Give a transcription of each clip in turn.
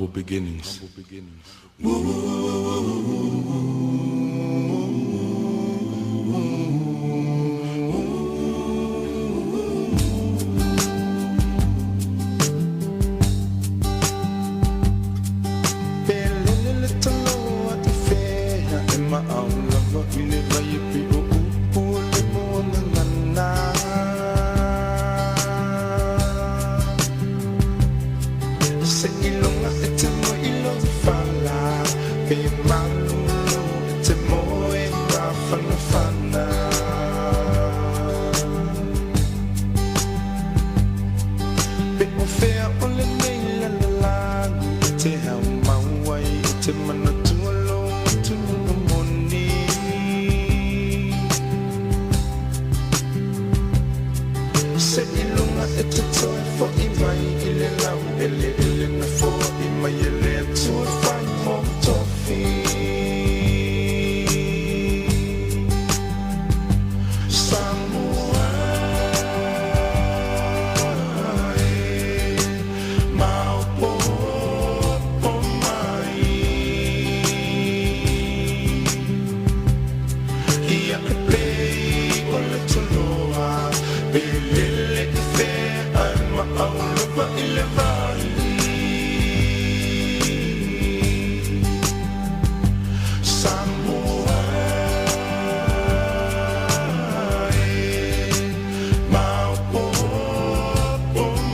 Humble beginnings. Pelele le taloa i fea e maau lava i le vai e pei o upu o le muagagana. Se iloga e te moe i lou fala, pe malulu e te moe mafanafana. Pe o fea o lenei lalolagi e te haumau ai e te manatua lou atunuu moni. Se iloga e te toe fo'i mai i le laueleele na foai mai e le Atua e fai mou tofi. Samoa e, maopoopo mai. Ia e pei o le toloa, pe lele i fea ae maau lava i le vai. Samoa e, maopoopo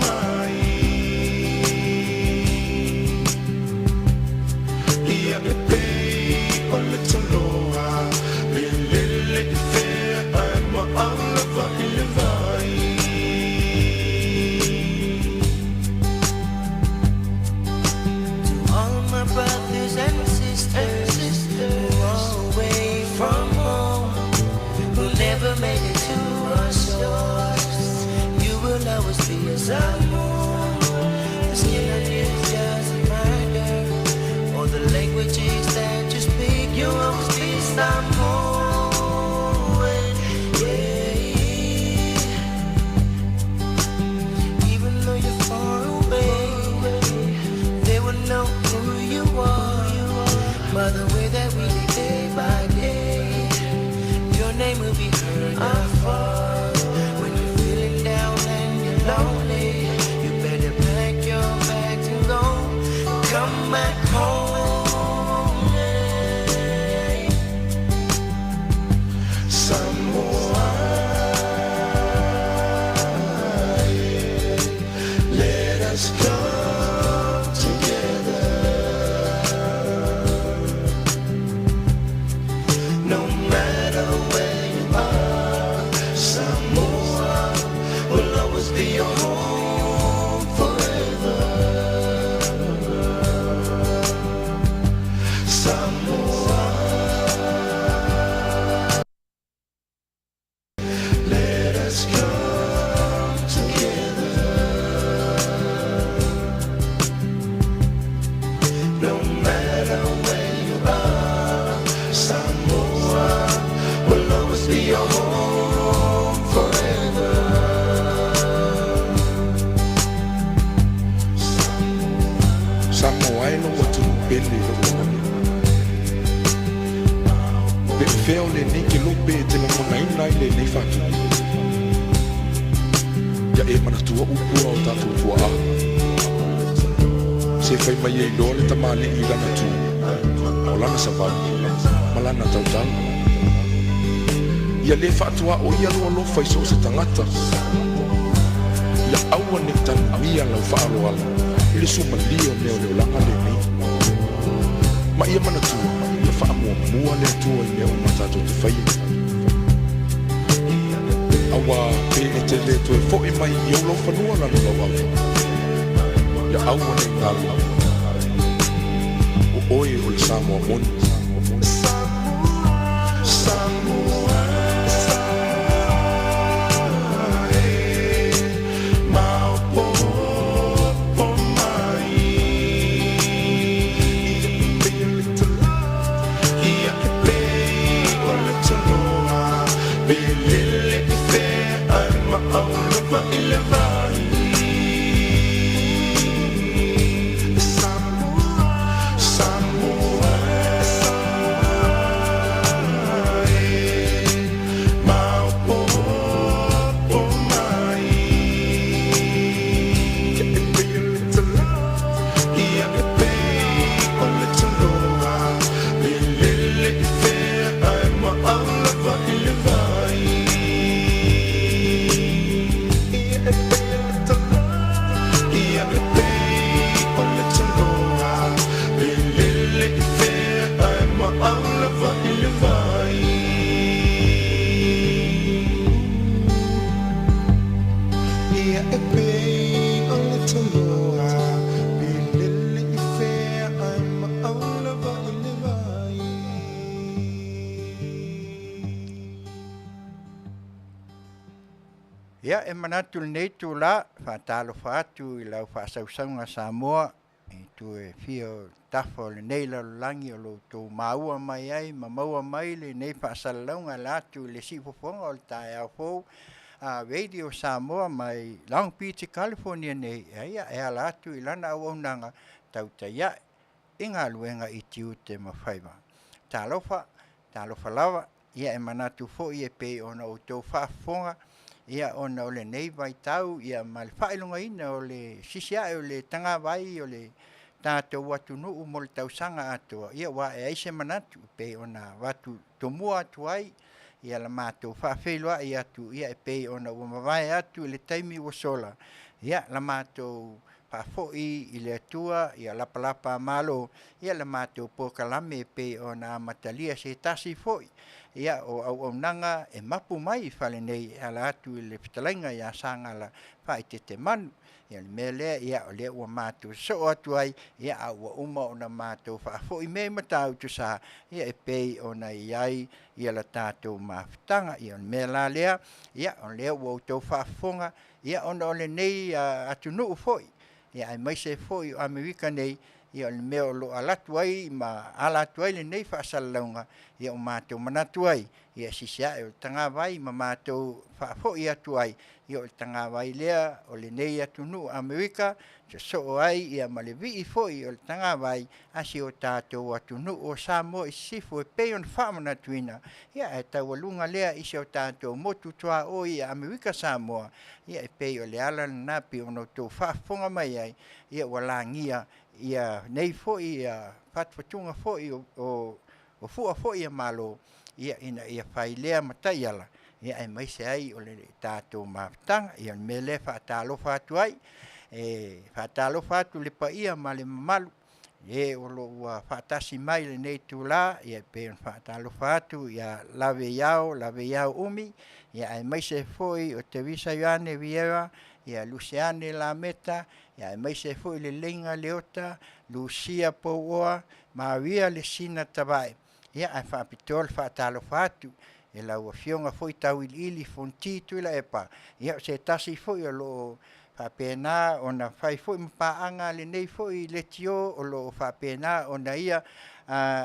mai. Ia e pei o le toloa, pe lele i fea ae maau lava i le vai. To all my brothers and sisters who are away from home, who never made it to our shores, you will always be a Samoan. The skin on you doesn't matter, or the languages that you speak, you'll always be Samoan. Yeah. Even though you're far away, they will know who you are by the way that we live day by day. Your name will be heard afar. When you're feeling down and you're lonely, you better pack your bags and go. Come back home. Yeah. Samoa, let us come together. No matter where you are, Samoa will always be your home forever. Samoa, let us come together. No matter where you are, Samoa will always be your home forever. Samoa e lou atunuu pele i lou alofa. Pe o fea o lenei kelope e te lagonaina ai lenei faatupu. Ia e manatua upu a o tatou tuaa. Se fai mai e iloa le tamalii i lana tu, o lana savali, ma lana tautala. Ia lē faatuaoia lou alofa i so o se tagata. Ia aua nei tanuia lau faaaloalo i le suamalie o mea o le olaga lenei. Ma ia manatua, ia faamuamua le Atua i mea uma tatou te faia. Auā pe e te lē toe fo'i mai i ou laufanua lalolauava, ia aua nei galo, o oe o le Samoa moni. Samoa, e, maopoopo mai. Ia e pei o le toloa, pe lele i fea ae maau lava i le vai. Samoa. Ia, e manatu i lenei itulā, e faatalofa atu i lau faasausauga Samoa i itu e fia o tafa o lenei lalolagi o lo o outou maua mai ai ma maua mai lenei faasalalauga e ala atu i le siufofoga o le taeao fou a Radio Samoa mai Long Beach i California nei, ia e ala atu i lana auaunaga tautai ae i galuega i tiute ma faiva. Talofa, talofa lava, ia e manatu foi e pei ona outou faafofoga, ia ona o lenei vaitau ia ma le faailogaina o le sisiae o le tagavai o le tatou atunuu mo le tausaga atoa, ia ua ae ai se manatu e pei ona avatu tomua atu ai ia la matou faafeiloai atu ia e pei ona ua mavae atu i le taimi ua sola, ia la matou faafoi i le Atua ia lapalapa a Malo ia le matou polokalame e pei ona amatalia e se tasi foi ia o auaunaga e mapu mai i fale nei e ala atu i le fetalaiga ia Sagala Faaeteete Manu. Ia o le mea lea, ia o lea ua matou sosoo atu ai, ia a ua uma ona matou faafoi mea i Matautu Sa, ia e pei ona i ai ia le tatou mafutaga. Ia o le mea la lea, ia o lea ua outou faafofoga, ia ona o lenei atunuu foi, ia aemaise foi o Amerika nei, ia o le mea o lo o alu atu ai ma ala atu ai lenei faasalalauga, ia ua matou manatu ai, ia sisiae o le tagavai ma matou faafoi atu ai, ia o le tagavai lea o lenei atunuu o Amerika, sosoo ai ia ma le vii foi o le tagavai a si o tatou atunuu o Samoa i Sisifo e pei ona faamanatuina, ia ae taualuga lea i si o tatou motu tuaoi i Amerika Samoa, ia e pei o le ala lena pei ona outou faafofoga mai ai, ia ua lagia ia nei foi fatufatuga foi o fua foi a Malo, ia ina ia fai lea ma taiala, ia aemaise ai o le tatou mafutaga. Ia o le mea lea e faatalofa atu ai, e faatalofa atu i le paia ma le mamalu i e o lo o ua faatasi mai i lenei itula, ia e pei ona faatalofa atu ia Laveiao Laveiao Umi, ia aemaise foi o Teresa Ioane Vieira, ia Luseane Lameta, ia aemaise foi Leleiga Leota, Lucia Pouoa, Maria Lesina Tavae, ia ae faapitoa le faatalofa atu i lau Afioga foi Tauiliili Fonoti Tuilaepa, ia o se tasi foi o lo o faapena ona fai foi ma paaga a lenei foi leitio o lo o faapena ona ia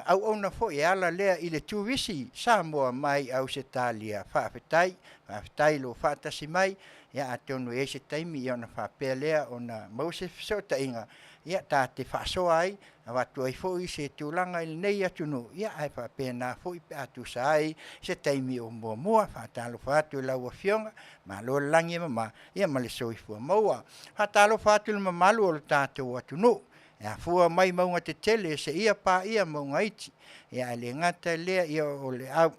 auauna foi e ala lea i le Turisi Samoa mai Ausetalia. Faafetai, faafetai i lou faatasi mai, ia atonu e i ai se taimi ia ona faapea lea ona maua se fesootaiga ia ta te faasoa ai, avatu ai foi se tulaga i lenei atunuu, ia ae faapena foi pe a tusa ai se taimi o muamua. Faatalofa atu i lau Afioga, malo le lagi e mama, ia ma le soifua maua. Faatalofa atu i le mamalu o le tatou atunuu e afua mai mauga tetele seia paia mauga iti, ia ae le gata i lea, ia o le au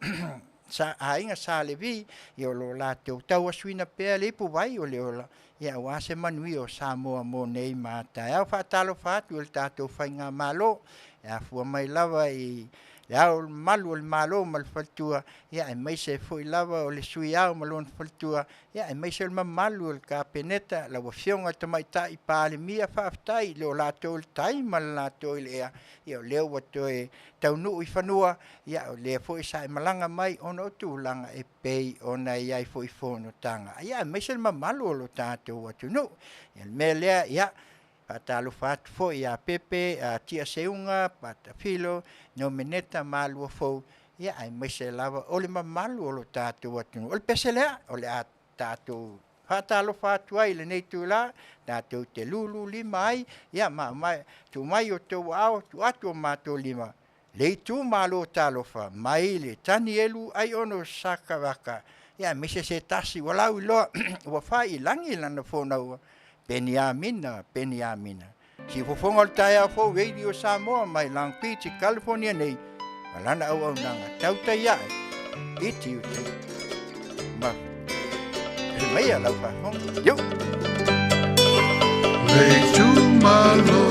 aiga Sa Levi, ia o lo o latou tauasuina pea le ipuvai o le ola, ia aua se manuia o Samoa mo nei ma a taeao. Faatalofa atu i le tatou faigamalo e afua mai lava i Le Ao Mamalu o le Malo ma le Faletua, ia aemaise foi lava o le Sui Ao ma lona Faletua, ia aemaise o le mamalu o le Kapeneta, lau Afioga i le Tamaitai Palemia, faafetai i lo latou i le tai ma le latou i le ea, ia o lea ua toe taunuu i fanua, ia o lea foi sa e malaga mai ona o tulaga e pei ona i ai foi fonotaga, ia aemaise le mamalu o lo tatou atunuu. Ia o le mea lea, ia faatalofa atu foi ia Pepe Tia Seuga, Pata Filo, Nomeneta Maluafou, ia aemaise lava o le mamalu o lo tatou atunuu. O le pese lea, o le a tatou faatalofa atu ai i lenei itula, tatou te lulu lima ai, ia ma tuu mai o outou aao, tuu atu o matou lima, le itumalo talofa mai le Tanielu Aiono Sakaraka, ia aemaise se tasi ua lauiloa ua fai i lagi lana fonaua, Peniamina Peniamina. Siufofoga o le taeao fou Radio Samoa mai Long Beach i California nei, ma lana auaunaga tautai ae i tiute ma maia lau faafofoga. Yo! Le itumalo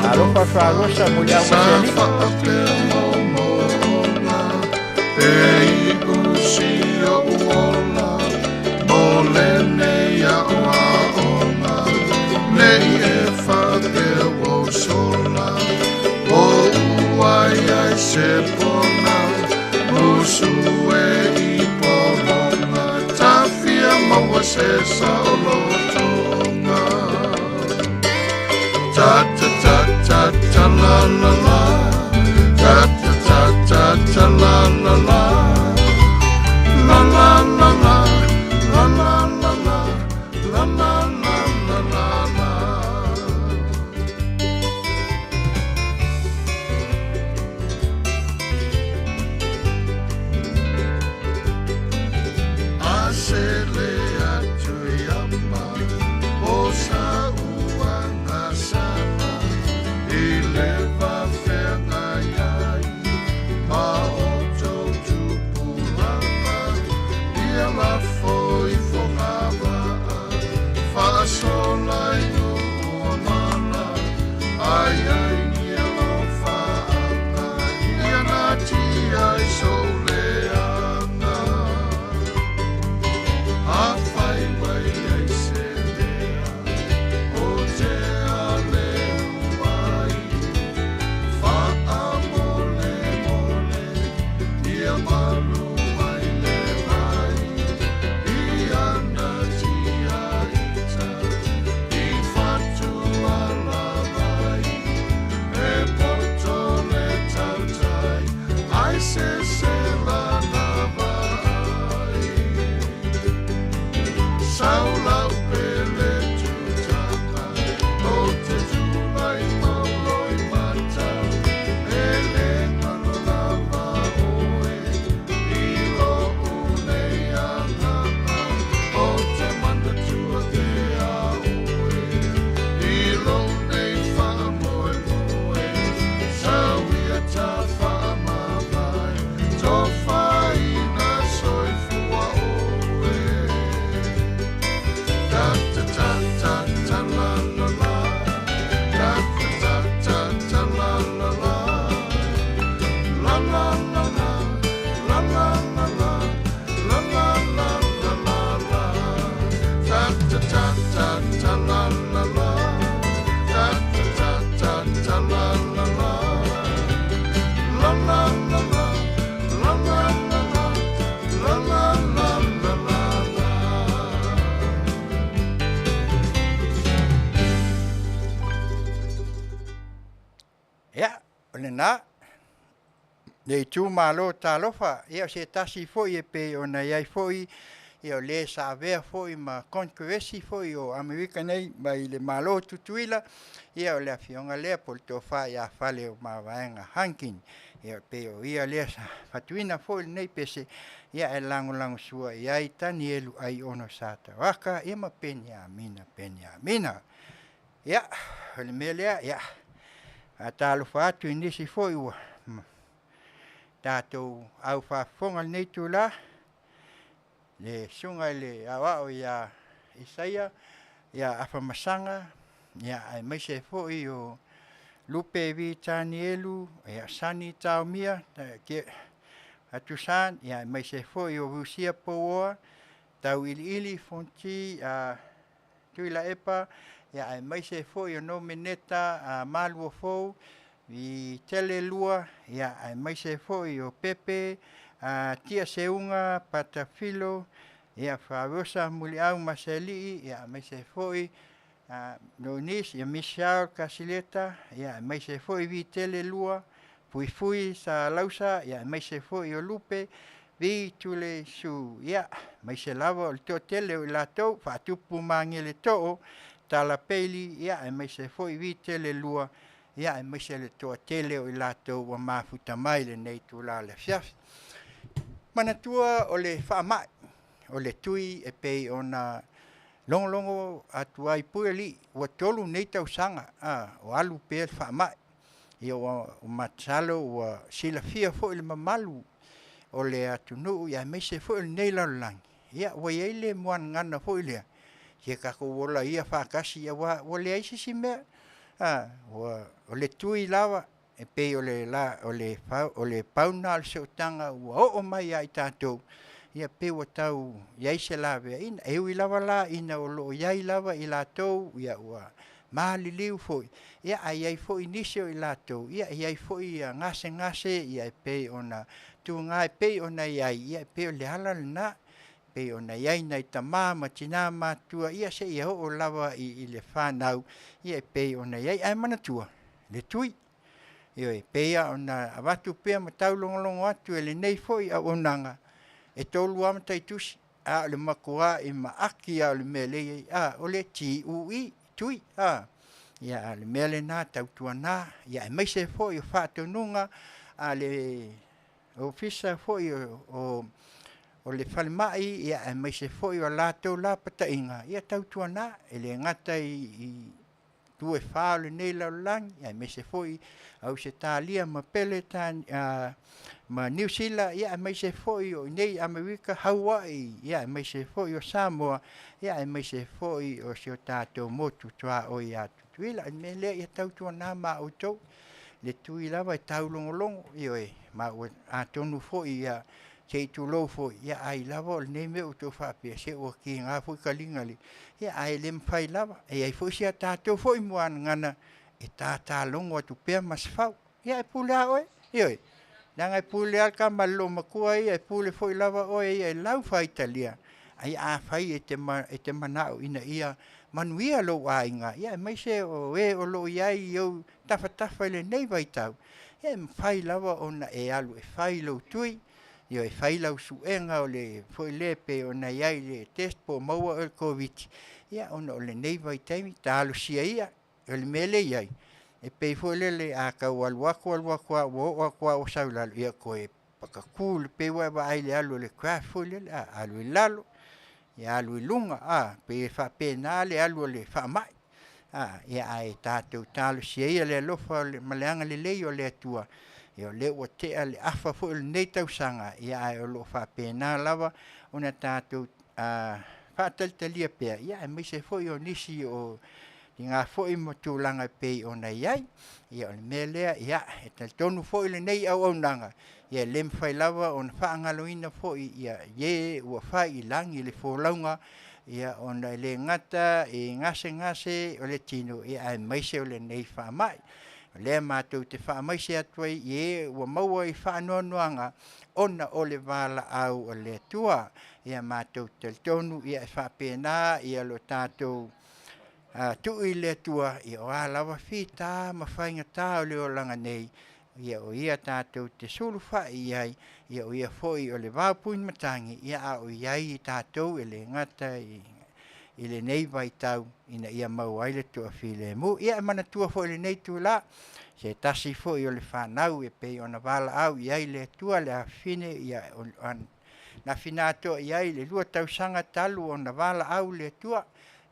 Alofa Faalosa mo le sa aumasealii. faapea maomaoga e iu si o'u ola mo lenei a'oa'oga nei e faapea ua ou sola o uai ai se pona musu e i pologa tafia maua se se saolotoga. Ta ta ta ta ta la la la. Ta ta ta ta ta la la la. La la la la. La la la la. La la la la la la. A sele atu i ama o sa uanga sana i le vafeagai ai ma o tou tupulaga ia lafo i fogavaa faasola i nuu o mala ai ai ni alofaaga ia natia i sou leaga. Afai ua i ai se mea o te aleu ai, faamolemole ia malu mai le vai i ana tiaita i fatu alavai e poto le tautai ai se se lana vaai. Saulau pele tutaka o te tulai mauloi mata e le ngalo lava oe i lo unei agaga o te manatua te a oe i lo nei whaamoemoe sauia ta whaamavae tofaina soifua oe. Ta ta ta ta ta la la la. Ta ta ta ta ta la la la. La la la la. La la la la. La la la la la la. Ta ta ta ta ta la la la. Ta ta ta ta ta la la la. La la la la. La la la la. La la la la la la. Ia, o lena, le itumalo talofa, ia o se tasi foi e pei ona i ai foi, ia o le sa avea foi ma Konekeresi foi o Amerika nei mai le Malo o Tutuila, ia o le afioga lea po o le tofa ia Faleomavaega Hunkin. Ia e pei o ia lea sa fatuina foi lenei pese, ia e lagolagosua i ai Tanielu Aiono Sa Tavaka, ia ma Peniamina Peniamina. Ia, o le mea lea, ia, faatalofa atu i nisi foi ua tatou au faafofoga i lenei itula, le susuga i le aoao ia Isaia, ia Afamasaga, ia aemaise ai foi o Lupe Vi Tanielu, ia Sani Taomia, Atusan, ia aemaise ai foi o Rusia Pouoa, Tauiliili Fonti, Tuilaepa, ia aemaise ai foi o Nomeneta Maluafou, i Tele Lua, ia aemaise ai foi o Pepe, Tia Seuga, Patafilo, ia Farosa Muliau Masealii, ia aemaise ai foi Nonis, ia Michelle Kasileta, ia aemaise ai foi Vitele Lua, Fuifui Salausa, ia aemaise ai foi o Lupe, Vi Tule Su, ia aemaise lava o le toatele o i latou, Faatupu Magele Too, Tala Peili, ia aemaise ai foi Vitele Lua, ia aemaise le toatele o i latou ua mafuta mai i lenei itula o le afiafi. Manatua o le faamai, o le tui e pei ona logologo atu ai Puialii, ua 3 nei tausaga o alu pea le faamai. Ia ua masalo ua silafia foi le mamalu o le atunuu ia aemaise foi o lenei lalolagi, ia ua i ai le muagagana foi lea, se tatou ola ia faatasi aua ua leai se isi mea. Ua o le tui lava e pei o le la o le o le pau lena o le sootaga ua oo mai ia i tatou, ia pei ua tau i ai se laveaiga. E ui lava la ina o lo o i ai lava i latou ia ua maliliu foi, ia ae i ai foi nisi o i latou, ia e i ai foi gasegase ia e pei ona tuga e pei ona i ai, ia e pei o le ala lena. pei ona i ai nai tamā ma tinā matutua, ia seia oo lava i le fanau, ia e pei ona i ai. Ae manatua le tui, ioe, e pei lava ona avatu pea ma taulogologo atu e lenei foi auaunaga, e 3 lava mataitusi, a o le matuai maaki lava o le mea lea e i ai, o le TUI, tui. A o le mea lena, tautuana, aemaise foi o faatonuga a le Ofisa foi o le Falemai aemaise foi o latou lapataiga, ia tautuana, e le gata i itu e fa o lenei lalolagi, aemaise foi Ausetalia ma Niu Sila, aemaise foi o i inei i Amerika, Hawaii, aemaise foi o Samoa, aemaise foi o si o tatou motu tuaoi ia Tutuila. O le mea lea, ia tautuana ma outou, le tui lava e taulogologo, ioe, ma atonu foi se i tulou foi, ai lava o lenei mea ua outou faapea, se ua tiga foi taliga ae le mafai lava. E i ai foi si a tatou foi muagagana e tatalogo atu pea Masefau. Ia e pule lava oe, ioe, leaga e pule lava le tama a le loomatua ia, e pule foi lava oe ia i lau faitalia. Ae afai e te manao ina ia manuia lou aiga aemaise o e o lo o i ai i ou tafatafa i lenei vaitau, ia e mafai lava ona e alu e fai lou tui, e fai lau suega foi lea pei ona i ai le test po o maua oe i le Koviti-19, ia ona o lenei vaitaimi, talosia ia. O le mea lea e i ai, e pei foi lele a tau alu atu alu atu lava ua oo atu lava ua sau i lalo, ia toe patatu, pei ua e vaai i le alu a le graph foi lele a, alu i lalo, alu i luga, e pei e faapena le alu o le faamai. Ae tatou talosia ia le alofa ma le agalelei o le Atua, ia o lea ua tea le afa foi o lenei tausaga, ae o lo o faapena lava ona tatou faatalitalia pea, aemaise foi o nisi o tiga foi ma tulaga e pei ona i ai. Ia o le mea lea, e talitonu foi lenei auaunaga, e le mafai lava ona faagaloina foi e ua fai i lagi le folauga, ona e le gata i gasegase o le tino, aemaise o lenei faamai. O lea matou te faamaise atu ai i e ua maua i faanoanoaga ona o le valaau a le Atua. Ia matou te talitonu e faapena lo tatou tuu i le Atua, o a lava fita ma faigata o le olaga nei, ia o Ia tatou te sulufai i ai, o Ia foi o le vaopuimatagi a o i ai i tatou e le gata i lenei vaitau ina ia maua ai le toafilemu. Ia e manatua foi i lenei itula se tasi foi o le fanau e pei ona valaau i ai le Atua le afafine na afina atoa i ai le 2 tausaga talu ona valaau le Atua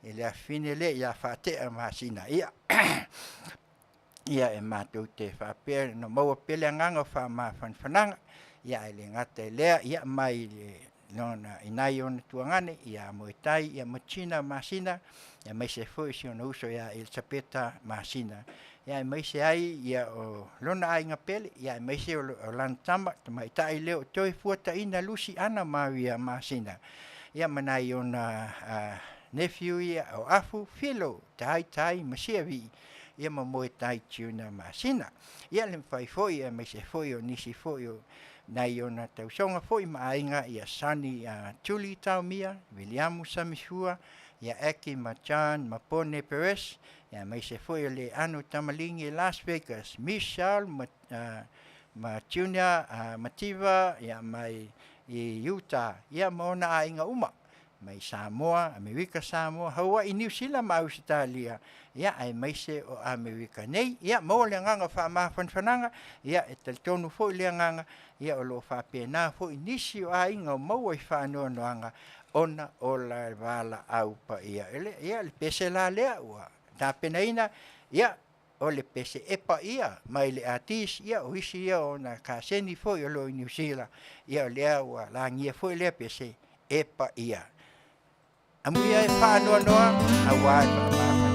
i le afafine lea ia Faatea Masina. Ia e matou te faapea ona maua pea le agaga o faamafanafanaga, ae le gata i lea, ia mai i nai ona tuagane ia Moetai ma Tina Masina, aemaise foi si ona uso ia Elisapeta Masina, aemaise ai o lona aiga pele, aemaise o lana tama, le tamaitai lea o Toefuataina Lucy Ana Maria Masina, ia ma nai ona nephew ia o Afu, Filo, Taitai ma Siavii, ia ma Moetai Junior Masina. Ia le mafai foi aemaise foi o nisi foi o nai ona tausoga foi ma aiga ia Sonny Tuli Taumia, Viliamu Samifua, ia Eki ma John ma Pone Perez, aemaise foi o Leano Tamaligi i Las Vegas, Michelle ma Junior Mativa mai i Utah, ia ma ona aiga uma mai Samoa, Amerika Samoa, Hawaii, Niu Sila ma Ausetalia, ia aemaise o Amerika nei. Ia maua le agaga o faamafanafanaga, ia e talitonu foi le agaga, ia o lo o faapena foi nisi o aiga o maua i faanoanoaga ona o le valaau paia. Ia le pese la lea ua tapenaina, ia o le pese e paia mai le artist, ia o isi ia o ona kaseni foi o lo o i Niu Sila, ia o lea ua lagia foi lea pese e paia. Amuia e faanoanoa auā e faamafanafanaga.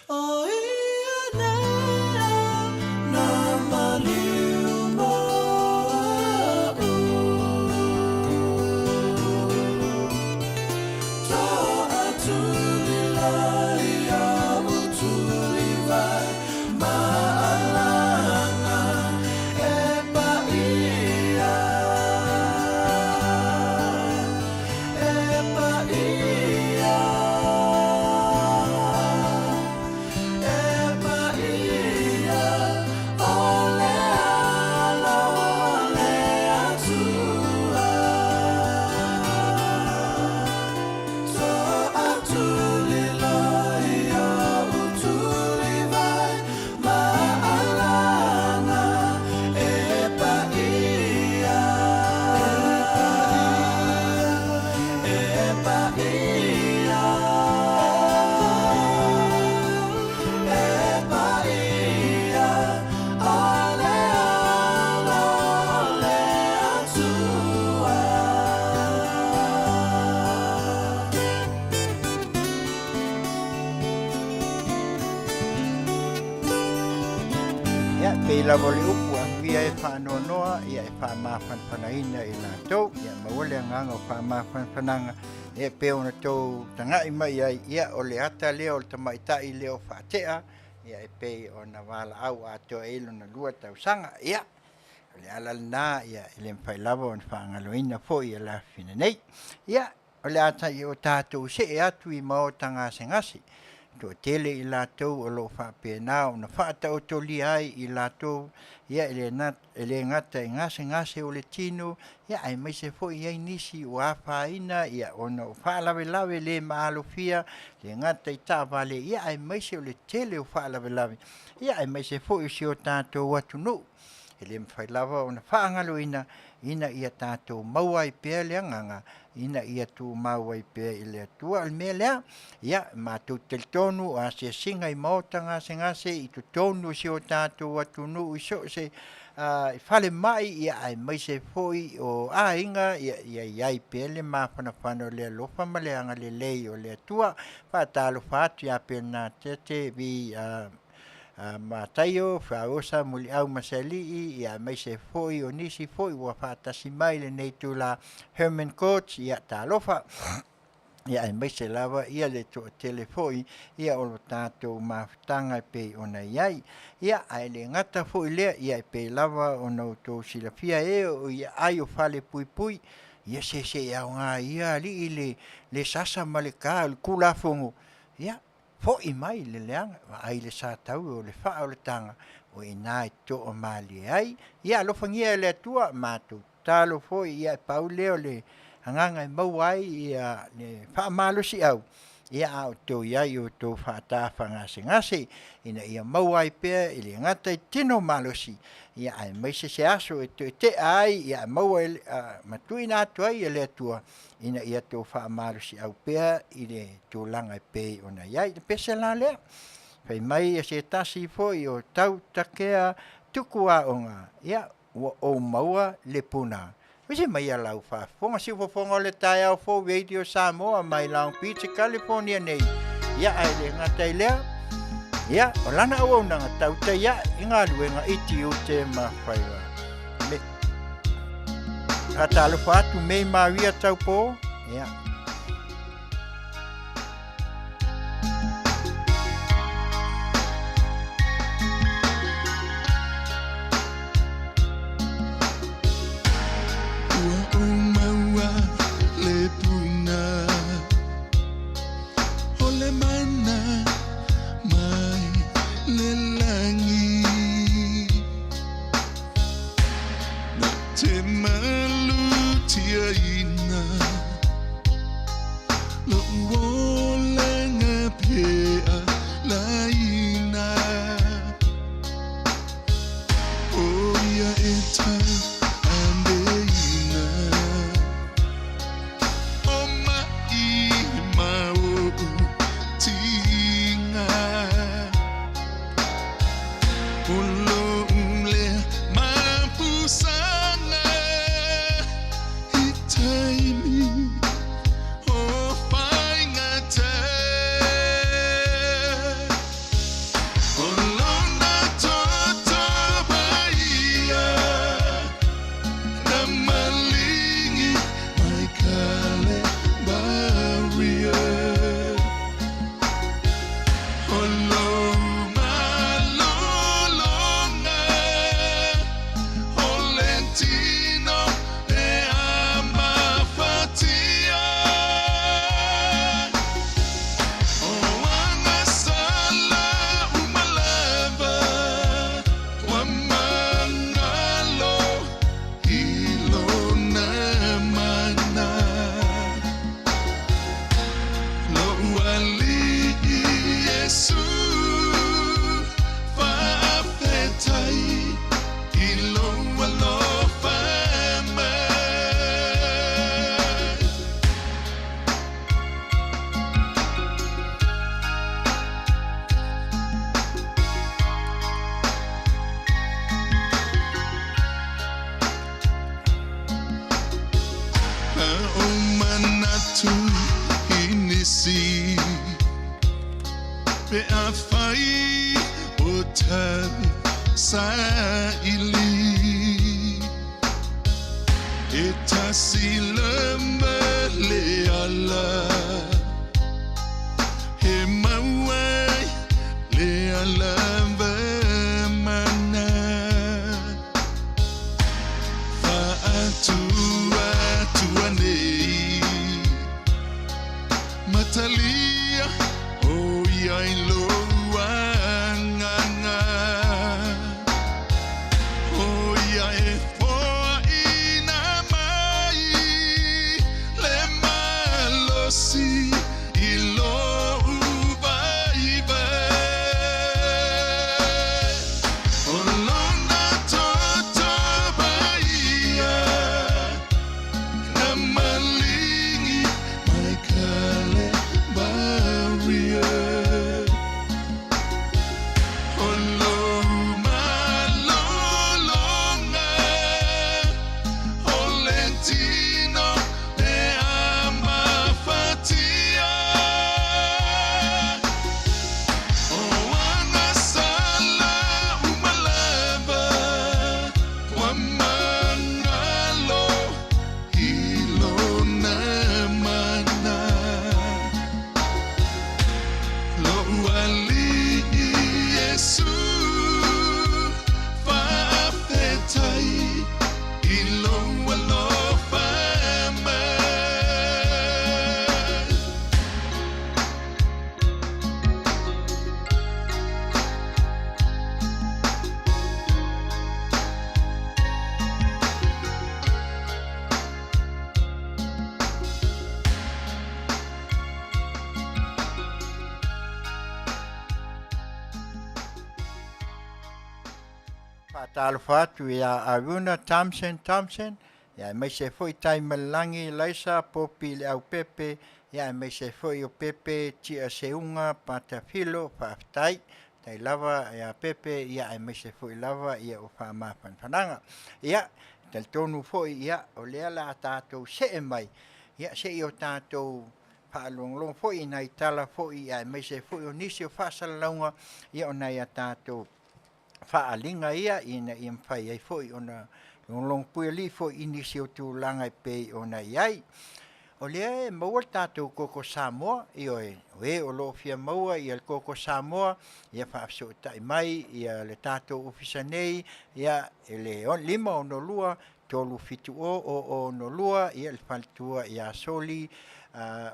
O ia lea na maliu mo a'u. Ia, e pei lava o le upu anuia e faanoanoa, ia e faamafanafanaina i latou, ia maua le agaga o faamafanafanaga, ia e pei ona tou taga'i mai ai, ia o le ata lea o le tamaitai lea o faatea, ia e pei ona valaau atoa ai lona lua tausaga. Ia, o le ala lena, ia e le mafai lava ona faagaloina foi i le afafine nei. Ia, o le a o tatou see atu i maota gasegase, toatele i latou o lo o faapena ona faataotolia ai i latou, ia e le e le gata i gasegase o le tino, ia aemaise foi i ai nisi ua afaina ia ona o faalavelave le maalofia, le gata i taavale, ia aemaise o le tele o faalavelave, ia aemaise foi o si o tatou atunuu. E le mafai lava ona faagaloina ina ia tatou maua ai pea le agaga ina ia tumau ai pea i le Atua. O le mea lea, ia, matou te talitonu o asiasiga i maota gasegase i totonu o si o tatou atunuu i so o se falemai, ia aemaise foi o aiga, ia ia i ai pea le mafanafana o le alofa ma le agalelei o le Atua. Faatalofa atu ia Penatete vi Mataio, Fausa, Muliau ma Sealii, ia aemaise foi o nisi foi ua faatasi mai i lenei itula, Herman Coach, ia talofa. Ia aemaise lava ia le toatele foi ia o lo tatou mafutaga e pei ona i ai. Ia ae le gata foi lea, ia e pei lava ona outou silafia e o ia ai o Falepuipui, ia se se i aoga ia alii le le sasa ma le ka o le Tulafono, ia Fo'i mai le leaga, vaai le sataua o le faa o le taga, o i ina e toamalie ai. Ia alofagia e le Atua, matou tatalo foi, ia e pau lea o le agaga e maua ai ia le faamalosiau, ia a outou i ai i outou faatafagasegase, ina ia maua ai pea e le gata i tino malosi, ia aemaise se aso e toe tea ai, ia maua e, ma tuuina atu ai e le Atua ina ia tou faamalosiau pea i le tulaga e pei ona i ai. Le pese la lea, fai mai e se tasi foi o tau takea tuku aoga, ia, ua ou maua le puna. Usi mai ia lau faafofoga siufofoga o le taeao fou Radio Samoa mai Long Beach, California nei. Ia, ae le gata i lea, ia, o lana auaunaga tautai ae i galuega i tiute ma faiva. Me, faatalofa atu mei Maria Taupō, ia. Ua ou maua le puna O le mana mai le lagi Na te malutiaina Lo'u olaga pea laina O ia e tauaveina O ma'i ma o'u tiga O lo'u lea mapusaga I taimi o faigata. mai o tau saili. E tasi lama le ala He mau ai le ala mana Whaatua atua nei Matalia o ia i lou agaga O ia e foaina mai le malosi i lou vaivai. O lona toto paia na malingi mai Kalevaria. O lou malologa o le tino e amafatia. O ana sala uma lava ua magalo i lona mana. Lou Alii Iesu, faafetai i lou alofa mai. Faatalofa atu ia Aruna Thompson Thompson, ia aemaise foi Taimalelagi Laisa Popi Leaupepe, ia aemaise foi o Pepe Tia Seuga Patafilo, faafetai. Tai lava ia Pepe, ia aemaise foi lava ia o faamafanafanaga. Ia, talitonu foi ia o lea la a tatou see mai, ia se i o tatou faalogologo foi i nai tala foi aemaise foi o nisi o faasalalauga ia o nai a tatou faaaliga ia ina ia mafai ai foi ona logologo puialii foi i nisi o tulaga e pei ona i ai. O lea e maua le tatou koko Samoa, ioe, o e o lo o fia maua ia le koko Samoa, ia faafesootai mai ia le tatou ofisa nei, ia i le 562 370 062, ia le faletua ia Soli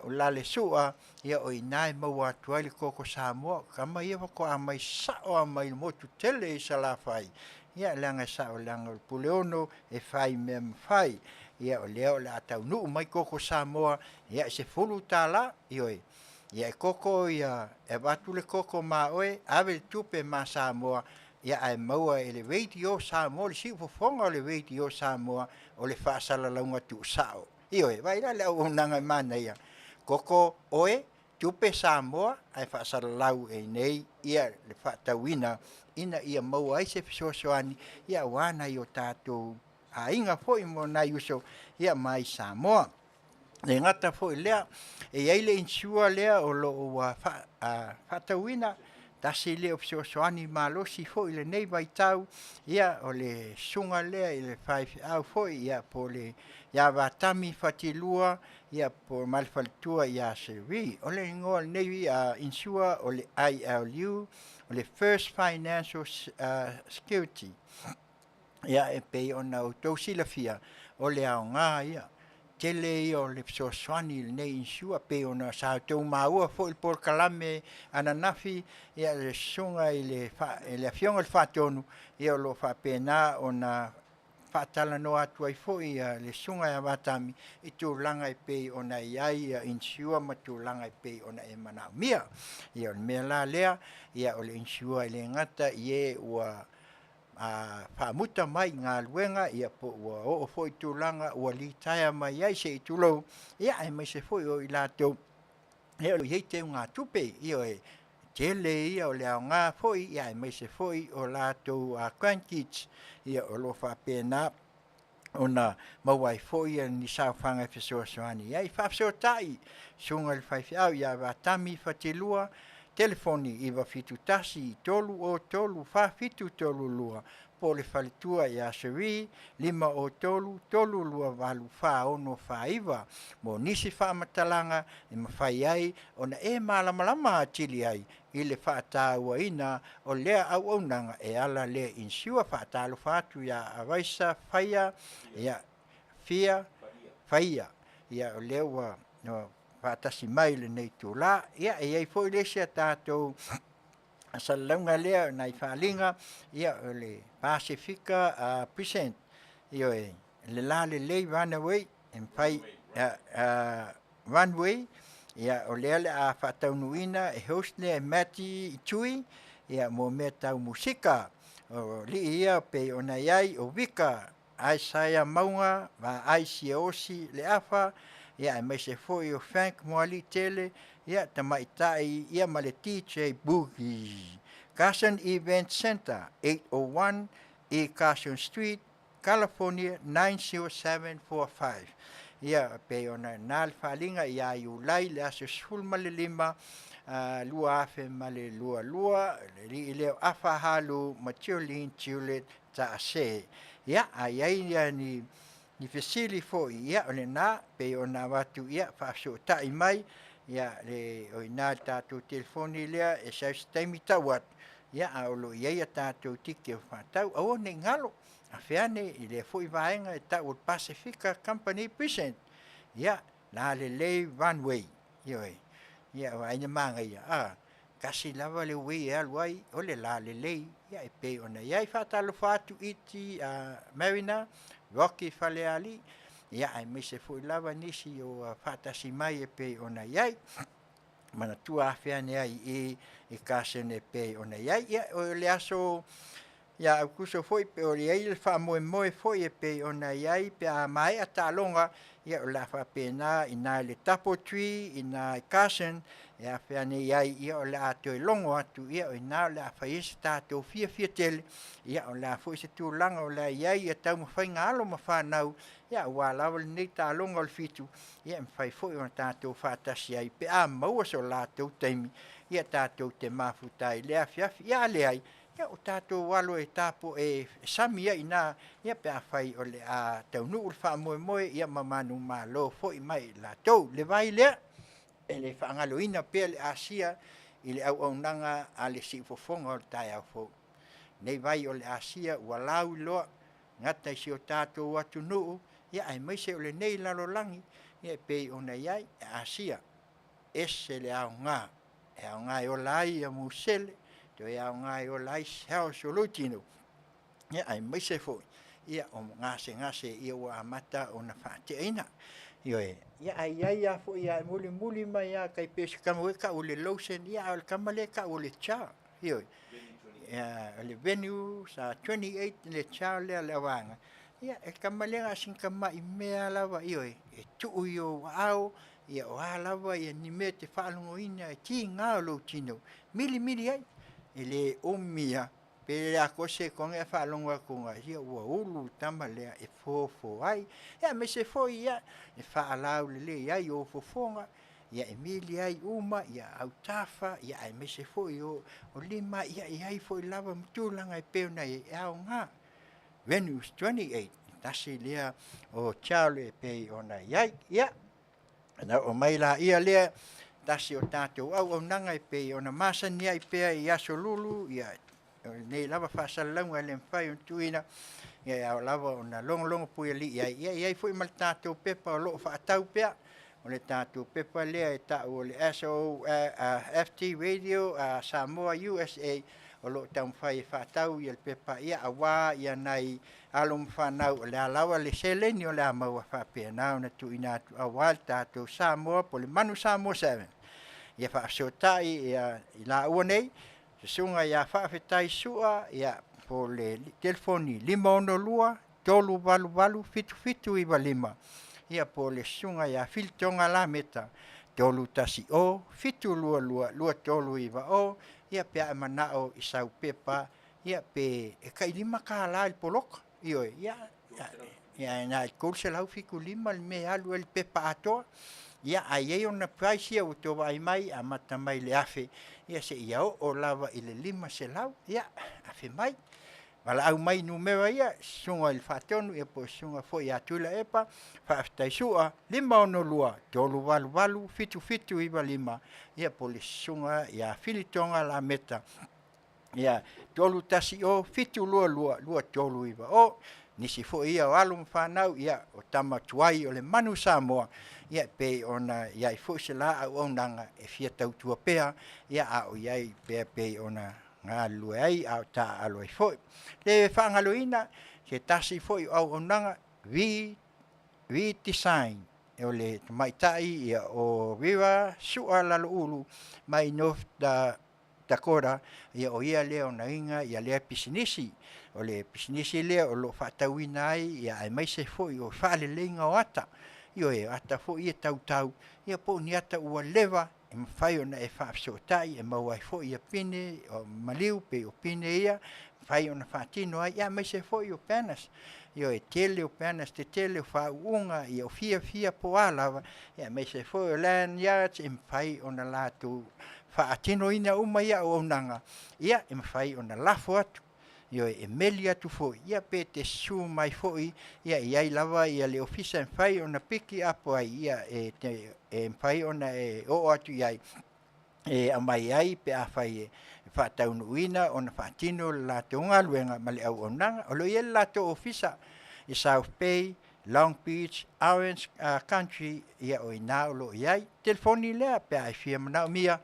o Lalesua, ia o i ina e maua atu ai le koko Samoa. O tama ia faatoa mai sao lava mai le motu tele i Salafai, ia leaga e sao leaga o le Puleono e fai mea mafai. Ia o lea o le a taunuu mai koko Samoa, ia e $10, ioe, ia e koko ia, e avatu le koko ma oe, ave le tupe ma Samoa, ia ae maua e le Radio Samoa, le siufofoga o le Radio Samoa o le faasalalauga tuusao. Ioe, vaai la le auaunaga e manaia, koko oe, tupe Samoa ae faasalalau e nei ia le faatauina ina ia maua ai se fesoasoani ia aua nai o tatou aiga foi mo nai uso ia mai Samoa. E gata foi lea, e i ai le insure lea o lo o ua faatauina, tasi lea o fesoasoani malosi foi i lenei vaitau, ia o le susuga lea i le faifeau foi ia po o le ia Vatami Fatilua ia po ma le faletua ia Sheree. O le igoa o lenei insure o le ILU, o le First Financial Security. Ia e pei ona outou silafia, o le aoga ia, tele ia o le fesoasoani i lenei insure, pei ona sa outou maua foi i le polokalame ananafi, ia le susuga i le le Afioga i le Faatonu, ia o lo o faapena ona faatalanoa atu ai foi le susuga ia Vatami i tulaga e pei ona i ai ia insure ma tulaga e pei ona e manaomia. Ia o le mea la lea, ia o le insure e le gata i e ua a faamuta mai i galuega ia po ua oo foi i tulaga ua litaea mai ai se i tulou, ia aemaise foi o i latou e o lo o i ai teugatupe, ioe, tele ia o le aoga foi ia aemaise foi o latou grandkids ia o lo o faapena ona maua ai foi ni saofaga e fesoasoani ai. Faafesootai susuga i le faifeau ia Vatami Fatilua. Telefoni 971 303 4732 po o le faletua ia Cherie 503 328 4649 mo nisi faamatalaga e mafai ai ona e malamalama atili ai i le faatauaina o lea auaunaga e ala lea i insure. Faatalofa atu ia Avaisa Faia ia Fia Faia ia o lea ua faatasi mai i lenei itula. Ia e i ai foi le isi a tatou fasalalauga lea o nai faaaliga ia o le Pasefika Present, ioe, le lalelei runaway e mafai runway ia o lea o le a faataunuuina e host lea e Matty Tui ia mo mea tau musika. O alii ia pei ona i ai o Vika Isaiah Mauga, Vaai Siaosi Leafa, ia aemaise foi o Frank Moaliitele, ia Tamaitai ia ma le DJ Boogie. Carson Event Centre, 801 E Carson Street, California 90745. Ia e pei ona na le faaaliga ia Iulai le aso 15 2022, le alii lea o Afa Halu ma Jolene Juliet Taase. Ia, a i ai ia ni, ni fesili foi, ia, o lena, pei ona avatu, ia, faafesootai mai, ia, le, o i ina le tatou telefoni lea, e sau se taimi tau atu, ia, a o lo o i ai a tatou tike o faatau. Aua ne i galo, afe ane i lea foi vaega e tau o le Pasefika Company Present, ia, Lalelei Runway, ioe, ia, o ai na manaia, a, tasi lava le way e alu ai, o le lalelei, ia e pei ona i ai. Faatalofa atu Iti Mariner, Rocky Falealii, ia aemaise foi lava nisi o faatasi mai e pei ona i ai. Manatua afe ane ai i i Carson e pei ona i ai. Ia, o le aso ia Aukuso foi pe o i ai le faamoemoe foi e pei ona i ai pe a maea taaloga, ia o le a faapena i ina i le Double Tree i ina i Carson e afe ane i ai, ia o le a toe logo atu, ia o ina o le a fai ai se tatou fiafia tele, ia o le a foi se tulaga o le a i ai ia taumafaiga a alo ma fanau, ia aua lava lenei taaloga o le Fitu, ia e mafai foi ona tatou faatasi ai pe a maua so latou taimi, ia tatou te mafuta ai i lea afiafi. Ia a leai, ia o tatou alo e tapo e sami ai i ina, ia pe afai o le a taunuu le faamoemoe, ia ma manumalo foi mai i latou. Le vai lea, e le faagaloina pea le Asia i le auaunaga a le siufofoga o le taeao fou. Lenei vai o le Asia ua lauiloa, gata i si o tatou atunuu, ia aemaise o lenei lalolagi, ia e pei ona i ai e Asia, ese le aoga, e aoga e ola ai ia musele, toe aoga e ola ai cells o lou tino, ia aemaise foi ia o gasegase ia ua amata ona faateaina. Ioe, ia ae i ai lava foi e mulimuli mai lava tai pei o se tama e tau o le lotion, ia a o le tama lea e tau o le Char. Ioe, ia o le venue sa 28 le Char lea le vaega. Ia e tama lea na o sina tamai mea lava, ioe, e tuu i ou aao, ia o a lava ia ni mea e te faalogoina e tiga o lou tino, milimili ai, e le umi lava pe le atoa se sekone ae faalogo atu ia ua ulu le tama lea e fofo ai. Ia aemaise foi ia e faalaulelei ai ou fofoga, ia e mili ai uma ia autafa, ia aemaise foi o lima, ia e i ai foi lava ma tulaga e pei ona i ai, e aoga. Venus 28, tasi lea o child e pei ona i ai. Ia, ona oo mai laia lea, tasi o tatou auaunaga e pei ona masani ai pea i Aso Lulu, ia o lenei lava faasalalauga e le mafai ona tuuina, ia e ao lava ona logologo puialii ai, ia e i ai foi ma le tatou pepa o lo o faatau pea, o le tatou pepa lea e tau o le SOFT Radio Samoa USA, o lo o taumafai e faatau ia le pepa, ia aua ia nai alo ma fanau o le a lava le seleni o le a maua faapena ona tuuina atu aua le tatou Samoa po o le Manu Samoa 7. Ia faafesootai ia i laua nei, Susuga ia Faafetai Sua, ia po o le telefoni 562 388 7795, ia po o le Susuga ia Filitoga Lameta 310 722 2390, ia pe a e manao i sau pepa, ia pe e tai $5 i le poloka, ioe, ia, ia na i le 375 le mea e alu ai le pepa atoa. Ia ae i ai ona price ia ua tou vaai mai e amata mai i le $1,000 ia seia oo lava i le $500. Ia afe mai, valaau mai i numera ia, susuga i le Faatonu ia po o le susuga foi ia Tuilaepa Faafetai Sua 562 388 7795 ia po o le susuga ia Filitoga Lameta 310 722 2390. Nisi foi ia o alo ma fanau ia o tama tuai o le manu Samoa ia e pei ona i ai foi se la auaunaga e fia tautua pea a o i ai pea e pei ona galulue ai a o taaalo ai foi. E le faagaloina se tasi foi o auaunaga V Design o le tamaitai o Riva Sua Laloulu mai North Dakota o ia lea e ona ina lea pisinisi. O le pisinisi lea o lo o faatauina ai aemaise foi o faaleleiga o ata. Ioe, o ata foi ia tautau po o ni ata ua leva e mafai ona e faafesootai e maua ai foi pine o maliu pei o pine ia e mafai ona faatino ai, aemaise foi o banners. Ioe, o le tele o banners tetele, o faauuga o fia fia po o a lava aemaise foi o lanyards e mafai ona latou faatinoina uma ia auaunaga e mafai ona lafo atu, ioe, e meli atu foi pe te susu mai foi, e i ai lava le ofisa e mafai ona piki apo ai e mafai ona e oo atu i ai e aumai ai pe afai e faataunuuina ona faatino le latou galuega ma le auaunaga. O lo o i ai le latou ofisa i South Bay, Long Beach, Orange Country, ia o i ina o lo o i ai. Telefoni lea pe a e fia manaomia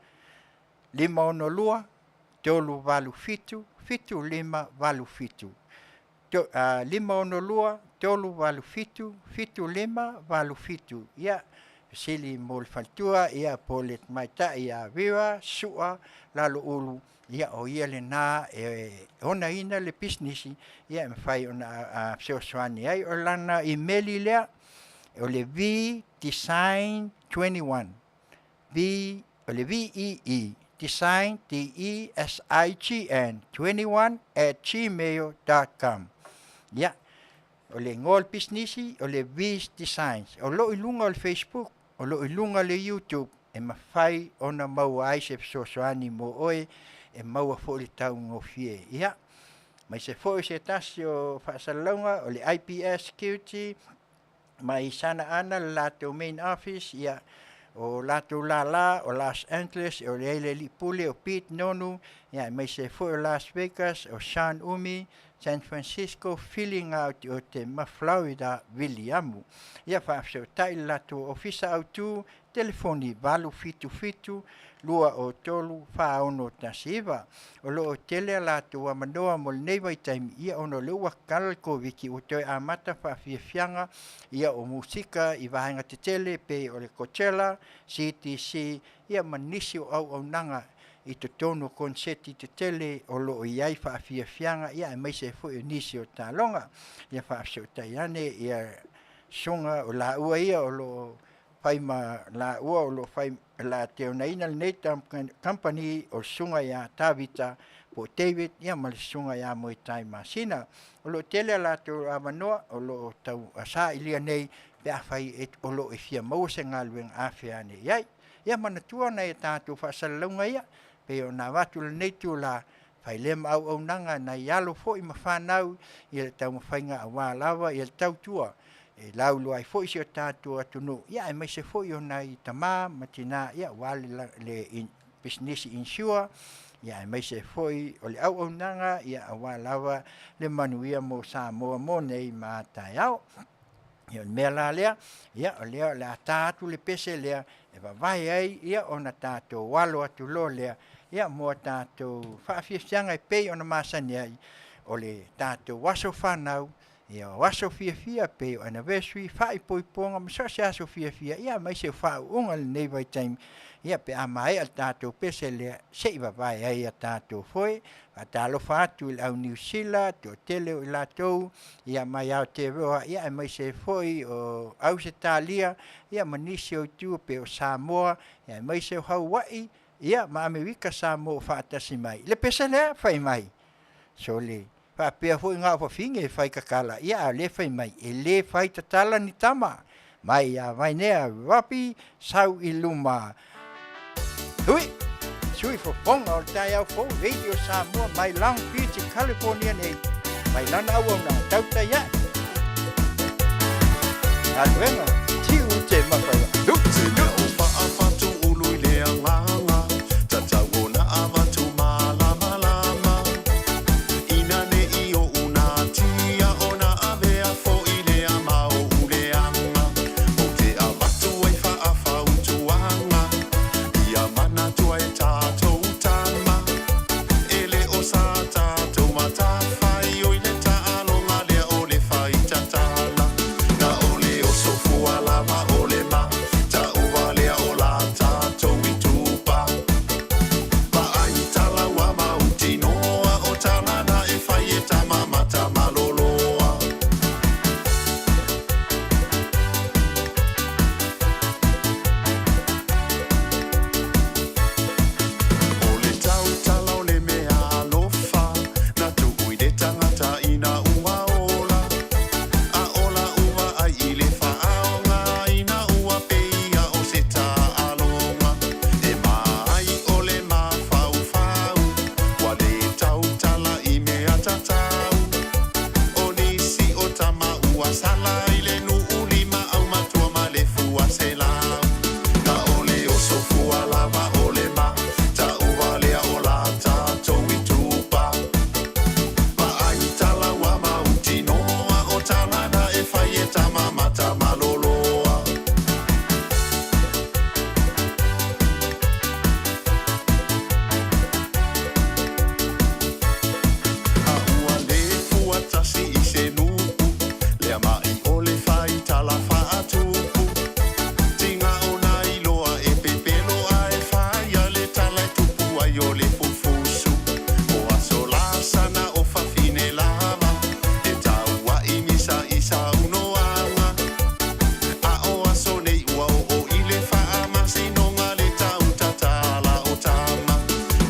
562 387 7587 562 387 7587. Ia fesili mo le faletua po o le tamaitai ia Vera Sua Laloulu, o ia lena e onaina le pisinisi e mafai ona fesoasoani ai. O lana imeli lea o le vdesign21, v o le v e e design d e s i g n 21@gmail.com. Ia, o le igoa o le pisinisi o le V's Designs. O lo o i luga o le Facebook, o lo o i luga o le YouTube e mafai ona maua ai se fesoasoani mo oe e maua foi le taugofie. Ia, aemaise foi o se tasi o faasalalauga o le IPS Security mai Sana Ana le latou main office, ia, o latou lala o Los Angeles, o i ai le alii pule o Pete Nonu, aemaise foi o Las Vegas, o Sean Umi, San Francisco, Filiga Oteote ma Florida Viliamu. Ia faafesootai le latou ofisa autu, telefoni 877 203 4619. O lo o tele a latou avanoa mo lenei vaitaimi, ia ona o lea ua tatala le Koviti ua toe amata faafiafiaga ia o musika i vaega tetele e pei o le Coachella, CTC ia ma nisi o auaunaga i totonu o koneseti tetele o lo o i ai faafiafiaga aemaise ai foi o nisi o taaloga. Ia faafesootai ane ia susuga o laua ia o lo o fai ma laua o lo o fai la te onaina lenei kamupani o le susuga ia Tavita po o David ma le susuga ia Moetai Masina. O lo o tele a latou avanoa o lo o tau sailia nei pe afai o lo o e fia maua se galuega afea ane i ai. Ia manatua nai a tatou faasalalauga ia pei ona avatu i lenei itula, fai lea ma auaunaga nai alo foi ma fanau i le taumafaiga aua lava le tautua e lauiloa ai foi si o tatou atunuu, aemaise foi o nai tama ma tina aua le pisinisi insure, aemaise foi o le auaunaga aua lava le manuia mo Samoa mo nei ma a taeao. Ia o le mea la lea, o lea o le a ta atu le pese lea e vavae ai ona tatou alo atu loa lea mo a tatou faafiafiaga e pei ona masani ai, o le tatou aso fanau, o aso fiafia pei o anniversary, faaipoipoga ma so o se aso fiafia, aemaise o faauuga i lenei vaitaimi, pe a maea le tatou pese lea, se i vavae ai a tatou foe. Faatalofa atu i le au Niu Sila, toatele o i latou mai Aotearoa, aemaise ai foi o Ausetalia ma nisi o itu e pei o Samoa, aemaise o Hawaii ma Amerika Samoa ua faatasi mai. Le pese lea fai mai, sole, faapea foi na o fafine e fai tatala, a o lea e fai mai, e le fai tatala ni tama. Mai ia Vainea Robbie sau i luma. Hui! Sui fofoga o le taeao fou Radio Samoa mai Long Beach, California nei, mai lana auauna tautai ae. Galuega, tiute ma faiva. Te mea o faafatu ulu i le agaga, tatau ona avatu malamalama. Ina ne i oʻu natia ona avea foʻi lea ma oʻu leaga, ou te avatu ai faafautuaga, ia manatua e tatou tama, e le o sa tatou matafaioi le taaloga lea o le faitatala. Na o le oso fua lava o le ma ta'ua lea o la tatou itupa. Vaai tala ua mautinoa o tala na e fai e tama ma tamaloloa. O le tautala o le mea alofa na tuu i le tagata ina ua ola. A ola ua ai i le faaaogaina ua pei ia o se taaloga. E maai o le mafaufau ua le tautala i mea tatau. O nisi o tama ua sala i le nuu lima aumatua ma le fua selau. Na o le oso fua lava o le ma ta'ua lea o la tatou itupa. Vaai tala ua mautinoa o tala na e fai e tama ma tamaloloa. A ua le fua tasi i se nuu, lea ma'i o le faitala faatupu. Tiga ona iloa e pepelo ae faia le tala e tupu ai o le fufusu. O aso lasana o fafine lava, e taua'i misa i saunoaga. A o aso nei ua oo i le faamasinoga le tautatala o tama.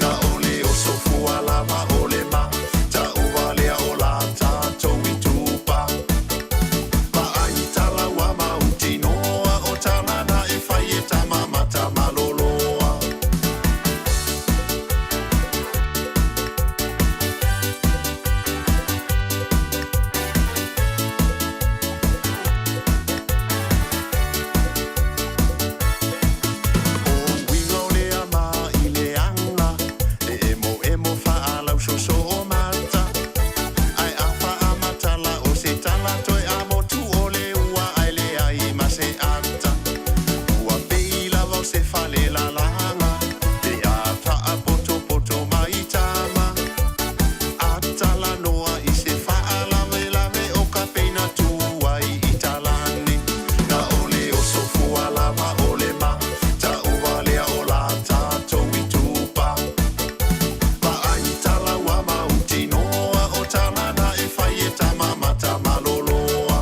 Na o le oso fua lava o le ma ta'ua lea o la tatou itupa. Vaai tala ua mautinoa o tala na e fai e tama ma tamaloloa. O uiga o le ama i le aga, e emoemo faalausoso o mata. Ae a faamatala o se tala toe amotu o le ua ae leai ma se ata. Ua pei lava o se fale lalaga, pe a faapotopoto mai tama. Atalanoa i se faalavelave o ka peina tu ai i talane. Na o le oso fua lava o le ma ta'ua lea o la tatou itupa. Vaai tala ua mautinoa o tala na e fai e tama ma tamaloloa.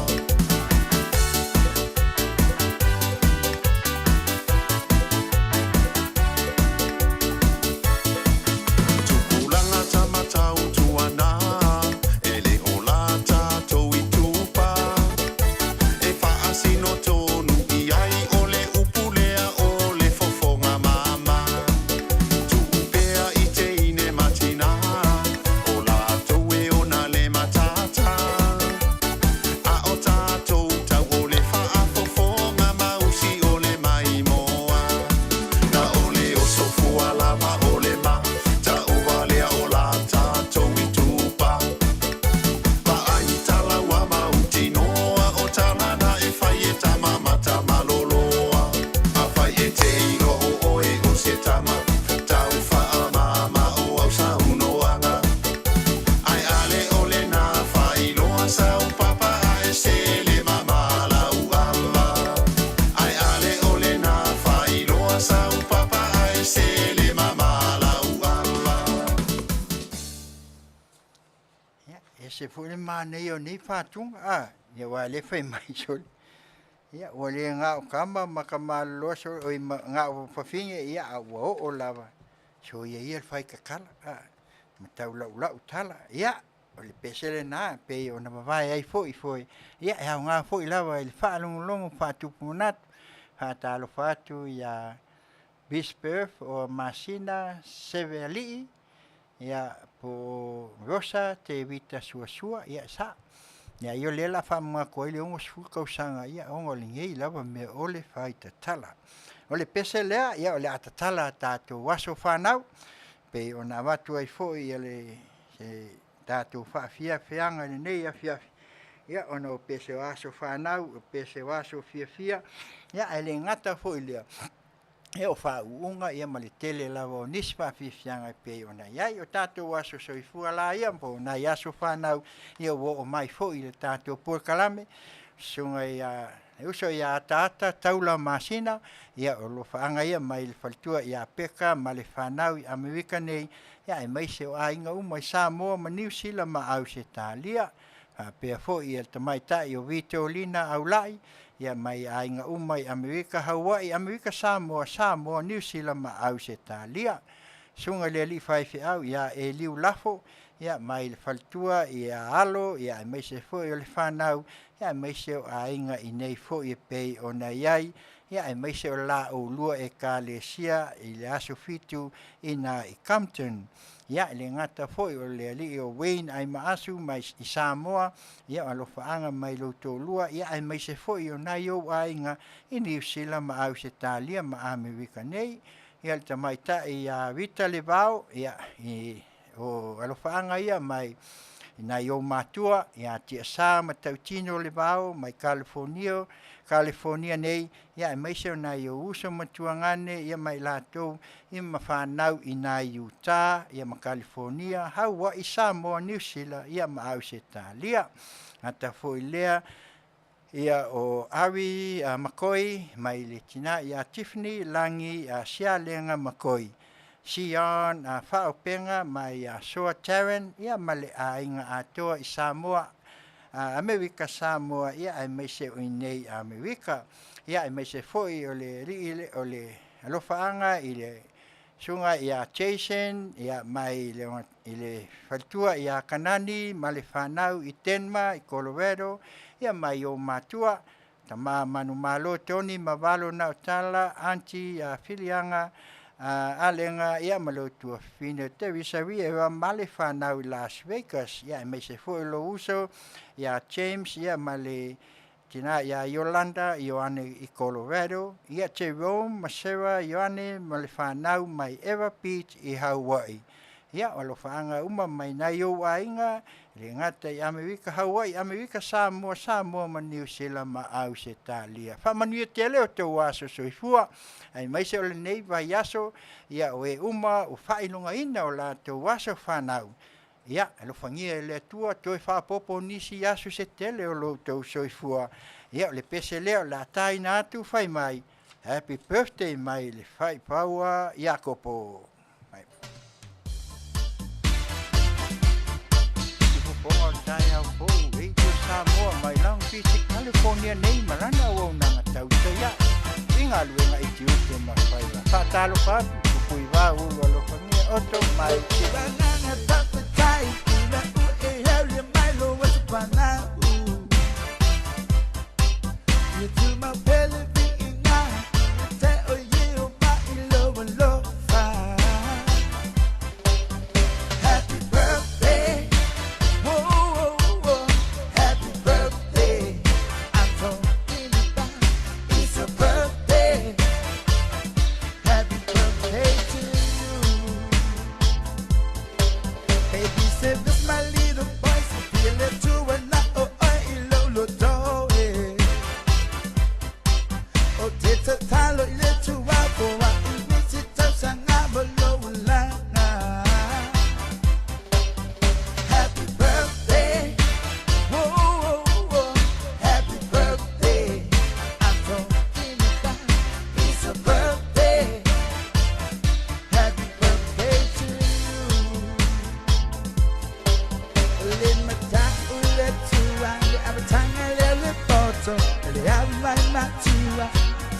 Tupulaga tamatau tuana, e le o la tatou itupa. E faasino tonu i ai o le upu lea o le fofoga mama. Tuu pea i teine ma tinā, o latou e ona le matata. A o tatou tau o le faafofoga mausi o le maimoa. Na o le oso fua lava o le ma ta'ua lea o la tatou itupa. Vaai tala ua mautinoa o tala na e fai e tama ma tamaloloa. Afai e te iloa o oe o se tama, tau faamama o au saunoaga. Ae a le o lena faailoa sau papa ae sele mama lau ava. Ae a le o lena faailoa sau papa ae sele mama lau ava. Ia, ese foi le manaia o nei faatuga, a, ia aua o lea e fai mai sole, ia ua le gao tama ma tamaloloa sole, oi ma gao fafine, ia a ua oo lava, soia ia le fai tatala, a, ma taulaulau tala, ia. o le pese lenā pei ona vavae ai fo'i foi ia e aogā fo'i lava i le faalogologo faatupu manatu. Faatalofa atu iā Bisperth o Masina Seveali'i ia po o Rosa Tevita Suasua, ia e sa'o. Ia o lea o le a faamanatu ai le 60 tausaga ia ona o lenei lava mea o le faitatala. O le pese lea ia o le a tatala a tatou aso fanau pei ona avatu ai foi se tatou faafiafiaga i lenei afiafi ia ona o pese o aso fanau, o pese o aso fiafia ia ae le gata foi i lea, ia o faauuga ma le tele lava o nisi faafiafiaga e pei ona i ai. O tatou aso soifua la ia po o nai aso fanau ia ua oo mai foi i le tatou polokalame, susuga ia le uso ia Ataata Taula Masina, ia o alofaaga ia mai le faletua ia Peka ma le fanau i Amerika nei, aemaise o aiga uma i Samoa ma Niu Sila ma Ausetalia. Faapea foi le tamaitai o Vitolina Aulai ia mai aiga uma i Amerika, Hawaii, Amerika Samoa, Samoa, Niu Sila ma Ausetalia. Susuga i le alii faifeau ia Eliu Lafo ia mai le faletua ia Alo ia aemaise foi o le fanau ia aemaise o aiga i inei foi e pei ona i ai ia aemaise o la oulua Ekalesia i le aso 7 i ina i Compton. Ia e le gata foi o le alii o Wayne Aimaasu mai i Samoa, ia o alofaaga mai lou toalua ia aemaise foi o nai ou aiga i Niu Sila ma Ausetalia ma Amerika nei. Ia le tamaitai ia Rita Levao, ia o alofaaga ia mai i nai ou matua ia Tiasa ma Tautino Levao mai Kalifonia, Kalifonia nei, ia aemaise o nai ou uso ma tuagane ia ma i latou ia ma fanau i nai Utah ia ma Kalifonia, Hawaii, Samoa, Niu Sila ia ma Ausetalia. Gata foi lea ia o Ari Makoi mai le tina ia Tiffany Lagi Sialega Makoi, Sion Faaopega mai Soa Taryn ia ma le aiga atoa i Samoa, Amerika Samoa ia aemaise o i inei Amerika. Ia aemaise foi o le alii o le alofaaga i le susuga ia Jason ia mai i le faletua ia Kanani ma le fanau i Denver i Colorado ia mai ou matua tama manumalo Tony ma Valo Naotala, Aunty Filiaga Alega ia ma le tuafafine Teresa Riera ma le fanau i Las Vegas. Ia aemaise foi o lou uso ia James ia ma le tina ia Yolanda Ioane i Colorado, ia Jerome ma Sarah Ioane ma le fanau mai Ewa Beach i Hawaii. Ia, o alofaaga uma mai nai ou aiga, e le gata i Amerika, Hawaii, Amerika Samoa, Samoa ma Niu Sila ma Ausetalia. Faamanuia tele o tou aso soifua, aemaise o lenei vaiaso, ia o e uma ua faailogaina o latou aso fanau. Ia, alofagia e le Atua toe faaopoopo nisi aso se tele o lo outou soifua. Ia, o le pese lea o le a taina atu fai mai, Happy birthday mai le Faipaua Iakopo. Mai. Ifofoga o le taeao fou, Radio Samoa mai Long Beach, California nei ma lana auaunaga tautai ae i galuega i tiute ma faiva. Faatalofa atu, Tupuivā Ulu alofagia oto mai te. Agaga faafetai i lau e hauli mai lou aso fanau. Ia tumau pea le viiga ia te oe Ieova i lou alofa. Happy birthday, oh, oh, oh, happy birthday. I'm talking about it's a birthday. Happy birthday to you. Baby said this my little boy, so feel it to and oh, oh, lo, lo, do, eh. O te tatalo i le tuapo a i nisi tausaga mo lou olaga. Happy birthday, oh, oh, oh, happy birthday. I'm talking about it's a birthday. Happy birthday to you. Le mata'u le tua, le avataga lea o le poto, le au ai matua,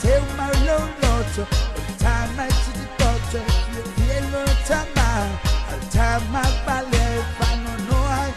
teu mau lou loto, o le tama e titi poto, e fiafia i lona tama, a o le tama pale e faanoanoa ai.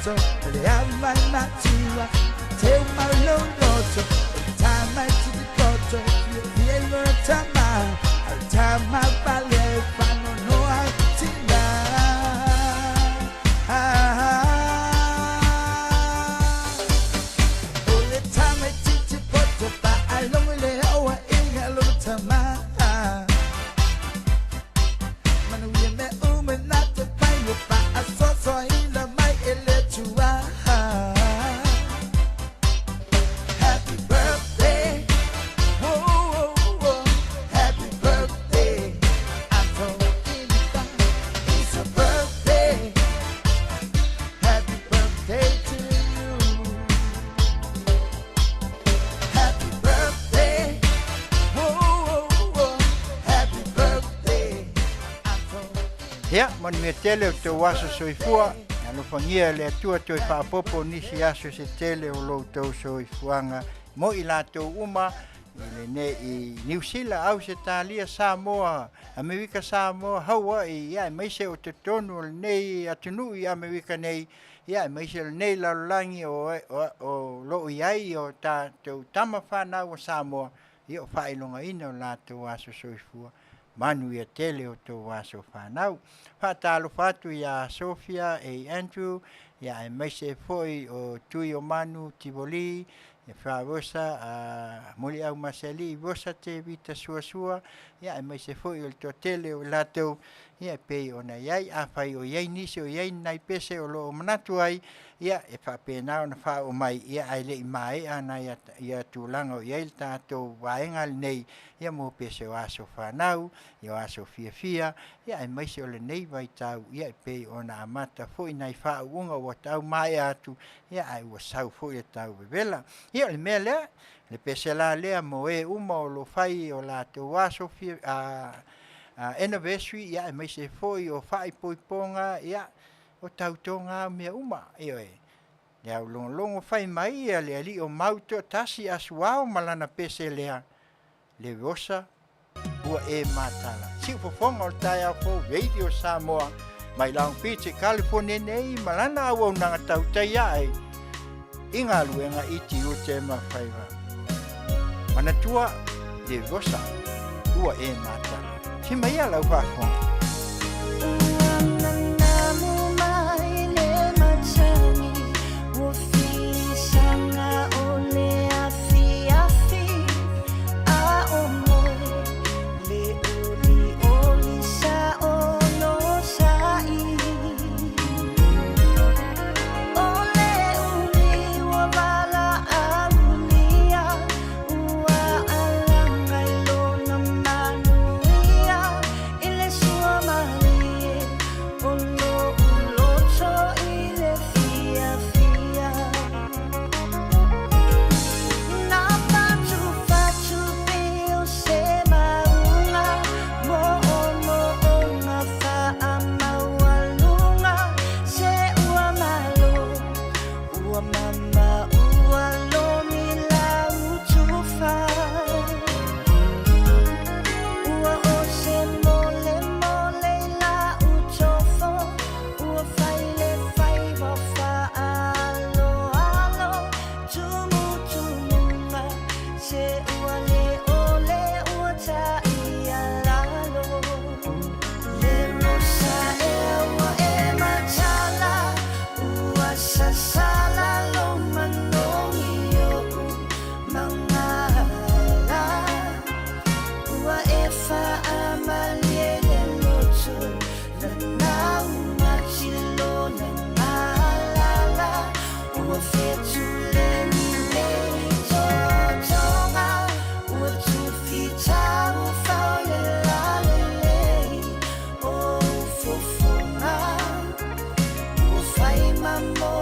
poto, le ave mai matua, teu mau lou loto, o le tama e titi poto, e fiafia i lona tama, a o le tama pale e faanoanoa i tina. O le tama e titi poto, faalogo i le auaiga a lona tama. Manuia mea uma na te fai, ua faasoasoaina mai e le Atua. Happy birthday, oh, oh, oh, happy birthday. I'm talking about it's a birthday. Happy birthday to you. Happy birthday, oh, oh, oh, happy birthday. I'm talking. Ia, manuia tele o tou aso soifua, alofagia e le Atua toe faaopoopo nisi aso se tele o lo outou soifuaga mo i latou uma i lenei i Niu Sila, Ausetalia, Samoa, Amerika Samoa, Hauaʻi, ia aemaise o totonu o lenei atunuu i Amerika nei, ia aemaise o lenei lalolagi o o loo i ai o tatou tama fanau a Samoa, ia o faailogaina o latou aso soifua. Manuia tele o tou aso fanau. Faatalofa atu iā Sofia e Andrew, ia aemaise foi o Tui o Manu Tivoli, ia Faarosa a Muliau Masealii Rosa Tevita Suasua, ia aemaise foi o le toatele o i latou, ia e pei ona i ai. Afai o i ai nisi o i ai ni nai pese o lo o manatu ai, ia e faapena ona faaoo mai, ia ae le i maea nai ia tulaga o i ai le tatou vaega lenei, ia mo pese o aso fanau, ia o aso fiafia, ia aemaise o lenei vaitau, ia e pei ona amata foi nai faauuga ua tau maea atu, ia ae ua sau foi le tau vevela. Ia o le mea lea, le pese la lea mo e uma o lo o fai o latou aso fia anniversary, ia aemaise foi o faaipoipoga, ia o tautoga a mea uma, ioe. Le aulogologo fai mai ia le alii o mau toatasi asuao ma lana pese lea, le rosa ua e matala. Siufofoga o le taeao fou Radio Samoa mai Long Beach i California nei ma lana auaunaga tautai ae i galuega i tiute ma faiva. Manatua le rosa ua e matala. Si mai ia lau faafofoga. Ua nanamu mai le matagi, ua fisaga o le afiafi, a o moe le olioli sa onosai. O le uli ua valaaulia, ua alaga i lona manuia, i le sua malie o lou loto i le fiafia. Na fatufatu pei o se mauga, moomooga faamaualuga, se ua malo, ua mama, ua lomi lautufa. Ua o se molemole i lau tofo, ua fai le faiva faaaloalo, tumutumuga, se ua le ole ua taialalo. Le rosa ea ua e matala, ua sasala lou manogi i o'u magala, ua e faamalie le loto, nanaumatilo na malala, ua fetuleni nei totoga, ua tufitau faolelalelei o fofoga, ua fai ma mo.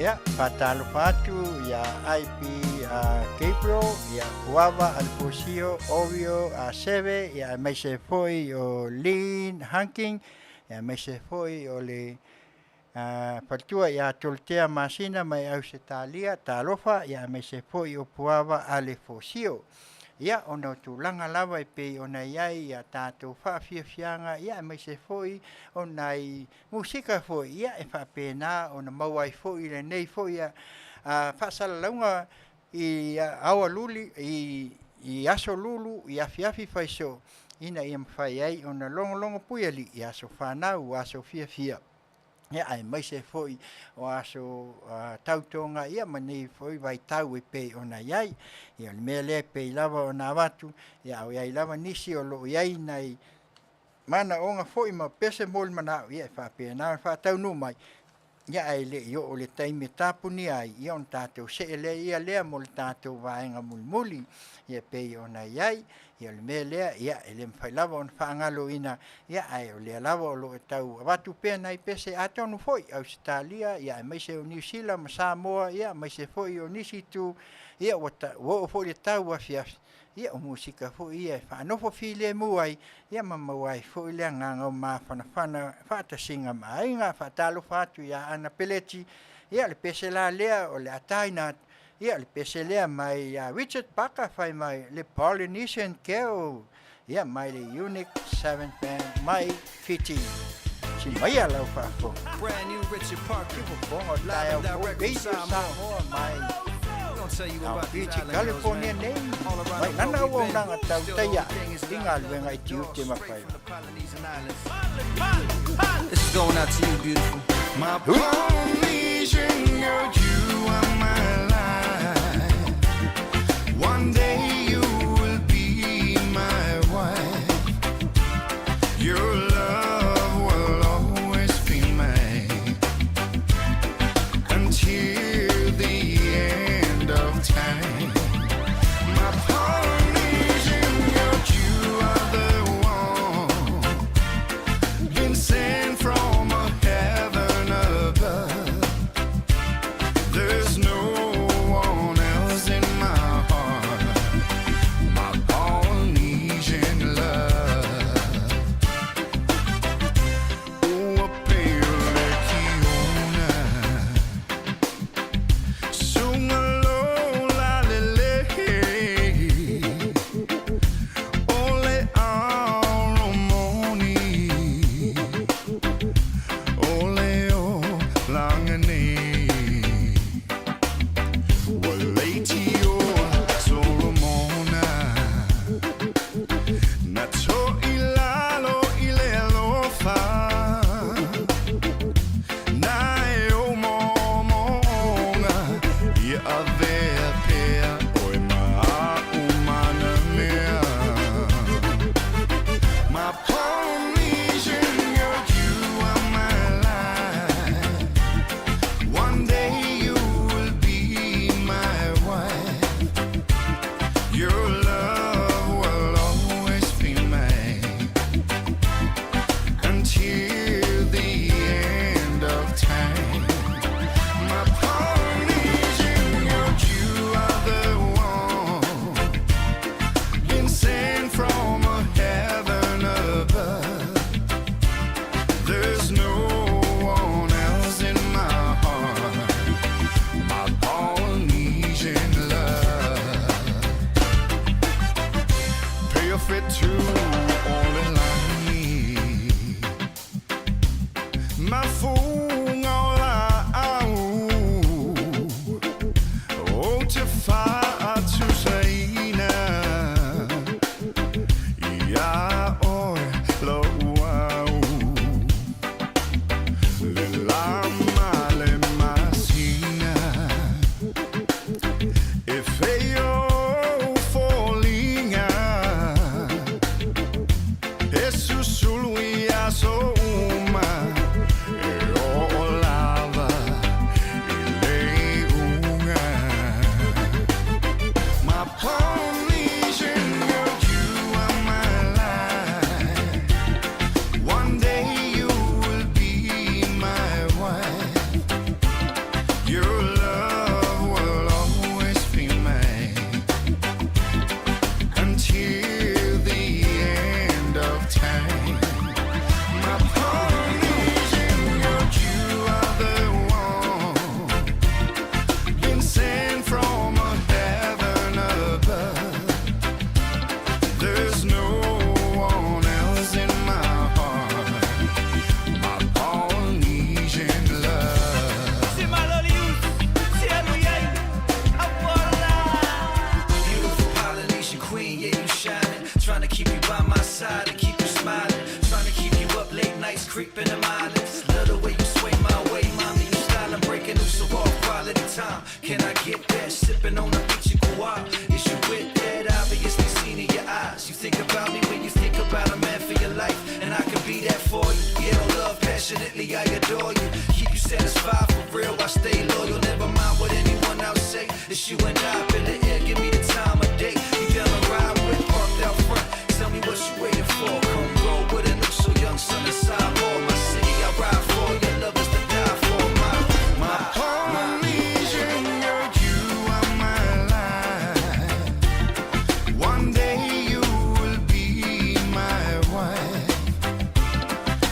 Ia, faatalofa atu ia IP Gabriel, ia Puava Alefosio, Orio Seve, ia aemaise foi o Lynn Hunking, ia aemaise foi o le faletua ia Tolotea Masina mai Ausetalia, talofa, ia aemaise foi o Puava Alefosio. Ia, ona o tulaga lava e pei ona i ai ia tatou faafiafiaga, ia aemaise foi o nai musika foi, ia e faapena ona maua ai foi lenei foi faasalalauga i aoaluli i aso lulu i afiafi faisoo ina ia mafai ai ona logologo puialii i aso fanau, aso fiafia, ia aemaise foi o aso tautoga ia ma nei foi vaitau e pei ona i ai. Ia o le mea lea e pei lava ona avatu, ia a o i ai lava nisi o lo o i ai nai manaoga foi ma pese mo le manao, ia e faapena ona faataunuu mai, ia ae le i oo i le taimi e tapunia ai, ia ona tatou see lea ia lea mo le tatou vaega mulimuli, ia e pei ona i ai. Ia o le mea lea, ia e le mafai lava ona faagaloina, ia ae o lea lava o lo o tau avatu pea nai pese atonu foi Ausetalia ia aemaise o Niu Sila ma Samoa ia aemaise foi o nisi itu ia ua oo foi i le tauafiafi, ia o musika foi ia e faanofo filemu ai ia ma maua ai foi le agaga o mafanafana faatasiga ma aiga. Faatalofa atu ia Ana Peleti, ia o le pese la lea o le a taina atu, ia o le pese lea mai ia Richard Parker fai mai le Polynesian Girl, ia mai le Unique 7 Band mai Fiti. Si maia lau faafofoga. Brand new Richard Parker. Fofoga o taeao Live and fou, direct from Radio Samoa. Samoa mai We gonna tell you Ao about these Fiji, island girls, California man. nei. All around Mai the lana world we've auaunaga been. Still the tautaia only thing is i loud galuega i love and tiute dogs ma straight faiva. from the Polynesian Islands. This is going out to you, beautiful. My Polynesian girl, you are my life. One day you will be my wife. Your love will always be mine until the end of time. My Polynesian girl, you are the one been sent from a heaven above. stay loyal. Never mind what anyone else say. It's you and I up in the air, give me the time of day. You down to ride with, parked out front. Tell me what you waiting for. Come roll with an so young son inside all my city. I ride for your love is to die for. My, Polynesian girl, you are my life. One day you will be my wife.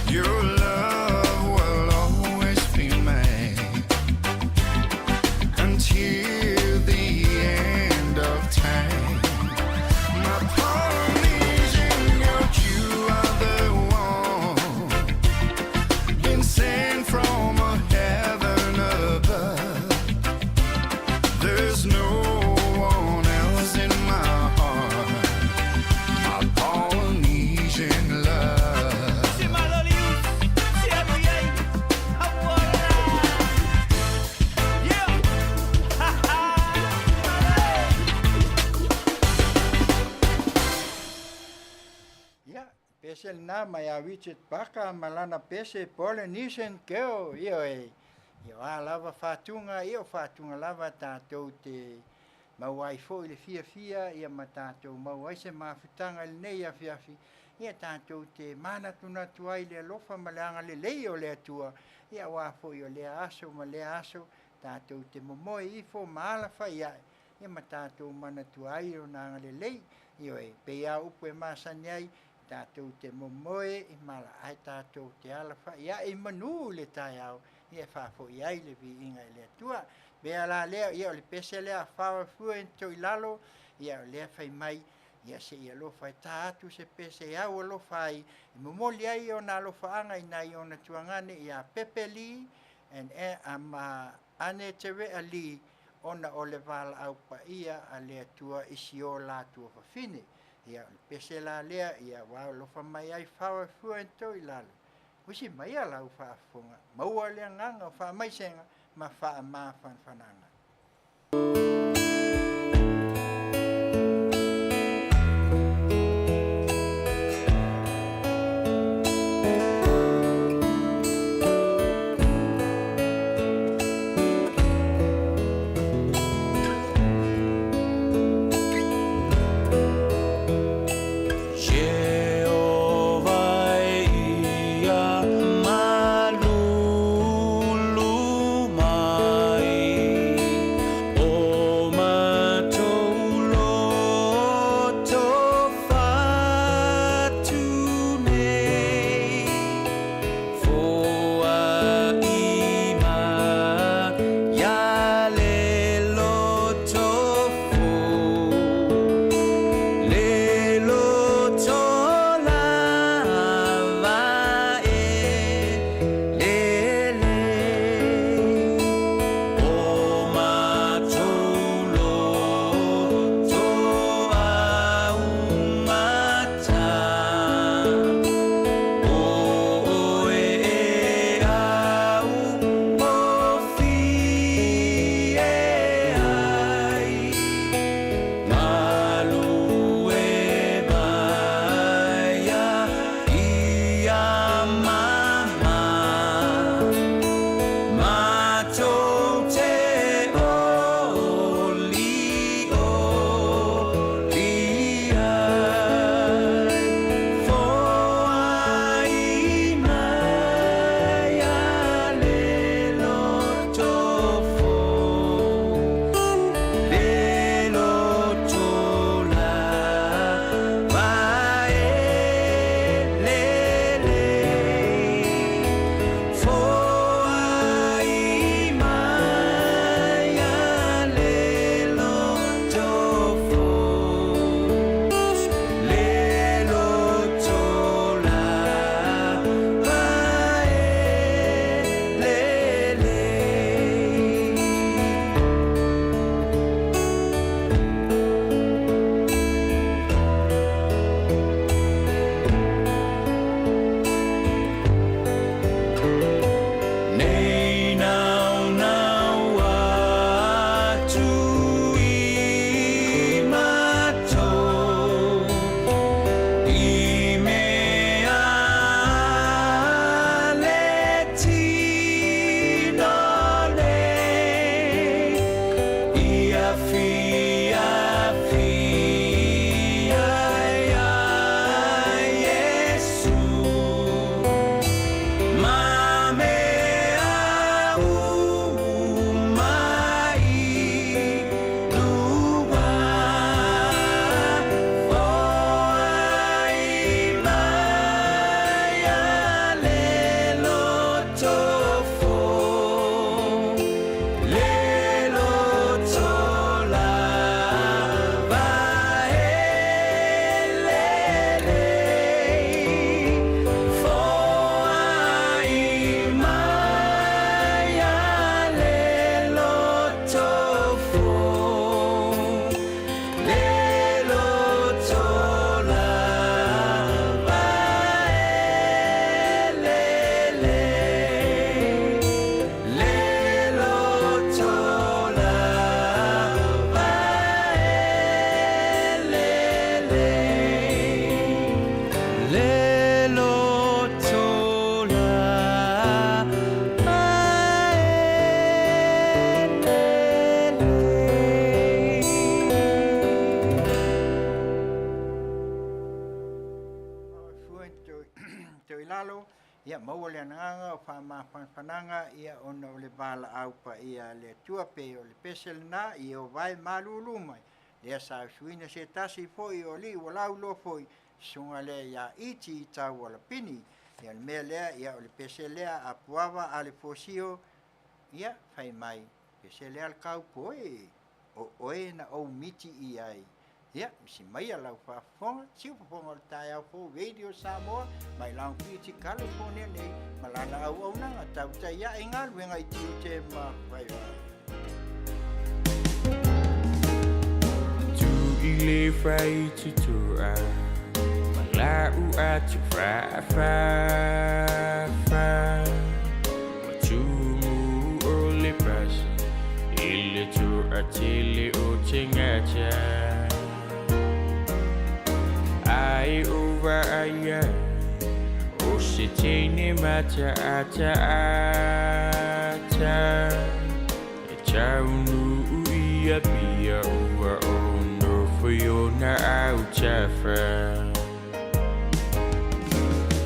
Your love will always be mine until the end of time. My Polynesian girl, you are the one been sent from a heaven above. There's no one else in my heart. My Polynesian love. Ia, pese lena mai ia Richard Parker ma lana pese Polynesian Girl, ioe. Ia, o a lava faatuga, ia o faatuga lava tatou te maua ai foi le fiafia, ia ma tatou maua ai se mafutaga i lenei afiafi, ia tatou te manatunatu ai i le alofa ma le agalelei o le Atua, ia aua foi o lea aso ma lea aso, tatou te momoe ifo ma alafai ae, ia ma tatou manatua ai Lona agalelei. Ioe, e pei lava o upu e masani ai, tatou te momoe i mala, ae tatou te alafai ae i manu i le taeao, ia e faafoi ai le viiga i le Atua. Mea la lea, ia o le pese lea a Farafua i Toilalo, ia o lea fai mai, ia se i alofa e ta atu se pese e au alofa ai, e momoli ai ona alofaaga i nai ona tuagane ia Pepe Lee and ma Ane Terea Lee, ona o le valaau paia a le Atua i si o latua fafine. Ia, o le pese la lea, ia ua alofa mai ai Farafua and Toilalo. Usi maia lau faafofoga, maua le agaga o faamaisega ma faamafanafanaga. Jeova e ia malulu mai, o Ia maua le agaga o faamafanafanaga ia ona o le valaau paia a le Atua pei o le pese lena i Ieova e malulu mai, lea sa usuina se tasi foi o alii ua lauiloa foi, susuga lea ia Iti Taualapini. Ia o le mea lea, ia o le pese lea a Puava Alefosio, ia fai mai, pese lea a le kaupoi, o oe na ou miti i ai. Ia, misi maia lau faafofoga, siufofoga o le taeao fou Radio Samoa mai Long Beach, California nei, ma lana auaunaga tautai ae i galuega i tiute ma faiva. Tu i le fai tutua Ma lau atu fa fa fa Ma tumu o le pasi I le tua tele o te ngata Ai o vaai ai O se teine mata ata ata E taunu ia pia ua o nofo i ona autafa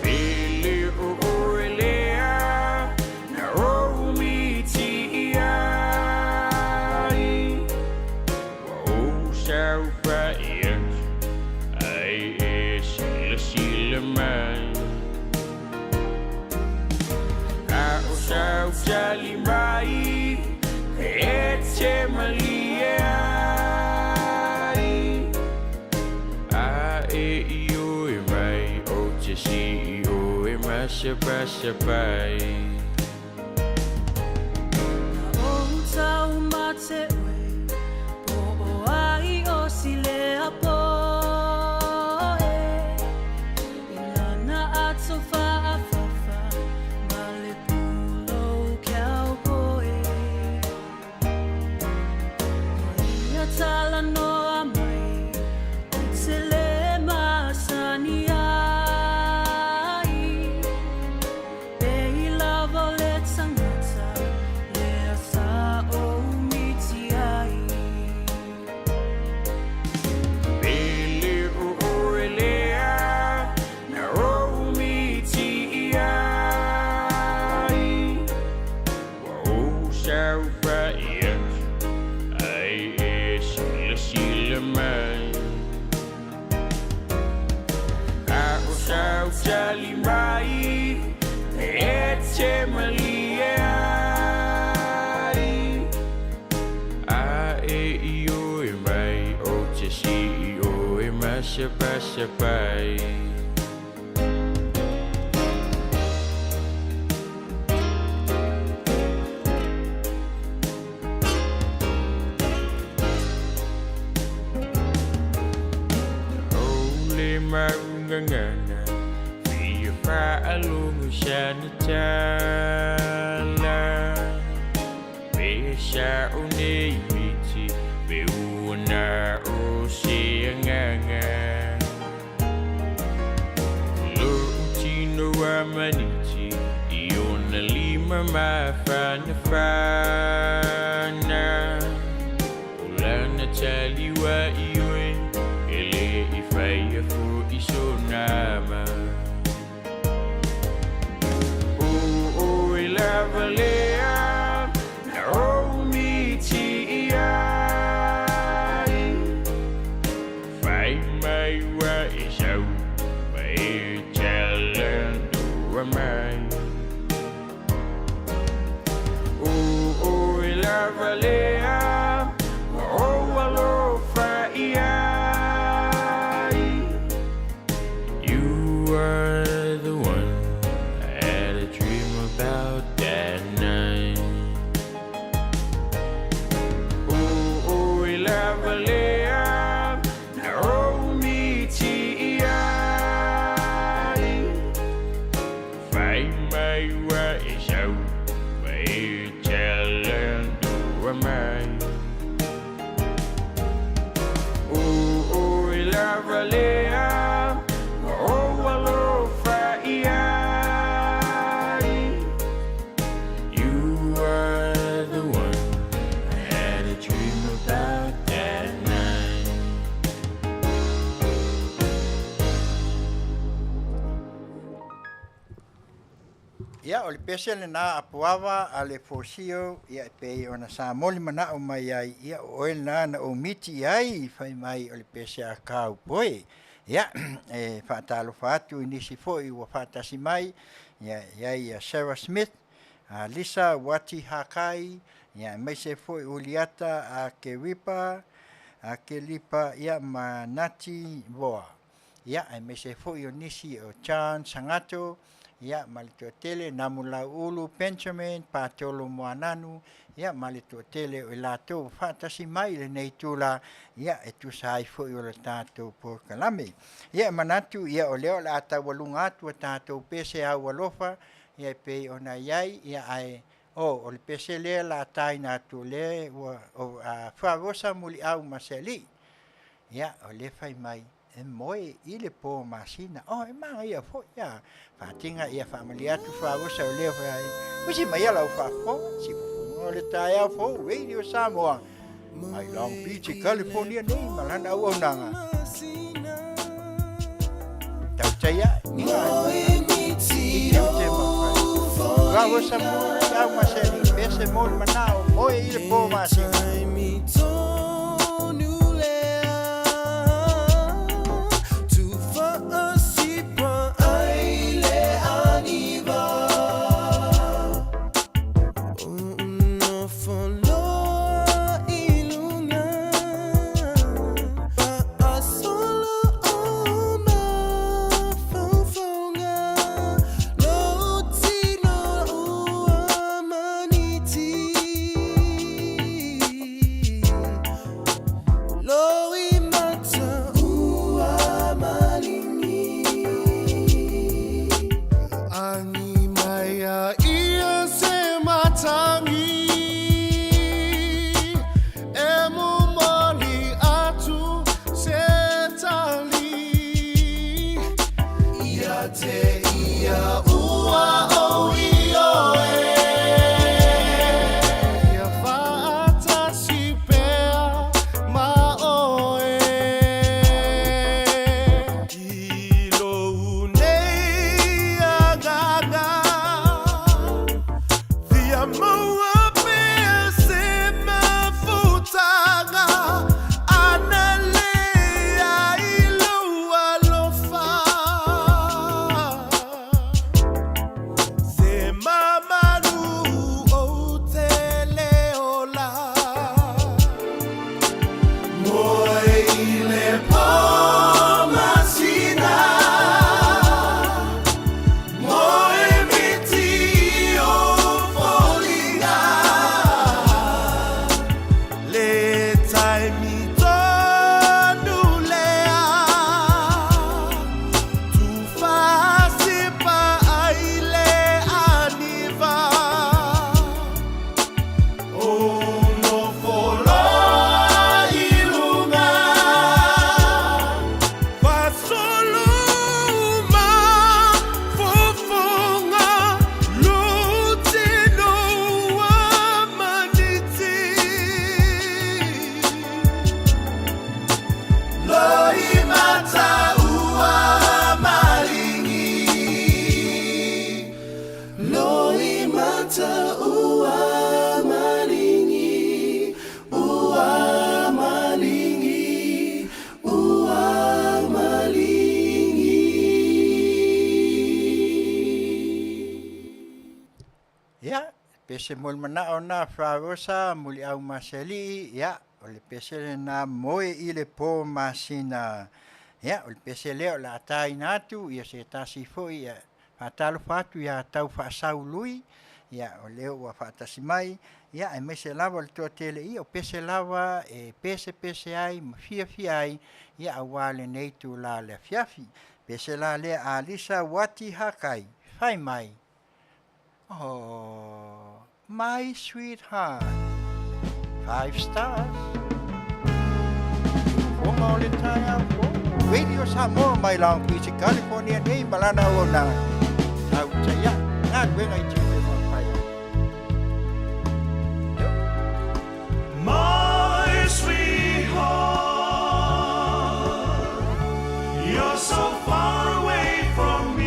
Pele o oe lea na ou miti i ai Ua ou saofai atu ai e silasila mai A o sau tali mai e te malie ai A e ioe mai ou te sii oe masapasapai. Na ou taumate oe, po o ai o silea poe, i lana ato faafafa ma le pulou cowboy. Na ia talanoa mai, ou te le masani ai, e i lava o le tagata lea sa ou miti ai. Pele o oe lea na ou miti i ai Ua ou saofai atu ai e silasila mai A o sau tali mai e te malie ai A e ioe mai ou te sii oe masapasapai. O le maugagana fia faalogo i sana tala Pe sa'o nei miti pe ua na o se agaga Lo'u tino a maniti i ona lima mafanafana O lana tali ua ioe e le'i faia fo'i sona ma O oe lava lea na ou miti i ai Fai mai ua e sau ma e talanoa mai O oe lava lea na ou alofa i ai You are the one I had a dream about that night O oe lava lea na ou miti i ai Fai mai ua e sau ma e talanoa mai O oe lava lea na ou alofa i ai You are the one I had a dream about that night. Ia, o le pese lenā a Puava a le Fosio, ia e pei ona sa moli manao mai ai, ia o oe lenā na ou miti i ai, fai mai o le pese a Cowboy. Ia, e faatalofa atu i nisi foi ua faatasi mai, ia e i ai ia Sarah Smith, a Lisa Wati Hakai, ia aemaise foi Uliata Akeripa, Akelipa, ia ma Nati Voa. Ia, aemaise foi o nisi o John Sangato, ia, ma le toatele, Namulauulu Benjamin, Patolo Moananu, ia, ma le toatele o i latou ua faatasi mai i lenei itula, ia, e tusa ai foi o le tatou polokalame. Ia, e manatu, ia, o lea o le a taualuga atu a tatou pese aualofa, ia, e pei ona i ai, ia, ae, o, o le pese lea o le a taina atu, o lea ua, o, a, Favosa Muliau ma Sealii. Ia, o lea e fai mai, e moe i le po masina. Oh, e manaia foi, ia. Faatiga, ia faamalie atu Favosa o lea foi. Usi mai ia lau faafofoga, si fofoga o le taeao fou, Radio Samoa, mai Long Beach, California nei, ma lana auaunaga. Tautai ae, inga ai. I te ute ma whai. Favosa Muliau ma Sealii, pese mo le manao, moe i le po masina. Ia, pese mo le manao na Flarosa, Muliau ma Sealii, ia, o le pese lena moe i le po masina. Ia, o le pese lea o le a taina atu, ia se tasi foi, ia, faatalofa atu ia tau faasau lui, ia, o lea ua faatasi mai, ia, aemaise lava o le toatele, ia, o pese lava e pesepese ai ma fiafia ai, ia, aua lenei itula o le afiafi. Pese la lea Alisa Wati Hakai, fai mai. Oh, my sweetheart. Five stars. Fofoga o le taeao fou. Radio Samoa mai Long Beach, California nei ma lana auaunaga. Tautai ae, galuega i tiute ma fai. My sweetheart, you're so far away from me.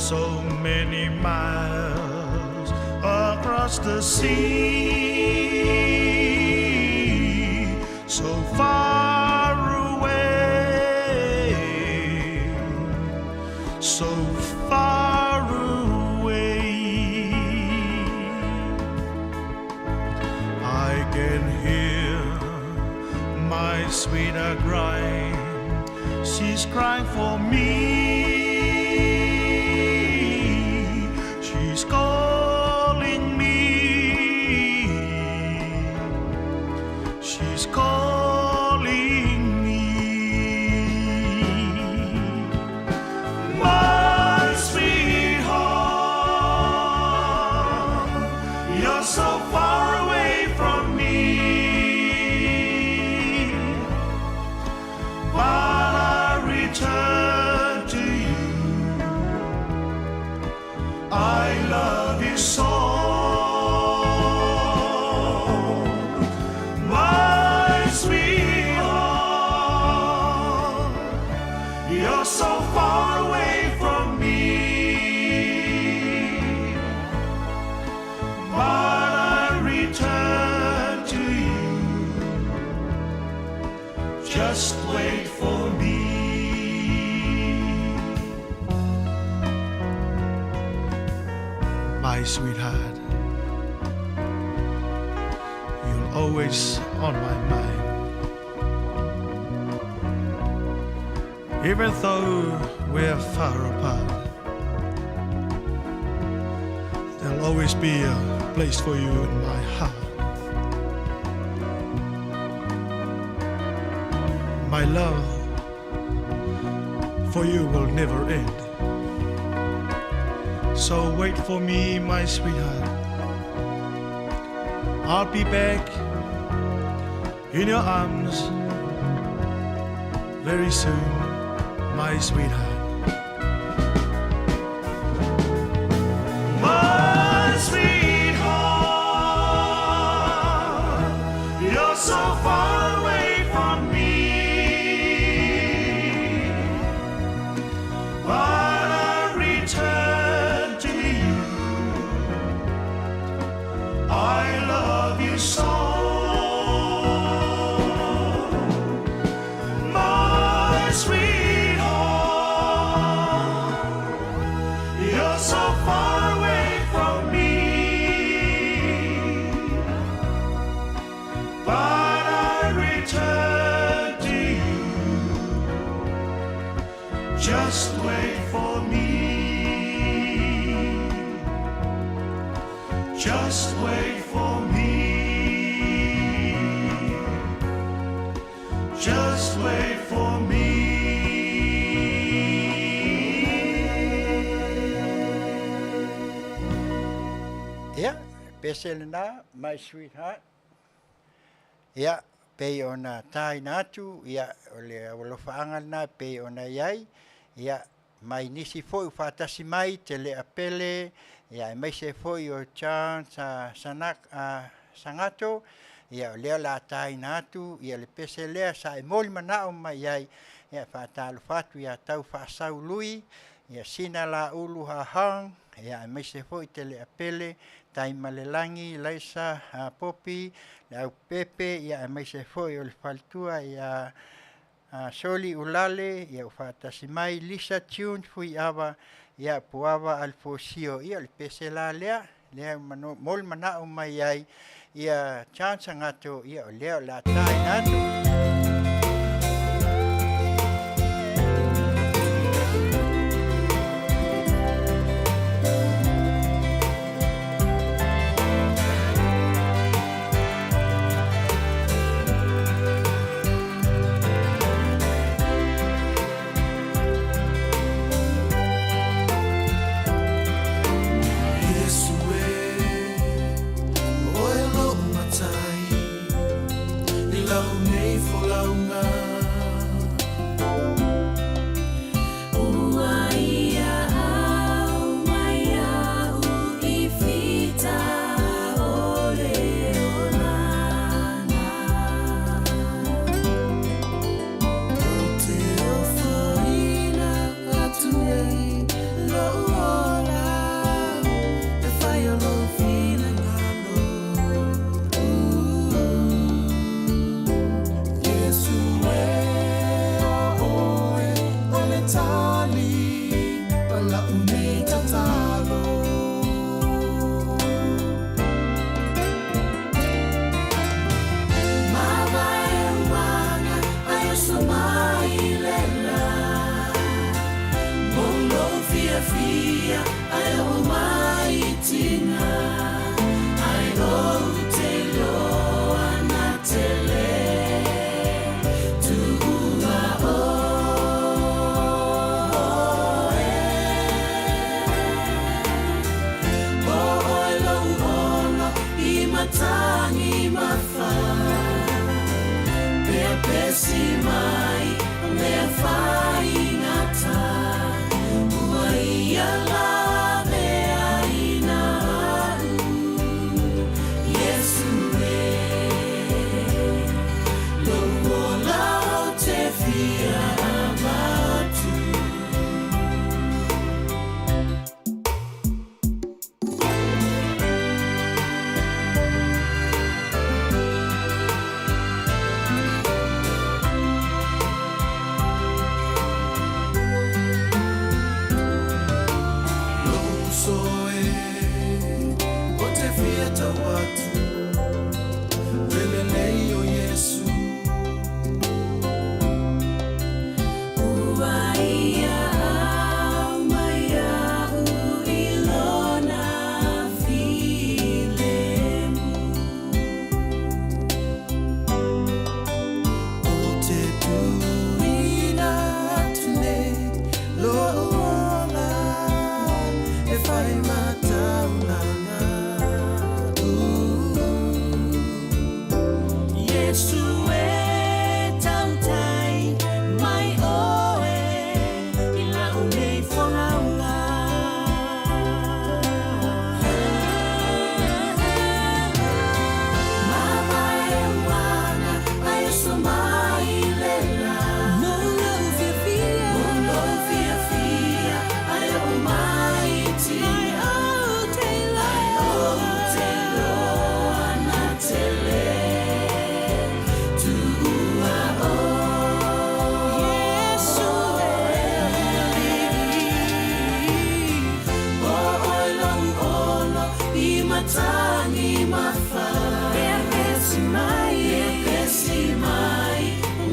So many miles across the sea, so far away, so far away. I can hear my sweetheart crying. She's crying for me. She's calling me. She's calling me. My sweetheart, you're so far away from me. But I return to you. I love you so. My sweetheart, you're so far away from me. But I return to you. Just wait for me. My sweetheart, you're always on my mind. Even though we're far apart, there'll always be a place for you in my heart. My love for you will never end. So wait for me, my sweetheart. I'll be back in your arms very soon, my sweetheart. My sweetheart, you're so far away from me. But I return to you. I love you so. My sweetheart, you're so far away from me. But I return to you. Just wait for me. Just wait for me. Just wait for me. Ia, pese lena, my sweetheart. Ia, pei ona taina atu, ia, o le aualofaaga lena pei ona i ai, ia, mai nisi foi ua faatasi mai te lea pele, ia, aemaise foi o John sa, Sanak, Sagato, ia, o lea o le a taina atu, ia, le pese lea sa e molimanao mai ai, ia, faatalofa atu ia tau faasau lui, ia, Sina Laulu Hahang, ia, aemaise foi te lea pele, Taimalelagi, Laisa, Popi, le Aupepe, ia, aemaise foi o le faletua, ia, Soli Ulale, ia, ua faatasi mai Lisa Tune Fuiava, ia, Puava Alfosio, ia, o le pese la lea, lea mano, molimanao mai ai, ia, John Sagato, ia, o lea o le a taina atu. Iesu e, oe lo'u Matai, i lau nei folauga. Ua ia au mai a'u i fita o le olaga. Ou te ofoina atu nei lo'u. tali o la'u nei tatalo. Lou uso e o te fia tau atu le lelei o Iesu. Ua ia au mai a'u i lona filemu. O te tuuina atu nei lo'u ola e fai ma taulaga. Iesu e tautai mai oe i la'u nei folauga. Mo lou fiafia, mo lou fiafia, ai o mai tina. Ai o te loa, te loa na tele. Tuua o Iesu e. O oe lou olo i matagi mafa. Pepesi mai, pepesi mai,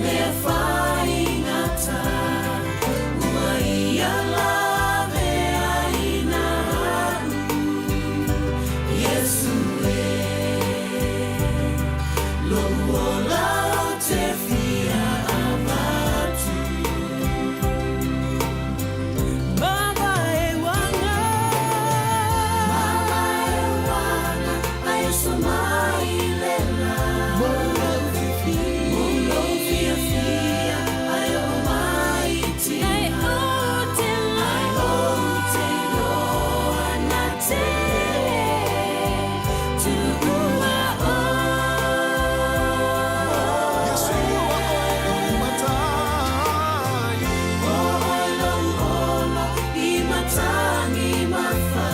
mea faigata. Ua ia lave aina a'u. Iesu e. Lou ola ou te fia avatu. Mavae uaga. Mavae uaga, ai oso mai le la. Mo lou fiafia, ai o mai tina. Ai o te loa na tele. Tuua o. Iesu ua oe lou matai. O oe lou olo i matagi mafa.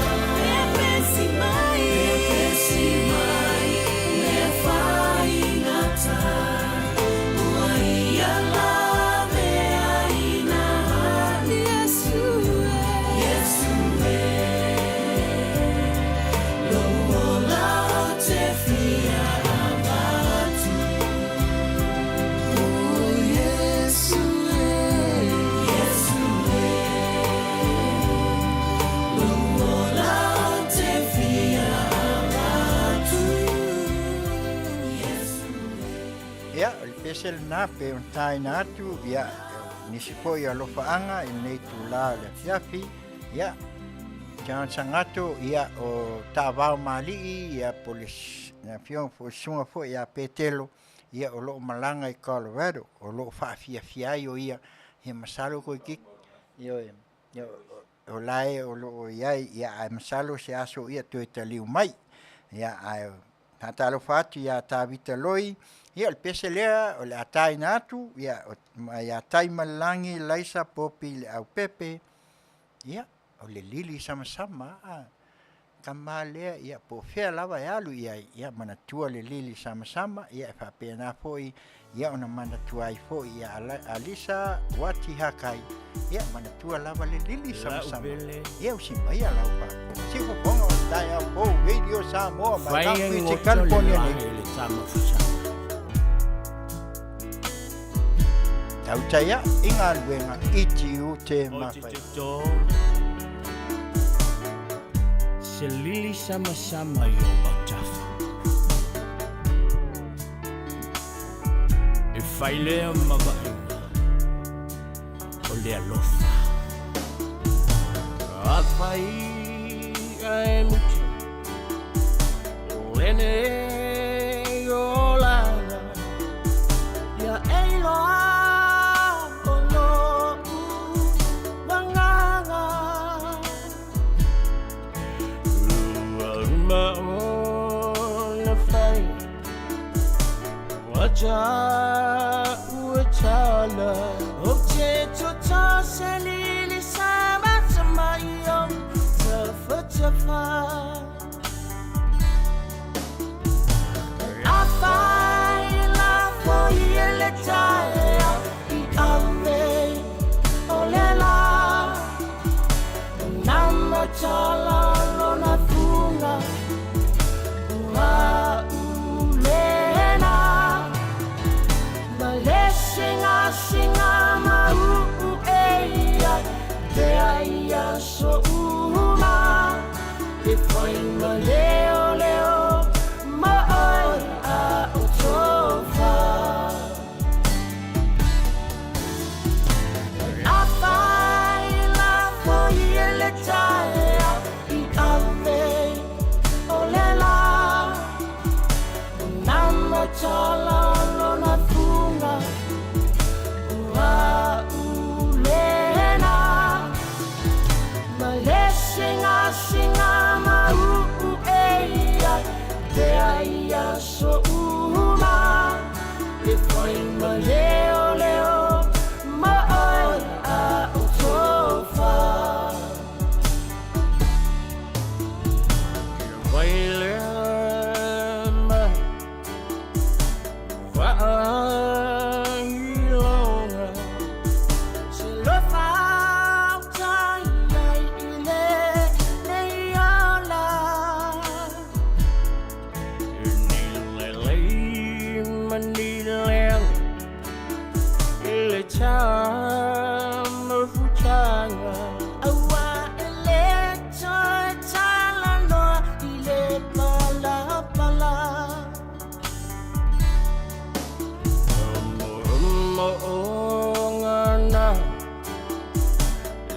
Pepesi mai, pepesi mai, mea faigata. Ua ia lave aina a'u. Iesu e. Iesu e. Lou ola ou te fia avatu. O Iesu e. Iesu e. Lou ola ou te fia avatu. Iesu. Ia, o le pese lenā pe ona taina atu, ia, nisi foi o alofaaga i lenei itulā o le afiafi, ia, John Sagato, ia, o Taavao Mali'i, ia, po o le afioga foi susuga foi ia Petelo, ia, o loo malaga i Colorado, o loo faafiafia ai o ia, ia masalo koe ioe, ia, o lae o loo iai, ia, ae masalo se aso ia toe taliu mai, ia, ae faatalofa atu iā Tavita Loi, ia, o le pese lea o le a taina atu, ia, ma iā Taimalelagi Laisa Popi le Aupepe, ia, o le lili samasama a. tama lea, ia, po o fea lava e alu i ai, ia, manatua le lili samasama, ia, e faapena foi, ia, ona manatua ai foi ia Alisa Wati Hakai, ia, manatua lava le lili samasama, ia, usi maia lau faafofoga. Siufofoga o le taeao fou, Radio Samoa mai Long Beach, California nei. Tautai aʻe i galuega i tiute ma faiva. Se lili samasama i ou autafa. E fai lea ma vaaiga o le alofa. Afai ae muta lenei olaga, ia e iloa o lo'u agaga. Ua uma ona fai ua ua tala. Ou te toto se lili samasama i ou tafatafa. Afai lafo i le taeao i ave o le la. Na matala lona fuga ua ulena. Ma le singasinga ma uu e ia te ai aso uma. E fai ma leo leo ma oi a o tofa. Afai lafo i le taeao i ave o le la. Na matala lona fuga ua ulena. Ma le singasinga ma uu e ia te ai aso uma. E fai ma leo leo ma oi a o tofa. Vai lea ma vaailoga. Se lofa utai ai i le nei ola. Ni lelei ma ni leaga i le tamafutaga. Aua e le toe talanoa i le palapala. Mo'omo'oga na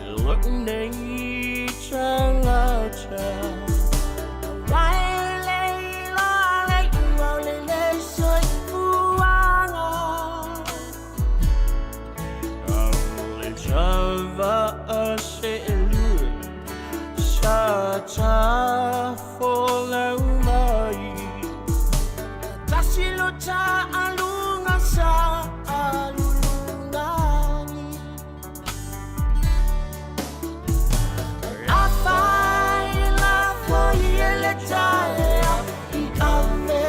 lou nei tagata. Aua e le iloa le iu o lenei soifuaga. Le tava'a se'elua sa tafolau mai. Tasi lo ta'aluga sa alulugagi. Afai lafo i le taeao i ave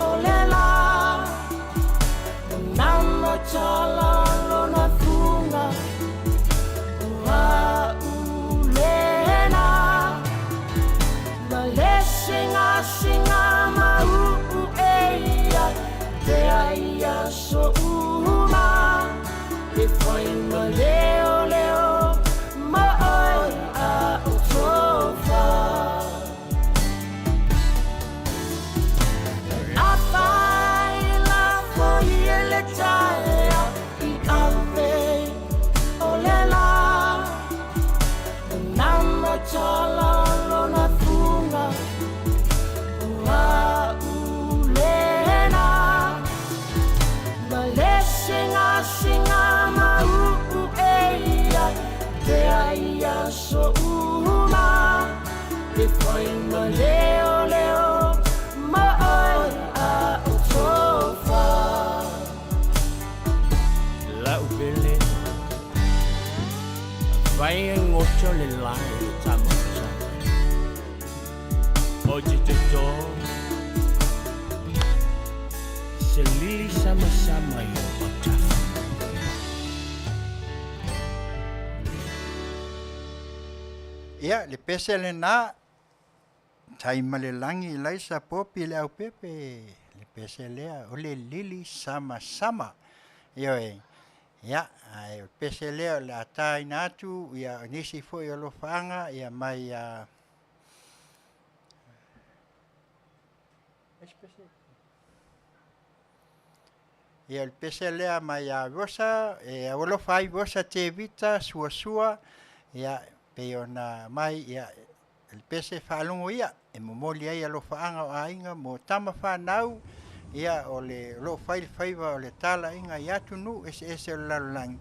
o le la. Na matala lona fuga ua ulena. Ma le singasinga ma uu e ia te ai aso uma. E fai ma leo leo ma oi a o tofa. Afai lafo i le taeao i ave o le la. Na matala lona fuga ua ulena. Ma le singasinga ma uu e ia te ai aso uma. E fai ma leo leo ma oi a o tofa. Lau pele Vai e goto le lai le tamafutaga. Te toto. Se lili samasama i ou autafa. Ia, le pese lenā, tai ma le lagi Laisa Popi Leaupepe, le pese lea o le lili samasama. Ioe, ia, ae o le pese lea o le a taina atu, ia, o nisi foi o alofaaga, ia mai a Ia o le pese lea mai ia Rosa, e aualofa ai Rosa Tevita Suasua, ia pei ona aumai, ia o le pese faalogo ia e momoli ai alofaaga o aiga mo tama fanau, ia o le o lo o fai le faiva o le talaiga i atunuu eseese o le lalolagi,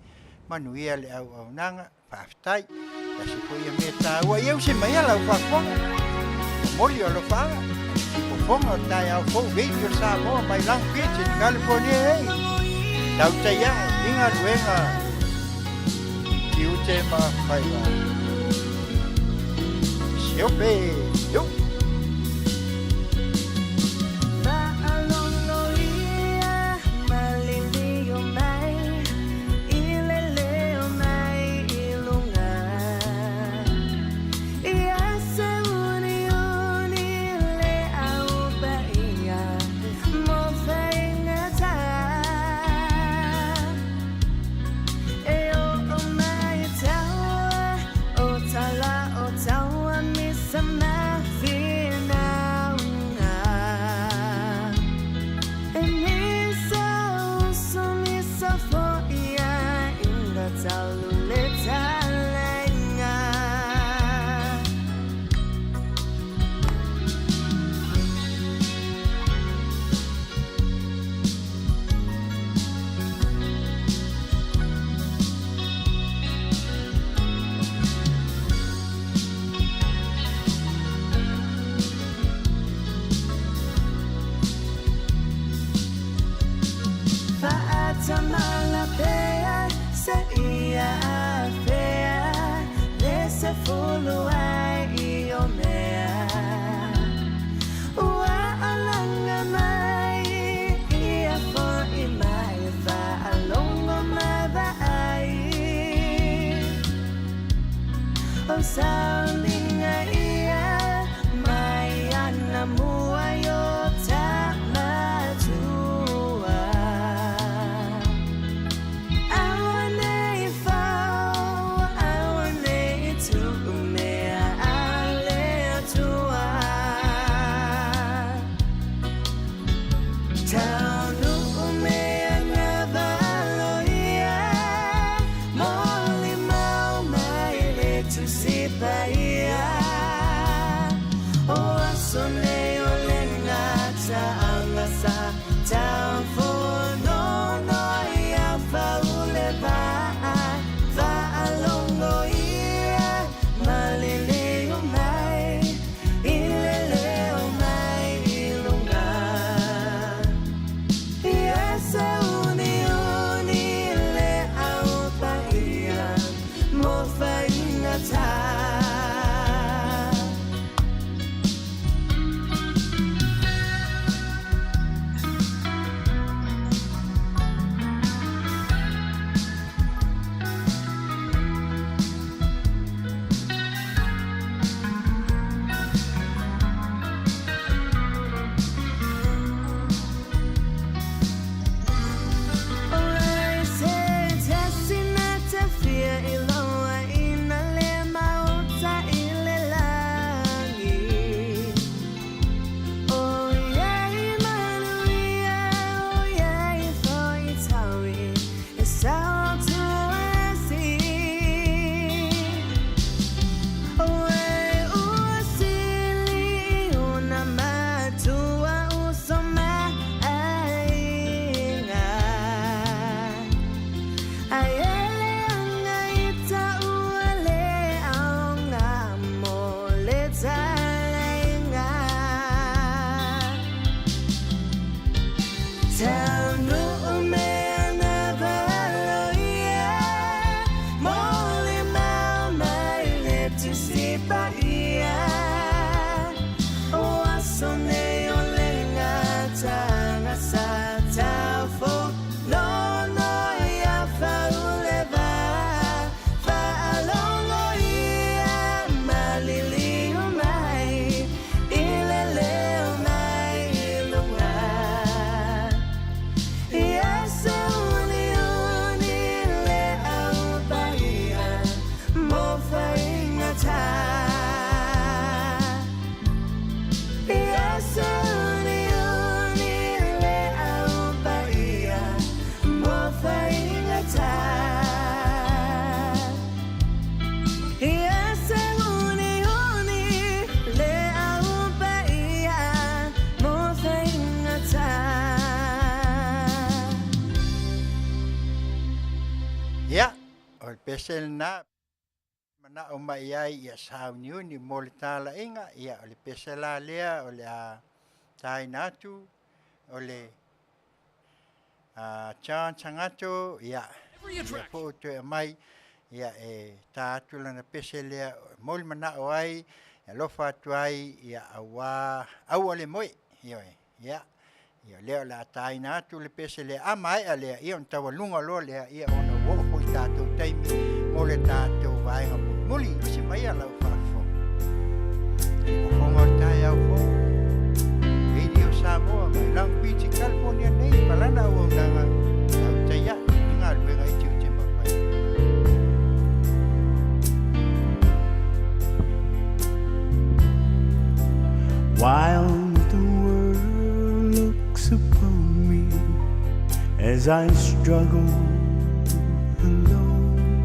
manuia le auaunaga, faafetai. Tasi foi ia mea taua, ia usi mai ia lau faafofoga, momoli o alofaaga, fofoga o le taeao fou, Radio Samoa mai Long Beach in California ei. Tautai ae i galuega tiute ma faiva. Siope, yo! Ia, o le pese lena manao mai ai ia sauniuni mo le talaiga, ia o le pese la lea o le a taina atu o le John Sagato, ia ia foi toe aumai ia e ta atu lana pese lea e momoli manao ai, e alofa atu ai ia aua aua le moe. Ioe, ia, ia lea o le a taina atu le pese lea, a maea lea, ia ona taualuga loa lea, ia ona ua oo foi i tatou taimi mo le tatou vaega mulimuli. Usi maia lau faafofoga. Fofoga o le taeao fou. Radio Samoa mai Long Beach, California nei, ma lana auaunaga tautai ae i galuega e tiute ma fai. While the world looks upon me as I struggle alone,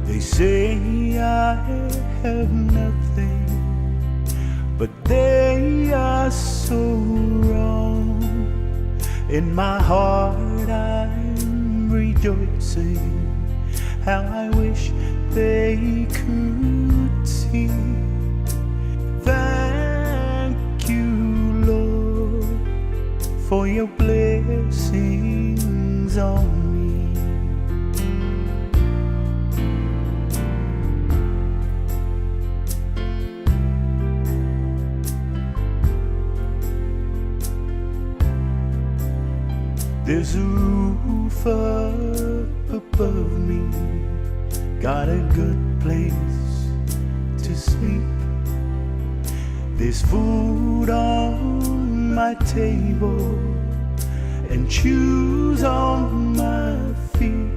they say I have nothing, but they are so wrong. In my heart I'm rejoicing. How I wish they could see. Thank you, Lord, for your blessings on me. There's a roof up above me, got a good place to sleep. There's food on my table and shoes on my feet.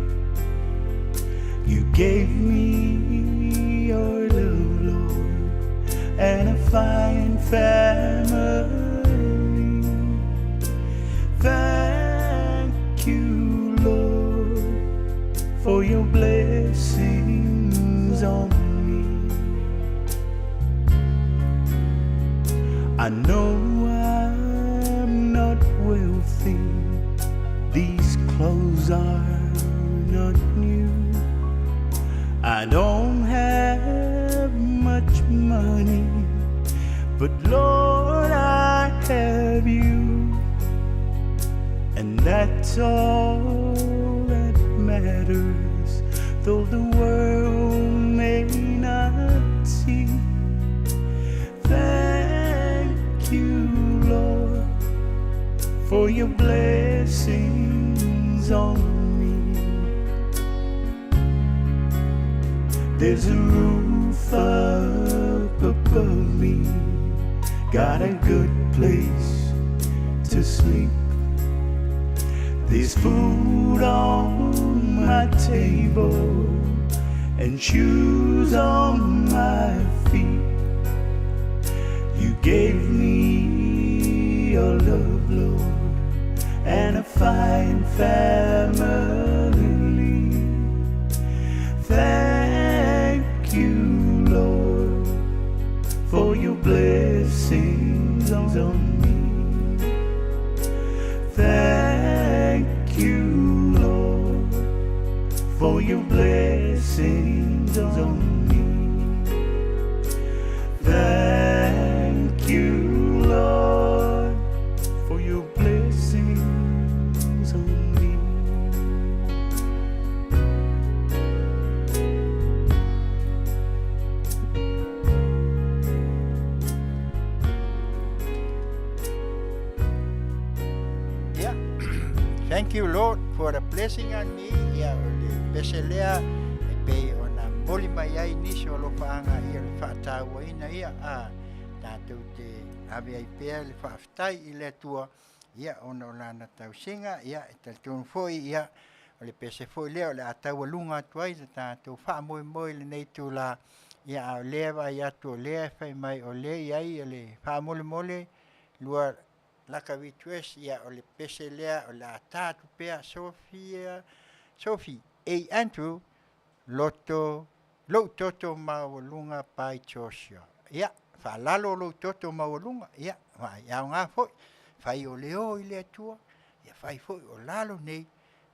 You gave me your love, Lord, and a fine family. Thank you, Lord, for your blessings on me. I know I'm not wealthy, these clothes are not new. I don't have much money, but Lord, I have you. And that's all that matters, though the world may not see. Thank you, Lord, for your blessings on me. There's a roof up above me, got a good place to sleep. There's food on my table and shoes on my feet. You gave me your love, Lord, and a fine family. Thank you, Lord, for your blessings on me. Thank you, Lord, for your blessings on me. Thank you, Lord, for your blessings on me. Ia, thank you Lord for the blessing on me, ia o le pese lea e pei ona momoli mai ai nisi o alofaaga ia le faatauaina ia a tatou te ave ai pea le faafetai i le Atua ia ona o lana tausiga ia e talitonu foi ia o le pese foi lea o le a taualuga atu ai le tatou faamoemoe i lenei itula ia a o lea e vaai atu o lea e fai mai o lea e i ai le faamolemole lua laka request ia o le pese lea o le a ta atu pea Sophia Sophie A Andrew loto lou toto maualuga by Joshua ia faalalo lou toto maualuga ia vaai aoga foi fai o le o i le Atua ia fai foi o lalo nei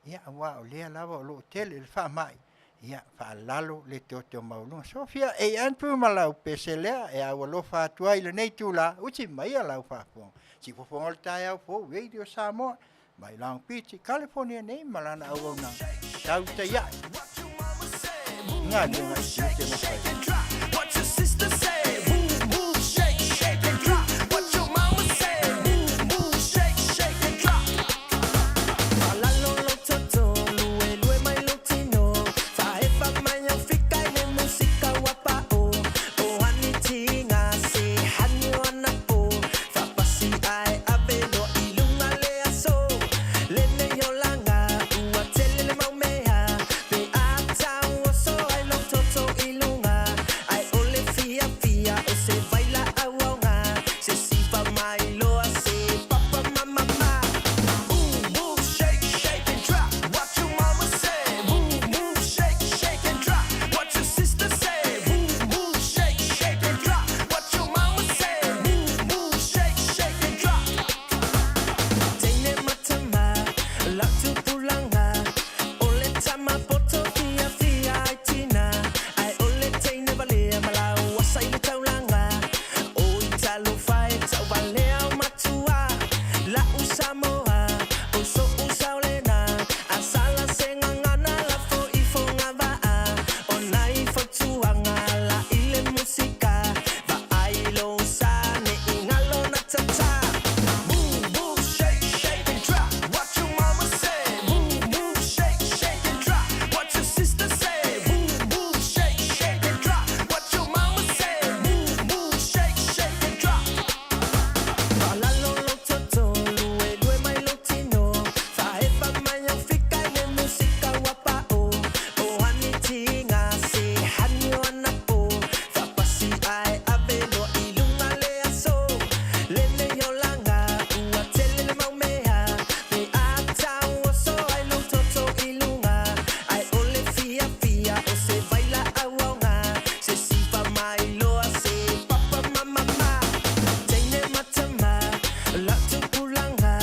Ia aua o lea lava o lo o tele le faamai, ia faalalo le toto maualuga. Sofia A. Andrew ma lau pese lea e aualofa atu ai i lenei itula, uti maia lau faafofoga. Siufofoga o le taeao fou Radio Samoa mai Long Beach i California nei ma lana auaunaga tau taiai i galuega i tiute ma faiva. What your sister say? Move, move, shake, shake and drop. What your mama say? Move, move, shake, shake and drop. Faalalo lou toto, luelue mai lou tino. Faaefa mai au fika i le musika ua pao. O hani tiga se hani o anapo. Faapasi ae ave loa i luga le aso. Lenei olaga ua tele le mau mea. Pe a tauoso ai lou toto i luga. Ae o le fiafia o se vailaau aoga. Se siva mai loa se papa ma mama. Move, move, shake, shake and drop. What your mama say? Move, move, shake, shake and drop. What your sister say? Move, move, shake, shake and drop. What your mama say? Move, move, shake, shake and drop. Teine matama, lau tupulaga, o le tama poto fiafia ai tina. Ae o le teine valea ma lau asa i le taulaga. Oi talofa e tauvalea o matua, la'u Samoa, o so'u saolena. A sala se gagana lafo i fogavaa, o nai fautuaga la i le musika. Vaai lou sa ne i galo na tata. Move, move, shake, shake and drop. What your mama say? Move, move, shake, shake and drop. What your sister say? Move, move, shake, shake and drop. What your mama say? Move, move, shake, shake and drop. Faalalo lou toto, luelue mai lou tino. Faaefa mai au fika i le musika ua pao. O hani tiga se hani o anapo. Faapasi ae ave loa i luga le aso. Lenei olaga ua tele le mau mea. Pe a tauoso ai lou toto i luga. Ae o le fiafia o se vailaau aoga. Se siva mai loa se papa ma mama. Teine matama, lau tupulaga,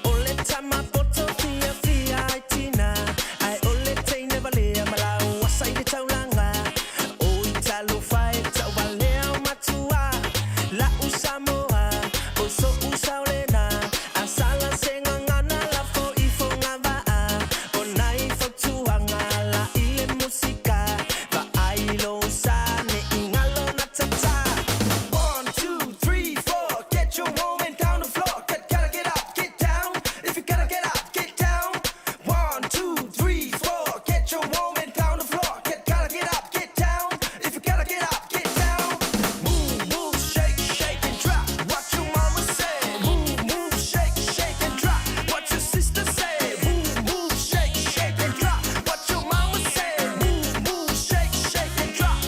o le tama poto fiafia ai tina. Ae o le teine valea ma lau asa i le taulaga. Oi talofa e tauvalea o matua, la'u Samoa, o so'u saolena. A sala se gagana lafo i fogavaa, o nai fautuaga la i le musika. Vaai lou sa ne i galo na tata. 1, 2, 3, 4. Get your woman down the floor. Get, gotta get up, get down. If you gotta get up, get down. 1, 2, 3, 4. Get your woman down the floor. Get, gotta get up, get down. If you gotta get up, get down. Move, move, shake, shake and drop. What your mama say? Move, move, shake, shake and drop. What your sister say? Move, move, shake, shake and drop. What your mama say? Move, move, shake, shake and drop.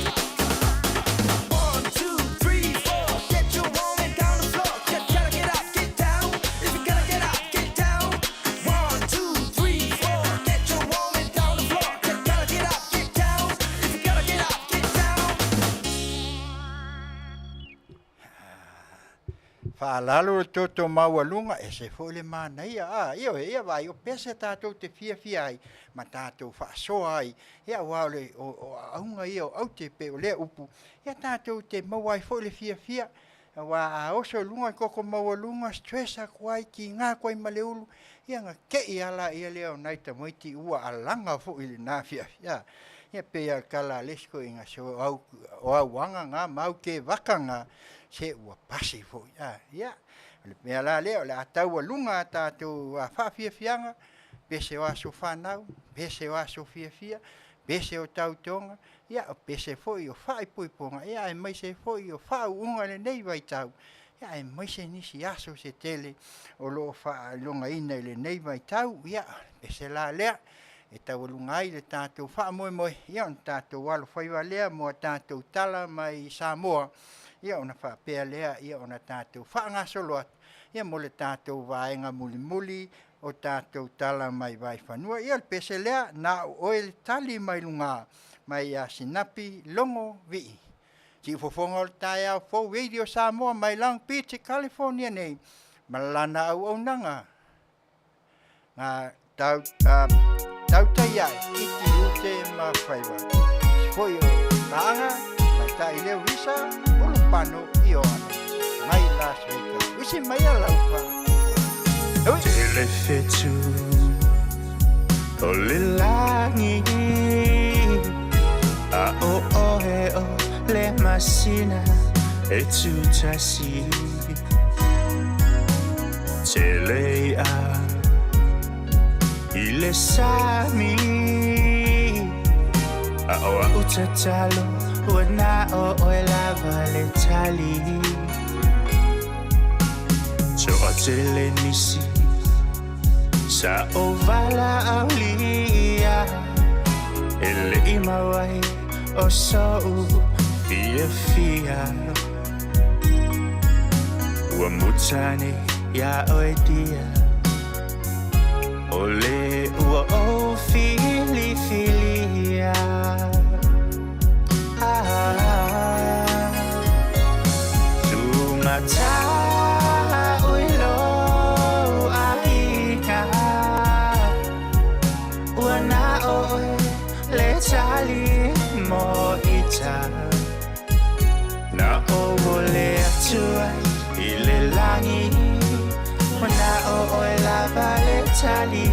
1, 2, 3, 4. Get your woman down the floor. Get, gotta get up, get down. If you gotta get up, get down. 1, 2, 3, 4. Get your woman down the floor. Get, gotta get up, get down. If you gotta get up, get down. Faalalo le toto maualuga, ese foi le manaia a ioe ia vaai o pese tatou te fiafia ai ma tatou faasoa ai ia aua o le o, o auga ia o aute pe o lea upu ia tatou te maua ai foi le fiafia aua a oso i luga i koko maualuga stress atu ai kiga atu ai ma le ulu ia na te'i lava laia lea o nai tamaiti ua alaga foi i lena fiafia ia pei lava o le tala a le isi toeaina se o au o auaga na ma au tevaka na se ua pasi foi a ia o le mea la lea o le a taualuga a tatou faafiafiaga pese o aso fanau pese o aso fiafia pese o tautoga ia o pese foi o faaipoipoga ia aemaise foi o faauuga i lenei vaitau ia aemaise nisi aso se tele o lo o faailogaina i lenei vaitau ia pese la lea e taualuga ai le tatou faamoemoe ia ona tatou alofaiva lea mo a tatou tala mai Samoa ia ona faapea lea ia ona tatou faagasolo atu ia mo le tatou vaega mulimuli o tatou tala mai Vaifanua. Ia o le pese lea, na o oe le tali mai luga mai ia Sinapi Logo Vii. Siufofoga o le taeao fou Radio Samoa mai Long Beach, California nei, ma lana auaunaga. Ga Tau, tautai ae i tiute ma faiva. Nisi foi o paaga tamaitai leo visa Ulupano Ioane mai Las Vegas. Usi maia lau faafofoga. Tele fetu o le lagi A o oe o le masina e tutasi Tele a i le sami A o au tatalo ua na o oe lava le tali Toa tele nisi Sa o vala aulia E le i mawai o so'u fia fia Ua mutane ia oe dia O le ua o filifilia Ah, Tūmata ui lo aiga Ua na oe le tali mo ita Na o o le atua i le lagi Ua na o oe lava le tali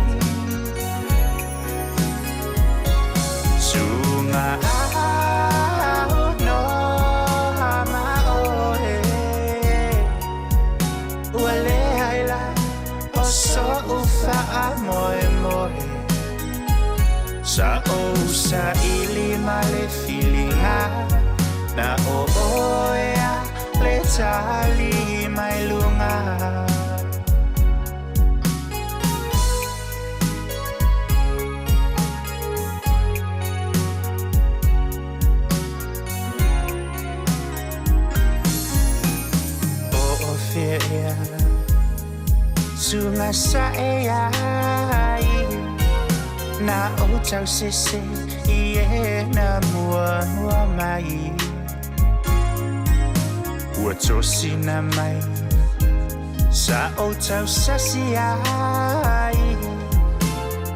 Sunga au no ma oe Ua leai la o so'u faamoemoe Sa ou saili ma le filiga Na o oe a le tali mai luga. O o fea ea Sunga sa e ai Na o tau sese i e na mua mua mai Ua tosina mai Sa o tau sasi ai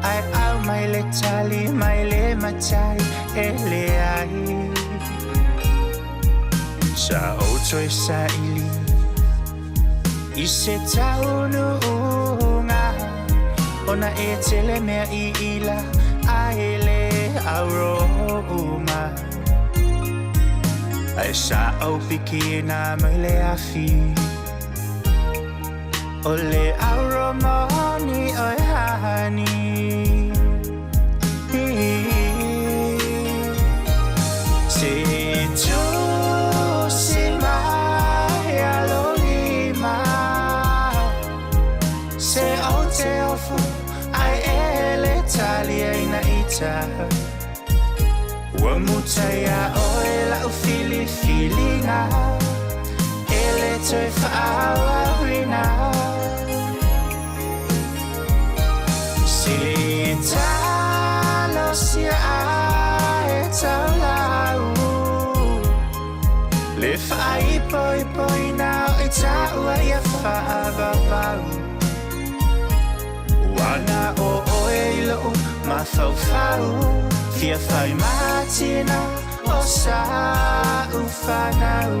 Ai au mai le tali mai le matai e le ai Sa o toe saili I se taunuuga Ona e tele mea i ila Ai le auro uma Ai sa o piki na mai le afi O le auro moni o e hani Se tusi mai a lo lima Se o te ofu ai e le tali ai na ita Ua muta ia oe lau filifiliga E le toe faaauauina Se talosia ae taulau Le faaipoipoina o i taua ia faavavau Ua na o oe i lou mafaufau Fia fai matina o sa'u fanau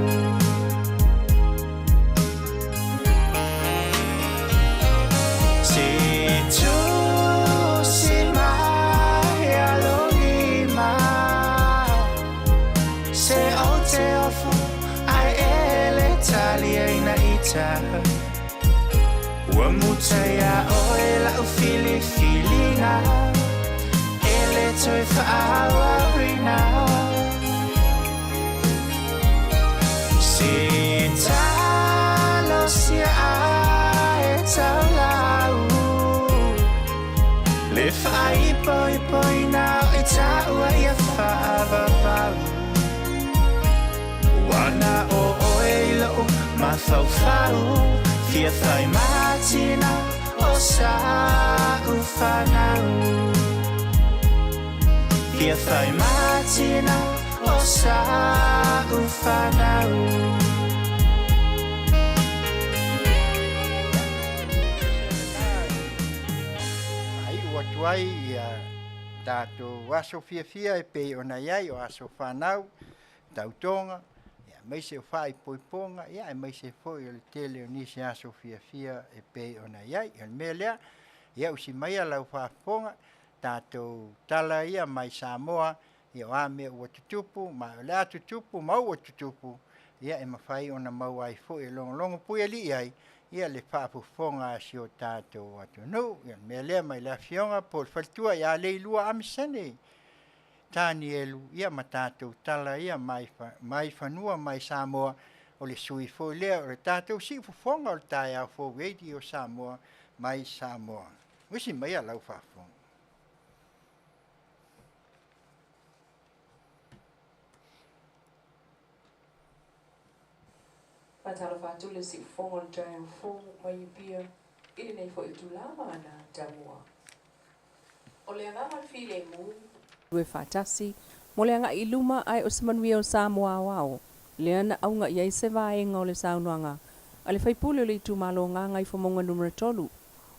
Se tusi mai a lo lima Se o te ofu ai e le tali ai na ita Ua muta ia oe lau filifiliga E le toe faaauauina Se talosia ae taulau Le faaipoipoina o i taua ia faavavau Ua na o oe i lou mafaufau Fia fai matina o sa'u fanau Fia fai matina o sa'u fanau. Ai ua atu ai ia tatou aso fiafia e pei ona i ai o aso fanau, tautoga, aemaise o faaipoipoga, aemaise foi o le tele o nisi aso fiafia e pei ona i ai. O le mea lea, ia usi maia lau faafofoga, tatou tala ia mai Samoa, ia o a mea ua tutupu, ma o le a tutupu ma ua tutupu, ia e mafai ona maua ai foi e logologo puialii ai ia le faafofoga a si o tatou atunuu. Ia o le mea lea mai le Afioga po o le faletua ia Leilua Amisene Tanielu, ia ma tatou tala ia mai, mai fanua mai Samoa, o le sui foi lea o le tatou siufofoga o le taeao fou Radio Samoa mai Samoa. Usi maia lau faafofoga. Faatalofa atu le siufofoga o le taeao fou mai Apia i lenei foi itula ma ana taumua. O le agaga o le filemu, Lue faatasi mo le agai i luma ae o se manuia o Samoa aoao lea na auga i ai se vaega o le saunoaga a le faipule o le itumalo Gagaifomauga Numera 3,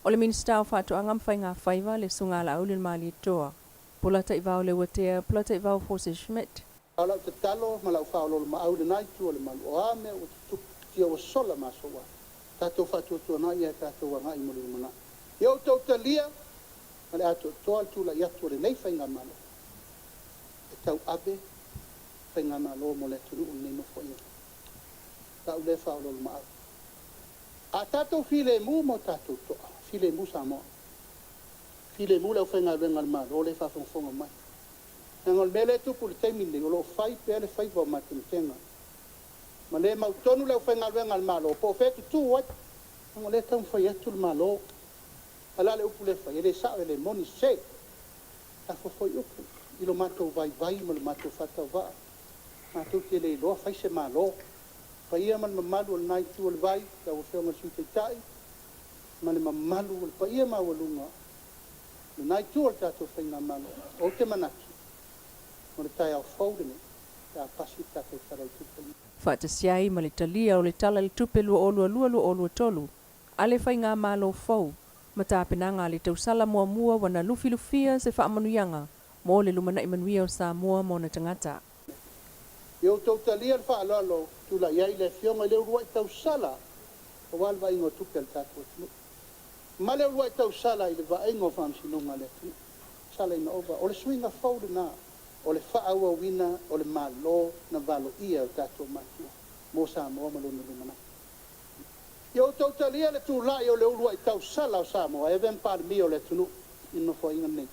o le Minisita o Faatoaga ma Faiga Faiva, le Susuga Laauli Polataivao Leuatea Polataivao Fosi Schmidt. A o lau tatalo ma lau faaoloolomaau i lena itu o le malu, o a mea ua tutupu, tia ua sola ma aso ua afa, tatou faatuatuanai ae tatou agai mo le lumanai. Ia outou talia ma le atoatoa le tulai atu o lenei Faigamalo e tauave Faigamalo mo le atunuu i lenei Nofoaiga. Lau lea faaoloolomaau. A tatou filemu ma o tatou toa, filemu Samoa. Filemu le aufaigaluega a le Malo lea e faafogafoga mai. Leaga o le mea lea e tupu i le taimi lenei, o lo o fai pea le faiva o matematega. Ma le mautonu le aufaigaluega a le Malo po o fea e tutu ai. Leaga o lea e taumafai atu le Malo. A o le a le upu lea e fai? E le sao, e le moni, se. Lafo foi upu i lo matou vaivai ma lo matou faatauvaa. Matou te le iloa fai se Malo. Paia ma le mamalu o lena itu o le vai, lau Afioga i le Sui Taitai, ma le mamalu o le paia maualuga o lena itu o le tatou Faigamalo. Ou te manatu, o le taeao fou lenei pe a pasi le tatou Tala o le Tupe lenei. Faatasi ai ma le talia o le Tala i le Tupe 2022/2023 a le Faigamalo fou ma tapenaga a le tausala muamua ua na lufilufia se faamanuiaga mo le lumanai manuia o Samoa ma ona tagata. Ia outou talia le faaaloalo tulai ai le Afioga i le uluai tausala aua le vaaiga o tupe a le tatou atunuu ma le uluai tausala i le vaaiga o faamasinoga a le atunuu. Salaina ova, o le suiga fou lena o le faaauauina o le Malo na valoia e o tatou matua mo Samoa ma lona lumanai. Ia outou talia le tulai o le uluai tausala o Samoa e avea ma Palemia o le atunuu i le Nofoaiga lenei.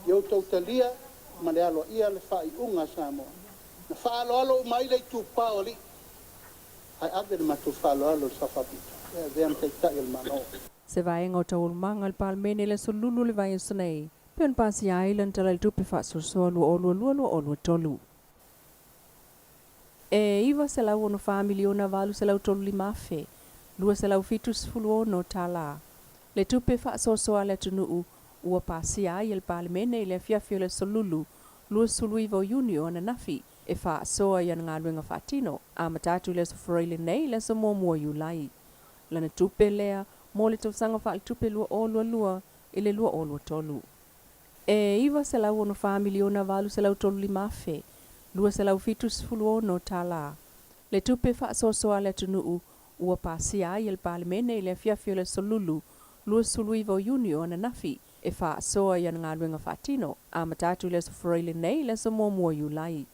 Ia outou talia ma le aloaia le faaiuga a Samoa na faaaloalo uma ai le itupa o alii ae ave le matou faaaloalo i le Sao Faapito e avea ma Taitai o le Malo. Se vaega o taualumaga a le Palemene i le aso Lulu o le vaiaso nei, pei ona pasia ai lana Tala i le Tupe Faasoasoa 2022/2023. E $964 miliona 835 afe 276 tala le tupe faasoasoa a le atunuu ua pasia ai e le Palemene i le afiafi o le aso Lulu 29 o Iuni o ananafi e faasoa i ana galuega faatino, amata atu i le aso Faraile nei i le aso 1 o Iulai. Lana tupe lea mo le tausaga faaletupe 2022 i le 2023. E $964 miliona 835 afe 276 tala le tupe faasoasoa a le atunuu ua pasia ai e le Palemene i le afiafi o le aso Lulu 29 o Iuni o ananafi e faasoa i ana galuega faatino, amata atu i le aso Faraile nei i le aso 1 o Iulai.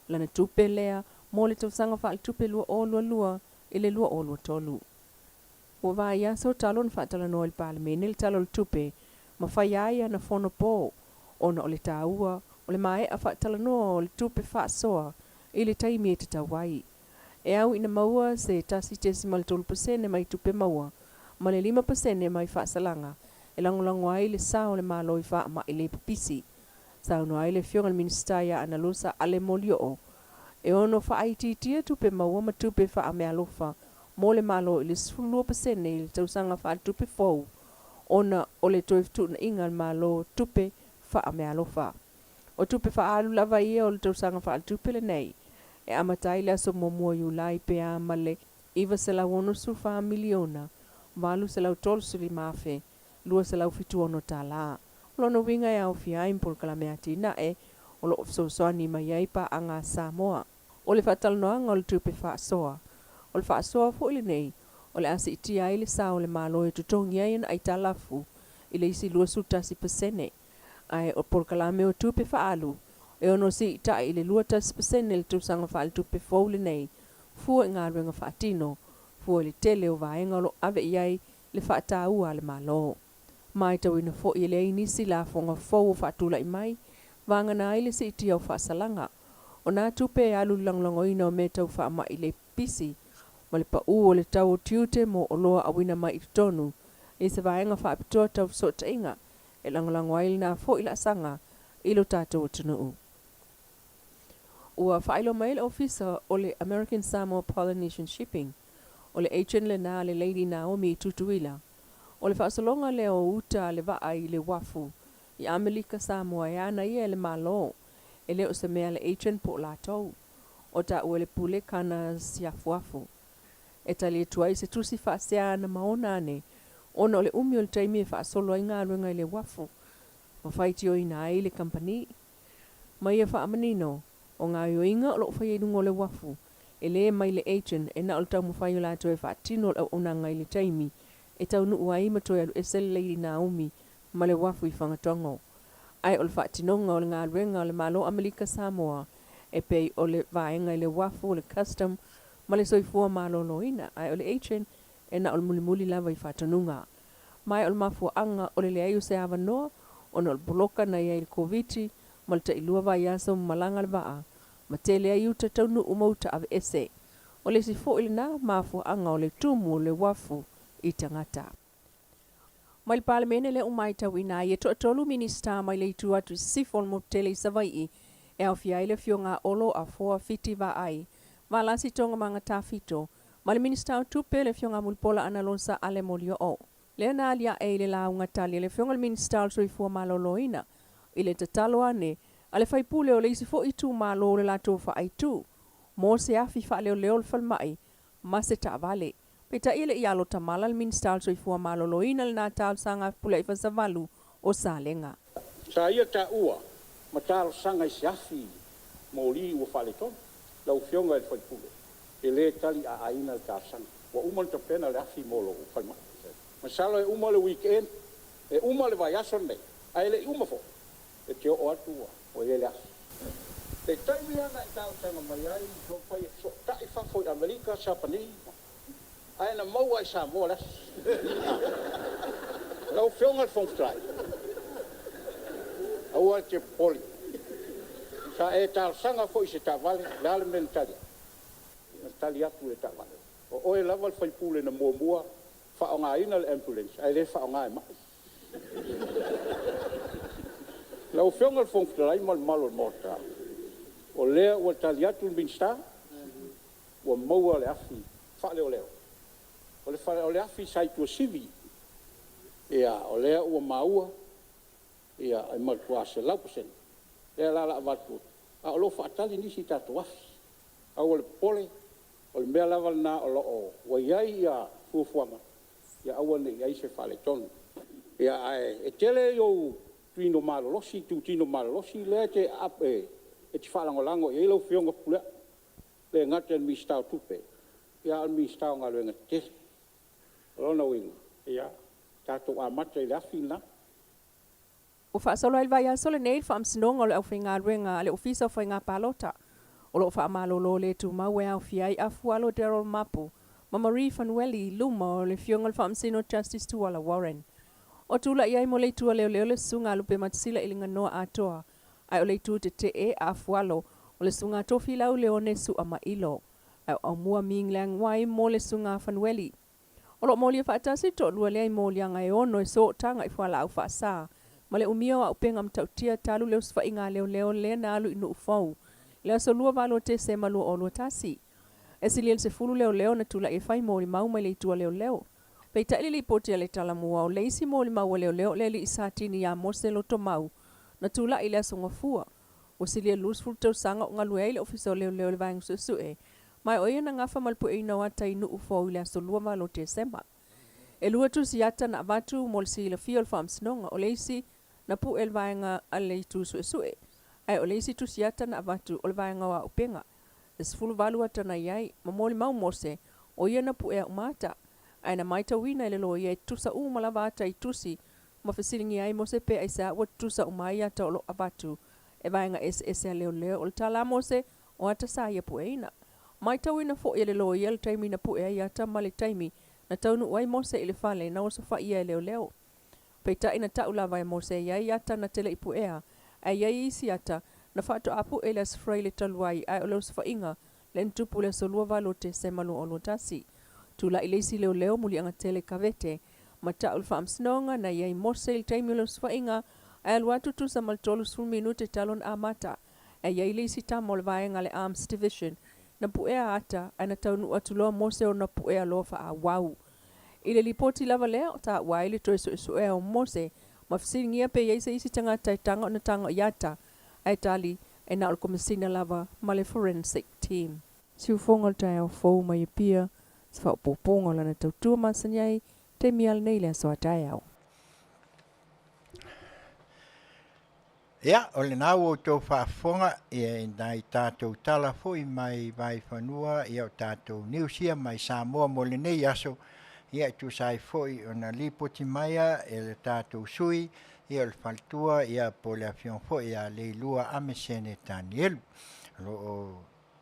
Lana tupe lea mo le tausaga faaletupe 2022 i le 2023. Ua vaiaso talu ona faatalanoa i le Palemene le Tala o le Tupe ma fai ai ana fono po ona o le taua o le maea faatalanoa o le tupe faasoa i le taimi e tatau ai. E au ina maua se 1.3% mai tupe maua ma le 5% mai faasalaga e lagolago ai le sao o le Malo i faamai le pipisi. Saunoa ai le Afioga i le Minisita ia Analosa Ale Molioo e ono faaitiitia tupe maua ma tupe faameaalofa mo le Malo i le 12% i le tausaga faaletupe fou ona o le toe fetuunaiga a le Malo tupe faameaalofa. O tupe faaalu lava ia o le tausaga faaletupe lenei e amata ai le aso 1 o Iulai pe a ma le $964 miliona 835 afe 276 tala. O lona uiga e aofia ai ma polokalame atinae o lo o fesoasoani mai ai paaga a Samoa. O le faatalanoaga o le tupe faasoa. O le faasoa foi lenei o le a siitia ai le sao o le Malo e totogi ai ana aitalafu i le isi 21%, ae o polokalame o tupe faaalu e ono siitai i le 21% i le tausaga faaletupe fou lenei, fua i galuega faatino, fua i le tele o vaega o lo o ave i ai le faataua a le Malo. Matauina foi e leai nisi lafoga fou o faatulai mai, vagana ai le siitia o faasalaga. O nā tupe e alu i le lagolagoina o mea tau faamai le pisi ma le paū o le tau o tiute mo oloa auina mai i totonu i se vaega faapitoa tau fesootaiga e lagolago ai lenā foi laasaga i lo tatou atunuu. Ua faailoa mai le Ofisa o le American Samoa Polynesian Shipping, o le agent lenā a le Lady Naomi i Tutuila. O le faasologa lea o uta a le vaa i le uafu i Amelika Samoa e ana ia e le Malo, e le o se mea a le agent po o latou. O taua e le Pule Kana Siafuafu. E tali atu ai se tusi faasea na maona ane ona o le umi o le taimi e faasolo ai galuega i le uafu ma faitioina ai le kamupani. Ma ia faamanino, o gaoioiga o lo o faia i luga o le uafu, e le mai le agent e na o le taumafai o latou e faatino le auaunaga i le taimi e taunuu ai ma toe alu ese le Lady Naomi ma le uafu i Fagatogo. Ae o le faatinoga o le galuega a le Malo Amelika Samoa e pei o le vaega i le uafu o le custom ma le soifua maloloina, ae o le agent e na o le mulimuli lava i faatonuga. Ma e o le mafuaaga o le leai o se avanoa ona o le poloka na i ai i le Koviti ma le tailua vaiaso ma malaga le vaa ma tele ai uta taunuu ma uta aveese. O le isi foi lena mafuaaga o le tumu o le uafu i tagata. Mai le Palemene lea ua matauina ai e toatolu Minisita mai le itu atu i sisifo o le motu tele i Savai'i e aofia ai le Afioga a Olo Afoa Fiti Vaai Valasi Toga Tafito ma le Minisita o Tupe le Afioga a Mulipola Anarosa Ale Molioo. Lea na alia'e i le lauga tali a le Afioga i le Minisita o le Soifua Maloloina i le tatalo ane a le faipule o le isi foi itumalo o le latou faaaitu mo se afi faaleoleo o le falemai ma se taavale. Peitai e le i alo tamala le Minisita o le Soifua Maloloina i lenā talosaga a Fepuleai Fasavalu o Salega. Sa ia taua ma talosaga i se afi moli ua faaletonu. Lau Afioga i le sui usufono, e le tali aaina le talosaga. Ua uma ona tapena le afi mo lou falemai. Masalo e uma le weekend, e uma le vaiaso lenei, ae le i uma foi, e te oo atu ua i ai le afi. Le taimi lava na e talosaga mai ai, taumafai e fesootai fafo i Amerika, Sapani, ae na maua i Samoa le afi. Lau Afioga i le Fofoga Fetalai, aua e te popole, sa e talosaga foi i se taavale, o le a le mea na tali atu? Na tali atu le taavale. O oe lava le sui usufono na muamua faaaogaina le ambulance ae le faaaoga e mai. Lau Afioga i le Fofoga Fetalai ma le mamalu o le Maota, o lea ua tali atu le Minisita, ua maua le afi faaleoleo. O le, o le afi sa i Tuasivi, ia o lea ua maua e matua 100%. Lea la o le a avatu, a o lo o faatali nisi tatou afi. Aua le popole, o le mea lava lena o lo o ua i ai fuafuaga ia aua ne i i ai se faaletonu. Ae tele ou tino malolosi, itutino malolosi lea e te faalagolago i ai lau Afioga Fepuleai, e le gata i le Minisita o Tupe, a o le Minisita o Galuega Tetele. O lona uiga, ia tatou amata i le afi lena. Ua faasolo ai le vaiaso lenei le faamasinoga o le aufaigaluega a le Ofisa o Faiga Palota o lo o faamalolo le tumau e aofia ai Afualo Daryl Mapu ma Marie Fanueli i luma o le Afioga i le Faamasino Justice Tuala Warren. O tulai ai mo le itu a leoleo le Susuga a Lupematasila i Liganoa Atoa, ae o le itu tetee a Afualo o le Susuga a Tofilau Leone Suamailo, ae o Aumua Ming Leang Wai mo le Susuga a Fanueli. O lo o molia faatasi le toalua lea i moliaga e ono e sootaga i fualaau faasa ma le umia o auupega matautia talu le osofaiga a leoleo lea na alu i Nuufou i le aso 28 o Tesema 2021. E silia i le 10 leoleo na tulai e fai molimau mai le itu a leoleo. Peitai le lipoti a le Talamua, o le isi molimau a leoleo o le alii Satini ia Mose Lotomau na tulai i le Aso Gafua. Ua silia i le 20 tausaga o galue ai le Ofisa o Leoleo i le Vaega Suesue, ma o ia na gafa ma le pueina o ata i Nuufou i le aso 28 o Tesema. E lua tusi ata na avatu mo le silafia o le Faamasinoga, o le isi na pu'e e le vaega a le Itu Suesue, ae o le isi tusi ata na avatu o le vaega o Auupega. E 18 ata na i ai, ma molimau Mose, o ia na pu'ea uma ata. Ae na maitauina e le loia e tutusa uma lava ata i tusi, ma fesiligia ai Mose pe aisea ua tutusa uma ai ata o lo o avatu e vaega eseese a leoleo. O le tala a Mose, o ata sa ia pu'eina. Maitauina foi e le loia le taimi na pu'e ai ata ma le taimi na taunuu ai Mose i le fale na osofaia e leoleo. Peitai na ta'u lava e Mose e i ai ata na te le i pu'ea, ae i ai isi ata na faatoa pu'e i le Aso Faraile talu ai, ae o le osofaiga lea na tupu i le aso 28 o Tesema 2021. Tula'i le isi leoleo muliagatele Kavete ma ta'u le faamasinoga na i ai Mose i le taimi o le osofaiga, ae alu atu tusa ma le 30 minute talu ona amata. Ae i ai le isi tama o le vaega a le Arms Division na pu'ea ata ae na taunuu atu loa Mose ona pu'ea loa faaauau. I le lipoti lava lea, taua ai le toe suesuea o Mose ma fesiligia pe i ai se isi tagata e taga ona taga i ata, ae tali, e na o le Komesina lava ma le Forensic Team. Siufoga o le taeao fou mai Apia, se faaopoopoga o lana tautua masani ai, taimi a lenei i le aso a taeao. Ia, o lena ua outou faafofoga i nai tatou tala foi mai Vaifanua, ia o tatou news ia mai Samoa mo lenei aso, ia e tusa ai foi ona lipoti mai e le tatou sui, ia o le faletua, ia po o le afioga foi ia Leilua Amesene Tanielu. O lo o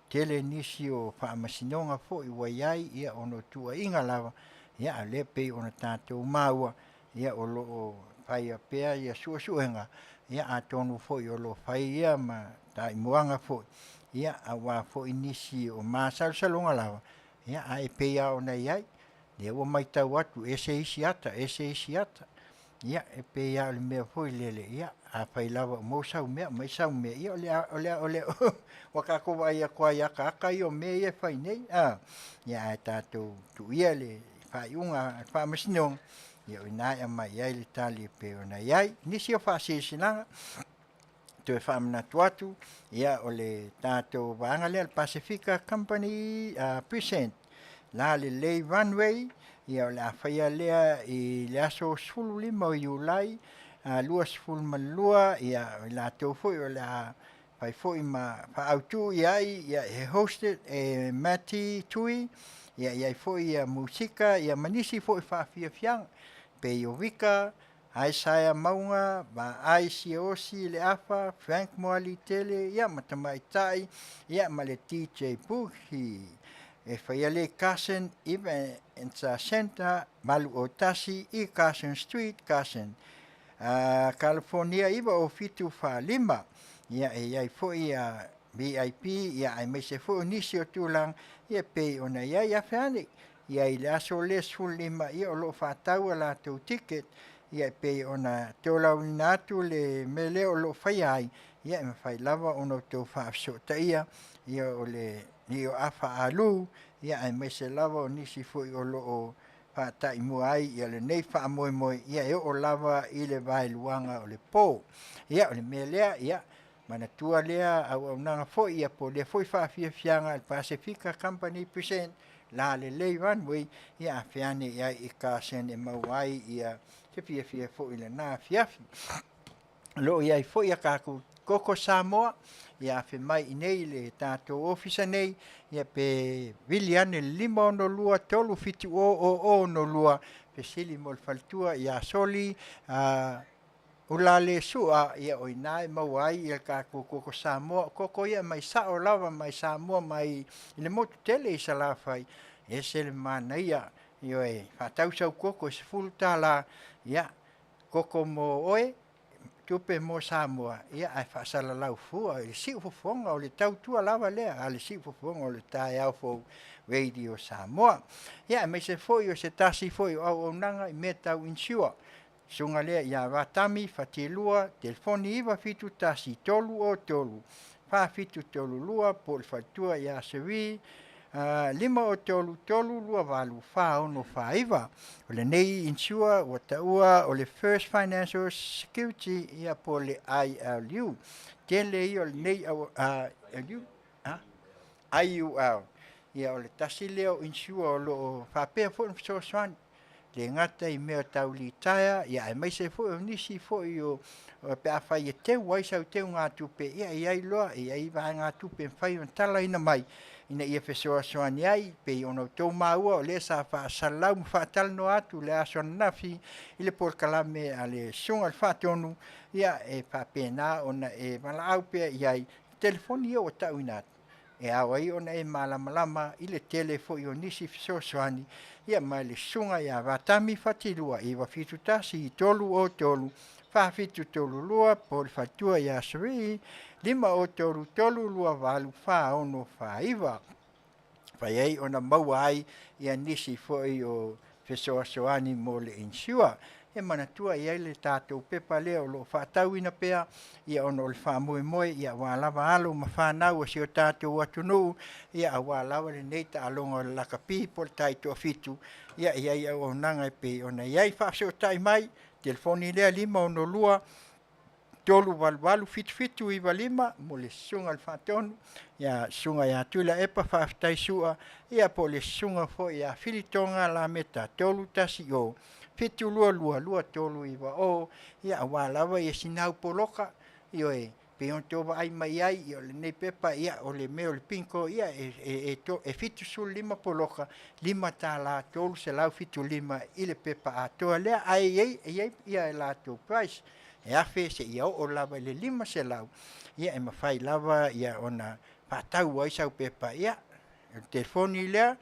tele nisi o faamasinoga foi ua i ai, ia ona o tuuaiga lava, ia a o lea e pei ona tatou maua, ia o lo o faia pea ia suesuega, ia atonu foi o lo o fai ia ma taimuaga foi, ia aua foi nisi o masalosaloga lava, ia ae pei lava ona i ai, lea ua matau atu ese isi ata, ese isi ata. Ia e pei lava o le mea foi lele, ia afai lava ua maua sau mea, aumai sau mea, ia o le a, o le a, o le ua tatou vaai atu lava i ataata ia o mea ia e fai nei, a. Ia ae tatou tuu ia le faaiuga a le Faamasinoga, ia o i ina e aumai ai le tali e pei ona i ai. Nisi o faasilasilaga, toe faamanatu atu, ia o le tatou vaega lea le Pasefika Company Present La Lelei Runway, ia o le a faia lea i le aso 15 o Iulai 22, ia o i latou foi o le a fai foi ma faaautu i ai, ia e hosted e Matty Tui, ia i ai foi ia musika, ia ma nisi foi faafiafiaga, pei o Vika, Isaiah Mauga, Vaai Siaosi Leafa, Frank Moalitele, ia ma Tamaitai, ia ma le DJ Boogie. E faia le Carson Events Center 81 i Carson Street, Carson, California 90745. Ia e i ai foi ia VIP, ia aemaise foi o nisi o tulaga, ia pei ona i ai afe ane. Ia i le aso lea 15, ia o lo o faatau a latou ticket, ia e pei ona tolaulauina atu le mea lea o lo o faia ai, ia e mafai lava ona outou faafesootaia, ia o le Nio Afa Alu, ia aemaise lava o nisi foi o lo o faataimua ai ia lenei faamoemoe, ia e oo lava i le vaeluaga o le po. Ia o le mea lea, ia manatua lea auaunaga foi, ia po o lea foi faafiafiaga a le Pasefika Company Present La Lelei Runway, ia afe ane i ai i Carson e maua ai ia se fiafia foi i lena afiafi. O lo o i ai foi a tatou Koko Samoa, ia afe mai i nei le tatou ofisa nei, ia pe vili ane le 562 370 0062, fesili mo le faletua ia Soli, Ula le sua, ia o i ina e maua ai ia le tatou koko Samoa. O koko ia e mai sao lava mai Samoa mai i le motu tele i Salafai, e ese le manaia. Ioe, faatau sau koko e $10, ia, koko mo oe, tupe mo Samoa, ia ae faasalalau fua i le siufofoga o le tautua lava lea a le siufofoga o le taeao fou Radio Samoa. Ia aemaise foi o se tasi foi o auaunaga i mea tau insure. Susuga lea ia Vatami Fatilua, telefoni 971 303 4732 po o le faletua ia Seri 503 328 4649. O lenei insure ua taua o le First Financial Security ia po o le ILU. Tele ia o lenei ILU, IUL. Ia o le tasi lea o insure o lo o faapea foi ona fesoasoani. le gata i mea tau litaea, ia aemaise foi o nisi foi o pe afai e teu ai sau teugatupe, ia e i ai loa, e i ai vaegatupe e mafai ona talaina mai ina ia fesoasoani ai, e pei ona outou maua o lea sa faasalalau ma faatalanoa atu i le aso ananafi i le polokalame a le Susuga i le Faatonu, ia e faapena ona e valaau pea i ai i telefoni ia ua tauina atu, e ao ai ona e malamalama i le tele foi o nisi fesoasoani, ia ma le Susuga ia Vatami Fatilua 971 303 4732 po o le faletua ia Cherie 503 328 4649. Mafai ai ona maua ai ia nisi foi o fesoasoani mo le insure. E manatua e i ai le tatou pepa lea o lo o faatauina pea ia ona o le faamoemoe ia aua lava alo ma fanau a si o tatou atunuu ia aua lava lenei taaloga o le lakapi po o le taitoafitu ia e i ai auaunaga e pei ona i ai. Faafesootai mai telefoni lea 562 388 7795 mo le Susuga i le Faatonu ia Susuga ia Tuilaepa Faafetai Sua ia po o le Susuga foi ia Filitoga Lameta 310 722 2390 ia aua lava ia sina au poloka, ioe, pei ona outou vaai mai ai, ia o lenei pepa, ia o le mea o le bingo, ia e 75 poloka, $5 375 i le pepa atoa lea, ae i ai e i ai ia latou price, e $1,000 seia oo lava i le $500, ia e mafai lava ia ona faatau ai sau pepa. Ia, o le telefoni lea,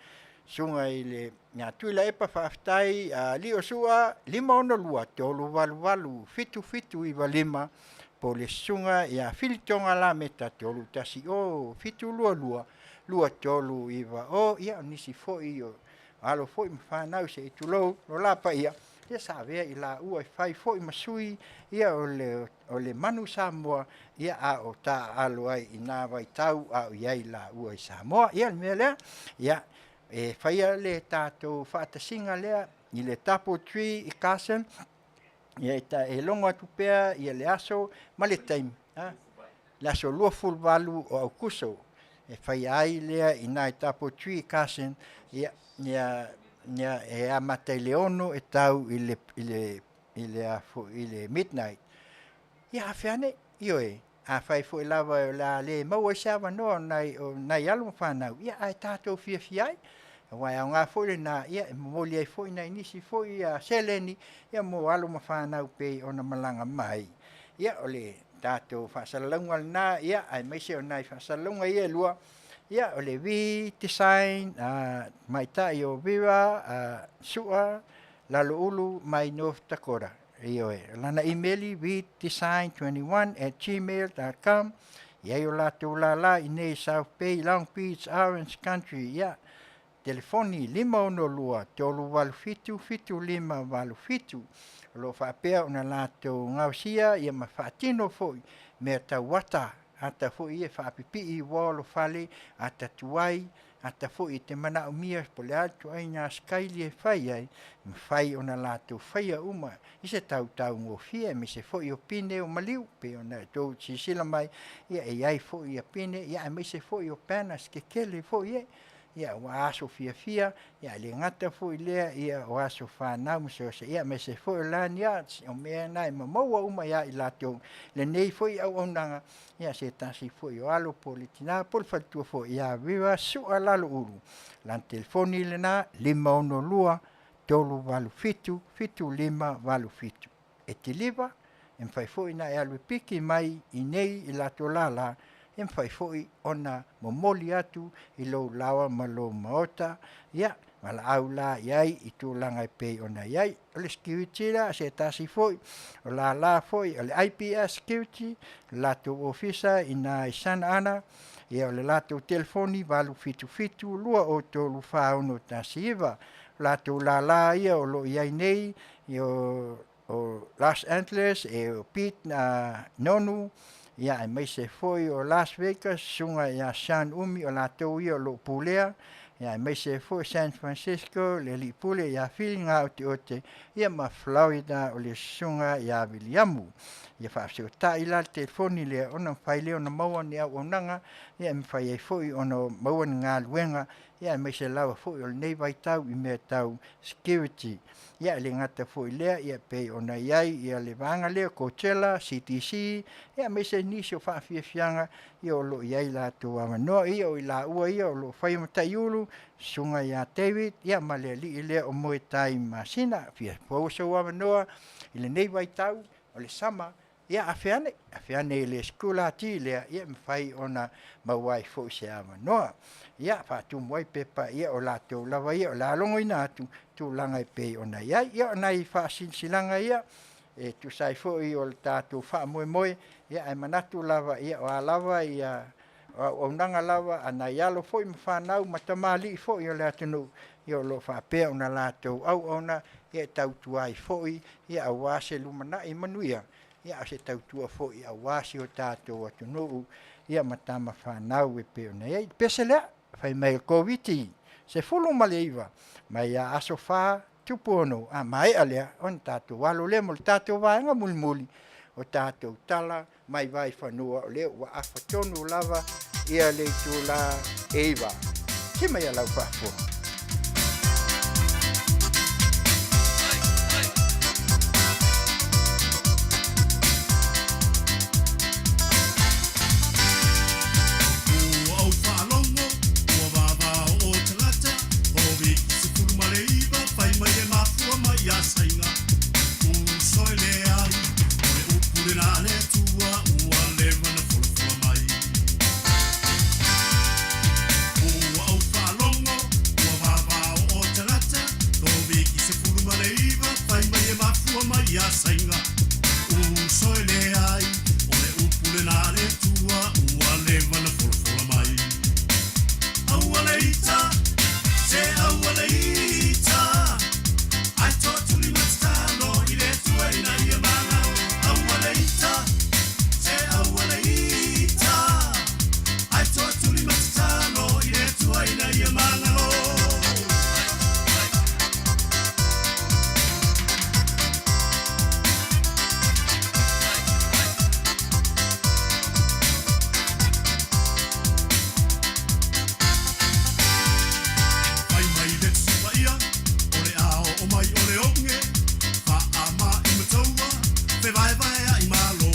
Susuga ia Tuilaepa Faafetai Lio Sua 562 388 7795 po o le Susuga ia Filitoga Lameta 310 722 2390. Ia o nisi foi o alo foi ma fanau se i tulou lo la paia, ia sa avea i laua e fai foi ma sui ia o le Manu Samoa ia a o taaalo ai i na vaitau a o i ai laua i Samoa. Ia o le mea lea, ia e faia le tatou faatasiga lea i le Double Tree i Carson, ia e logo atu pea ia le aso ma le taimi, le aso 28 o Aokuso e faia ai lea i ina i Double Tree i Carson, ia, ia, ia e amata i le 6 e tau i le, i le, i le, a foi, i le midnight. Ia afe ane, ioe, afai foi lava o le a le maua ai se avanoa o nai, o nai alo ma fanau, ia ae tatou fiafia ai. Aua e aoga foi lena, ia e momoli ai foi nai nisi foi seleni ia mo alo ma fanau pei ona malaga mai. Ia o le tatou faasalalauga lena, ia aemaise o nai faasalalauga ia e lua, ia o le V Design tamaitai o Vera Sua Laloulu mai North Dakota. Ioe, o lana imeli vdesign21@gmail.com. I ai o latou lala i nei South Bay, Long Beach, Orange Country, ia, telefoni 562 387 7587. O lo o faapea ona latou gaosia ia ma faatino foi mea tau ata, ata foi ia e faapipii i uaolo fale, ata tuai, ata foi e te manaomia po o le a le ituaiga sikaili e fai ai, e mafai ona latou faia uma i se tautaugofie, aemaise foi o pine o maliu, pei ona outou silasila mai, ia e i ai foi ia pine, ia aemaise foi o banners tetele foi e, ia aua aso fiafia, ia e le gata foi i lea, ia o aso fanau ma so o se, ia aemaise foi o lanyards, o mea na e maua uma ia i latou lenei foi auaunaga, ia se tasi foi o alo po o le tina po o le faletua foi ia Vera Sua Laloulu. Lana telefoni lena 562 387 7587. E kiliva, e mafai foi ona e alu e piki mai i nei i latou lala, e mafai foi ona momoli atu i lou laoa ma lou maota, ia, valaau la i ai i tulaga e pei ona i ai. O le security la, se tasi foi, o lala foi o le IPS Security, le latou ofisa i ina i Santa Ana, ia o le latou telefoni 877 203 4619. O latou lala ia o lo o i ai nei, i o o Los Angeles, e o Pete Nonu, ia aemaise foi o Las Vegas, susuga ia Sean Umi, o latou ia o lo o pulea, ia aemaise foi San Francisco, le alii pule ia Fili Gaoteote, ia ma Florida o le susuga ia Viliamu. Ia faafesootai la le telefoni lea ona mafai lea ona maua ni auaunaga, ia e mafai ai foi ona maua ni galuega ia aemaise lava foi o lenei vaitau i mea tau security. Ia e le gata foi i lea, ia pei ona i ai ia le vaega lea o Coachella, CTC, ia aemaise nisi o faafiafiaga ia o lo o i ai latou avanoa. Ia o i laua ia o lo o faia ma taiulu, susuga ia David ia ma le alii lea o Moetai Masina. Fia maua sou avanoa i lenei vaitau o le sama, ia afe ane, afe ane i le sikulati lea, ia e mafai ona maua ai foi se avanoa. Ia faatumu ai pepa ia o latou lava ia o le a logoina atu tulaga e pei ona i ai. Ia o nai faasilasilaga ia e tusa ai foi o le tatou faamoemoe, ia ae manatu lava ia o a lava ia o auaunaga lava a nai alo foi ma fanau ma tamalii foi o le atunuu, ia o lo o faapea ona latou auauna e tautua ai foi ia aua se lumanai manuia, ia a o se tautua foi aua si o tatou atunuu ia ma tama fanau e pei ona i ai. Pese lea fai mai o le Koviti-19 mai ia aso 4 Tupuono, a maea lea ona tatou alo lea mo le tatou vaega mulimuli o tatou tala mai Vaifanua, o lea ua afa tonu lava ia le itula e 9. Ki mai a lau faafofoga. Ua ou faalogo ua vavao o tagata Koviti-19 fai mai e mafua mai ia Saina. Uso e leai o le upu lena a le Atua ua leva na folafola mai. Ua ou faalogo ua vavao o tagata Koviti-19 fai mai e mafua mai ia Saina. Uso e leai o le upu lena a le Atua ua leva na folafola mai. Aua le ita, se aua le ita, ai toatuli ma tatalo i le Atua ina ia magalo. Aua le ita, se aua le ita, ai toatuli ma tatalo i le Atua ina ia magalo. Fai mai le Tusi Paia, o le a oo mai o le oge, faaama i mataua, fevaevaea'i malo.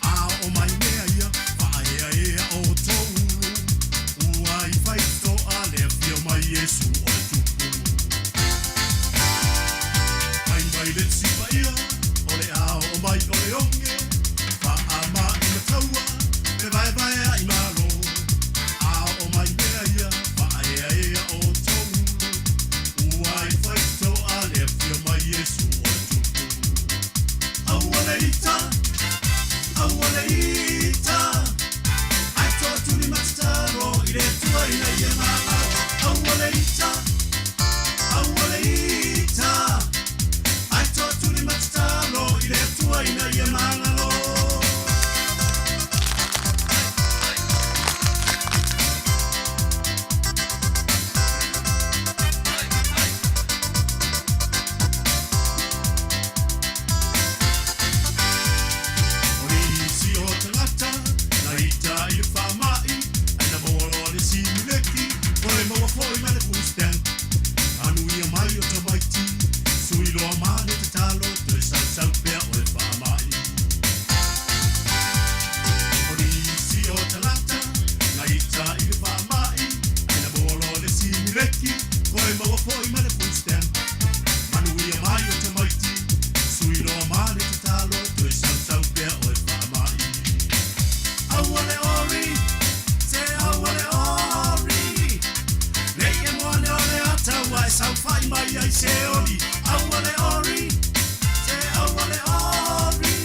A oo mai mea ia, faaeaea outou ulu, ua i faitotoa le afio mai Iesu o le Tupu. Fai mai le Tusi Paia, o le a oo mai o le oge, faaama i mataua, fevaevaea'i malo. A oo mai mea ia, faaeaea outou ulu, ua i faitotoa le afio mai Iesu o le Tupu. Aua le ita, aua le ita, ai toatuli ma tatalo i le Atua ina ia magalo. Aua le ita, aua le ita, ai toatuli ma tatalo i le Atua ina ia magalo. O nisi o tagata na ita i le faama'i, ae na maua loa le simileki, toe maua foi ma le food stamp. Anuia mai o tamaiti, sui loa ma le tatalo, toe sausau pea o le faama'i. O nisi o tagata na ita i le faama'i, ae na maua loa le simileki, toe maua foi ma le food stamp. Manuia mai o tamaiti, sui loa ma le tatalo, toe sausau pea o le faama'i. Aua le ori, se aua le ori, nei e moane o le ata ua e saufai mai ai se oli. Aua le ori, se aua le ori,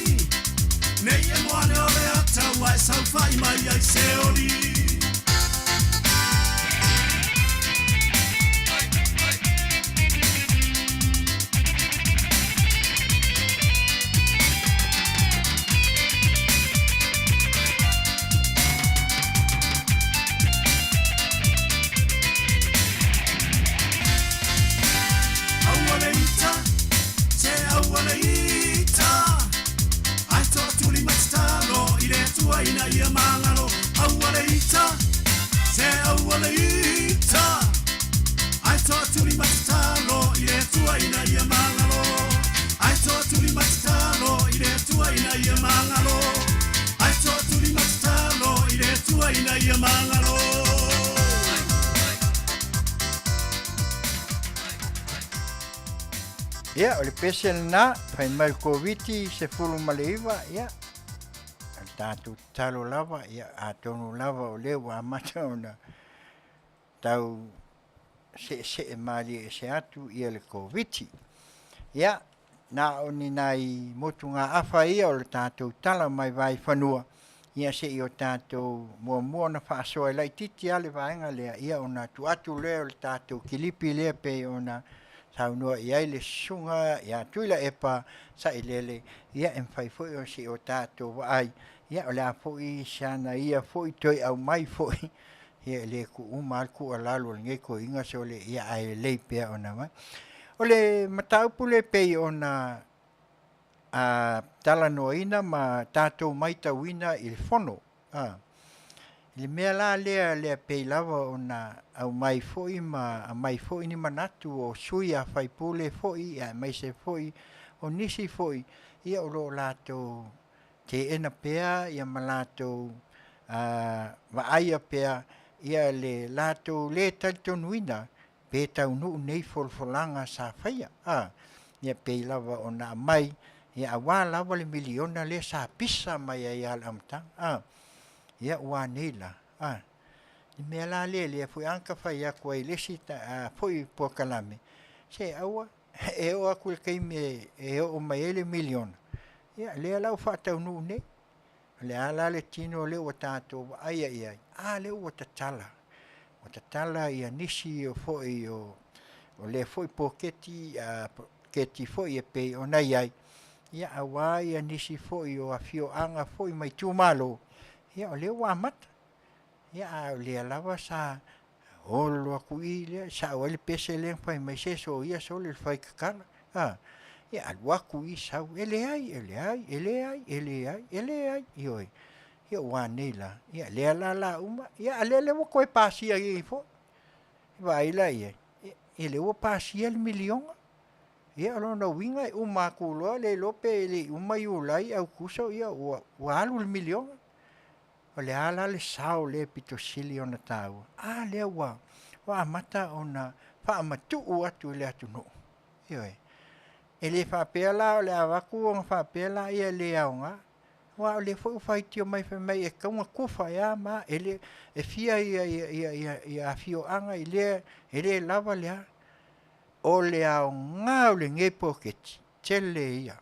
nei e moane o le ata ua e saufai mai ai se oli. Aua le ita, se aua le ita, ai toatuli ma tatalo i le Atua ina ia magalo. Aua le ita, se aua le ita, magalo. Ia, o le pese lena, fai mai le Koviti-19, ia, o le tatou tatalo lava, ia, atonu lava o lea ua amata ona tau seesee malie ese atu ia le Koviti. Ia, na o ni nai motugaafa ia o le tatou tala mai vaifanua, ia se i o tatou muamua ona faasoa e laitiiti lava le vaega lea, ia ona tuu atu lea o le tatou kilipi lea pei ona saunoa i ai le Susuga ia Tuilaepa Sailele, ia e mafai foi ona se i o tatou vaai, ia o le a foi se ana ia foi toe aumai foi, ia e le tuu uma lava le tuualalo a lenei toeaina sole, ia ae lelei pea ona aumai. O le mataupu lea pei ona talanoaina ma tatou matauina i le Fono, i le mea la lea pei lava ona aumai foi ma aumai foi ni manatu o sui usufono foi aemaise foi o nisi foi o lo o latou teena pea ma latou vaaia pea le latou le talitonuina pe taunuu nei folafolaga sa faia. Ia pei lava ona aumai aua lava le miliona lea sa pisa mai ai lava i le amataga. Ia ua a nei la? O le mea la lea, lea foi lava na ta fai atu ai i le isi foi polokalame, se aua, e oo atu i le taimi e oo mai ai le miliona, ia lea la ua faataunuu nei. O le a la le tino lea ua tatou vaaia i ai? A lea ua tatala, ua tatala nisi foi o lea foi poloketi foi e pei ona i ai, aua nisi foi o afioaga foi ma itumalo, ia o lea ua amata. A o lea lava sa olo atu i i, sao ai le pese lea na fai mai, se soia sole le fai tatala, a. Ia alu atu i sau, e leai, e leai, e leai, e leai, e leai, ioe. Ia ua a nei la? Ia lea la o le a uma, a o lea ua toe pasia nei foi. Vaai la i ai? Ia lea ua pasia le miliona. Ia o lona uiga e uma atu loa le iloa pe le i uma Iulai, Aokuso ua alu le miliona. O le a la le sao lea e aupito sili ona taua? A lea ua amata ona faamatuu atu i le atunuu. Ioe. E le faapea la o le a avatu ona faapea lea e le aoga, aua o lea foi ua faitio mai fai mai e tatau ona tufa e a ma a, e fia afioaga e le lava le a. O le aoga o lenei poloketi, tele ia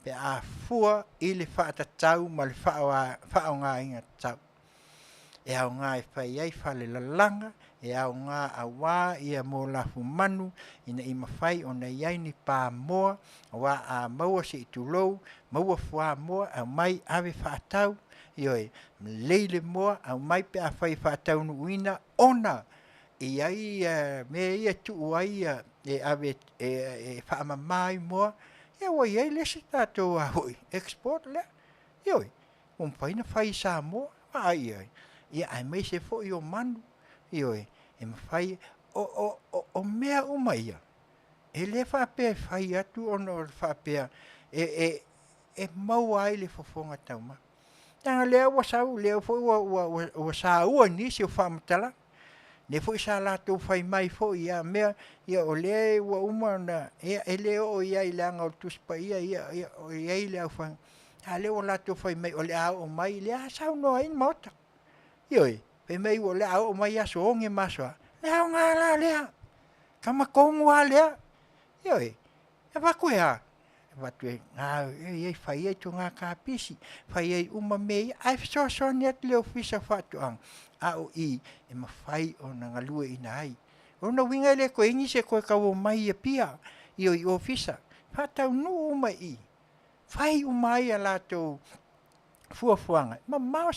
pe a fua i le faatatau ma le faaaogaina tatau. E aoga e fai ai falelalaga, e aoga aua mo lafumanu ina ia mafai ona i ai ni pamoa aua a maua se i tulou, maua fuamoa aumai ave faatau, ioe, lelei le moa aumai pe afai e faataunuuina ona e i ai mea ia e tuu ai e ave e faamama ai moa, ia ua i ai le isi tatou export lea. Ioe, ua mafai ona fai i Samoa, vaai i ai, aemaise foi o manu, ioe, e mafai. O mea uma ia, e le faapea e fai atu ona o le faapea e maua ai le fofoga taumafa. Leaga o lea ua sau, o lea foi ua saua i nisi o faamatalaga, lea foi sa latou fai mai foi ia mea, o lea ua uma ona, ia e le oo i ai leaga o le Tusi Paia e i ai le aufai, a o lea ua latou fai mai o le a oo mai, lea lava e saunoa ai le Maota, ioe, fai mai o le a oo mai aso oge ma aso a, le aoga la lea, tama tonu lava lea, ioe, e avatu e a? E avatu e fai ai toga kapisi, fai ai uma mea ia, ae fesoasoani atu le Ofisa o Faatoaga, a o i e mafai ona galueaiina ai. O lona uiga e le toe i ai nisi e toe tau omai i Apia i ofisa, faataunuu uma i i, fai uma ai a latou fuafuaga, mamao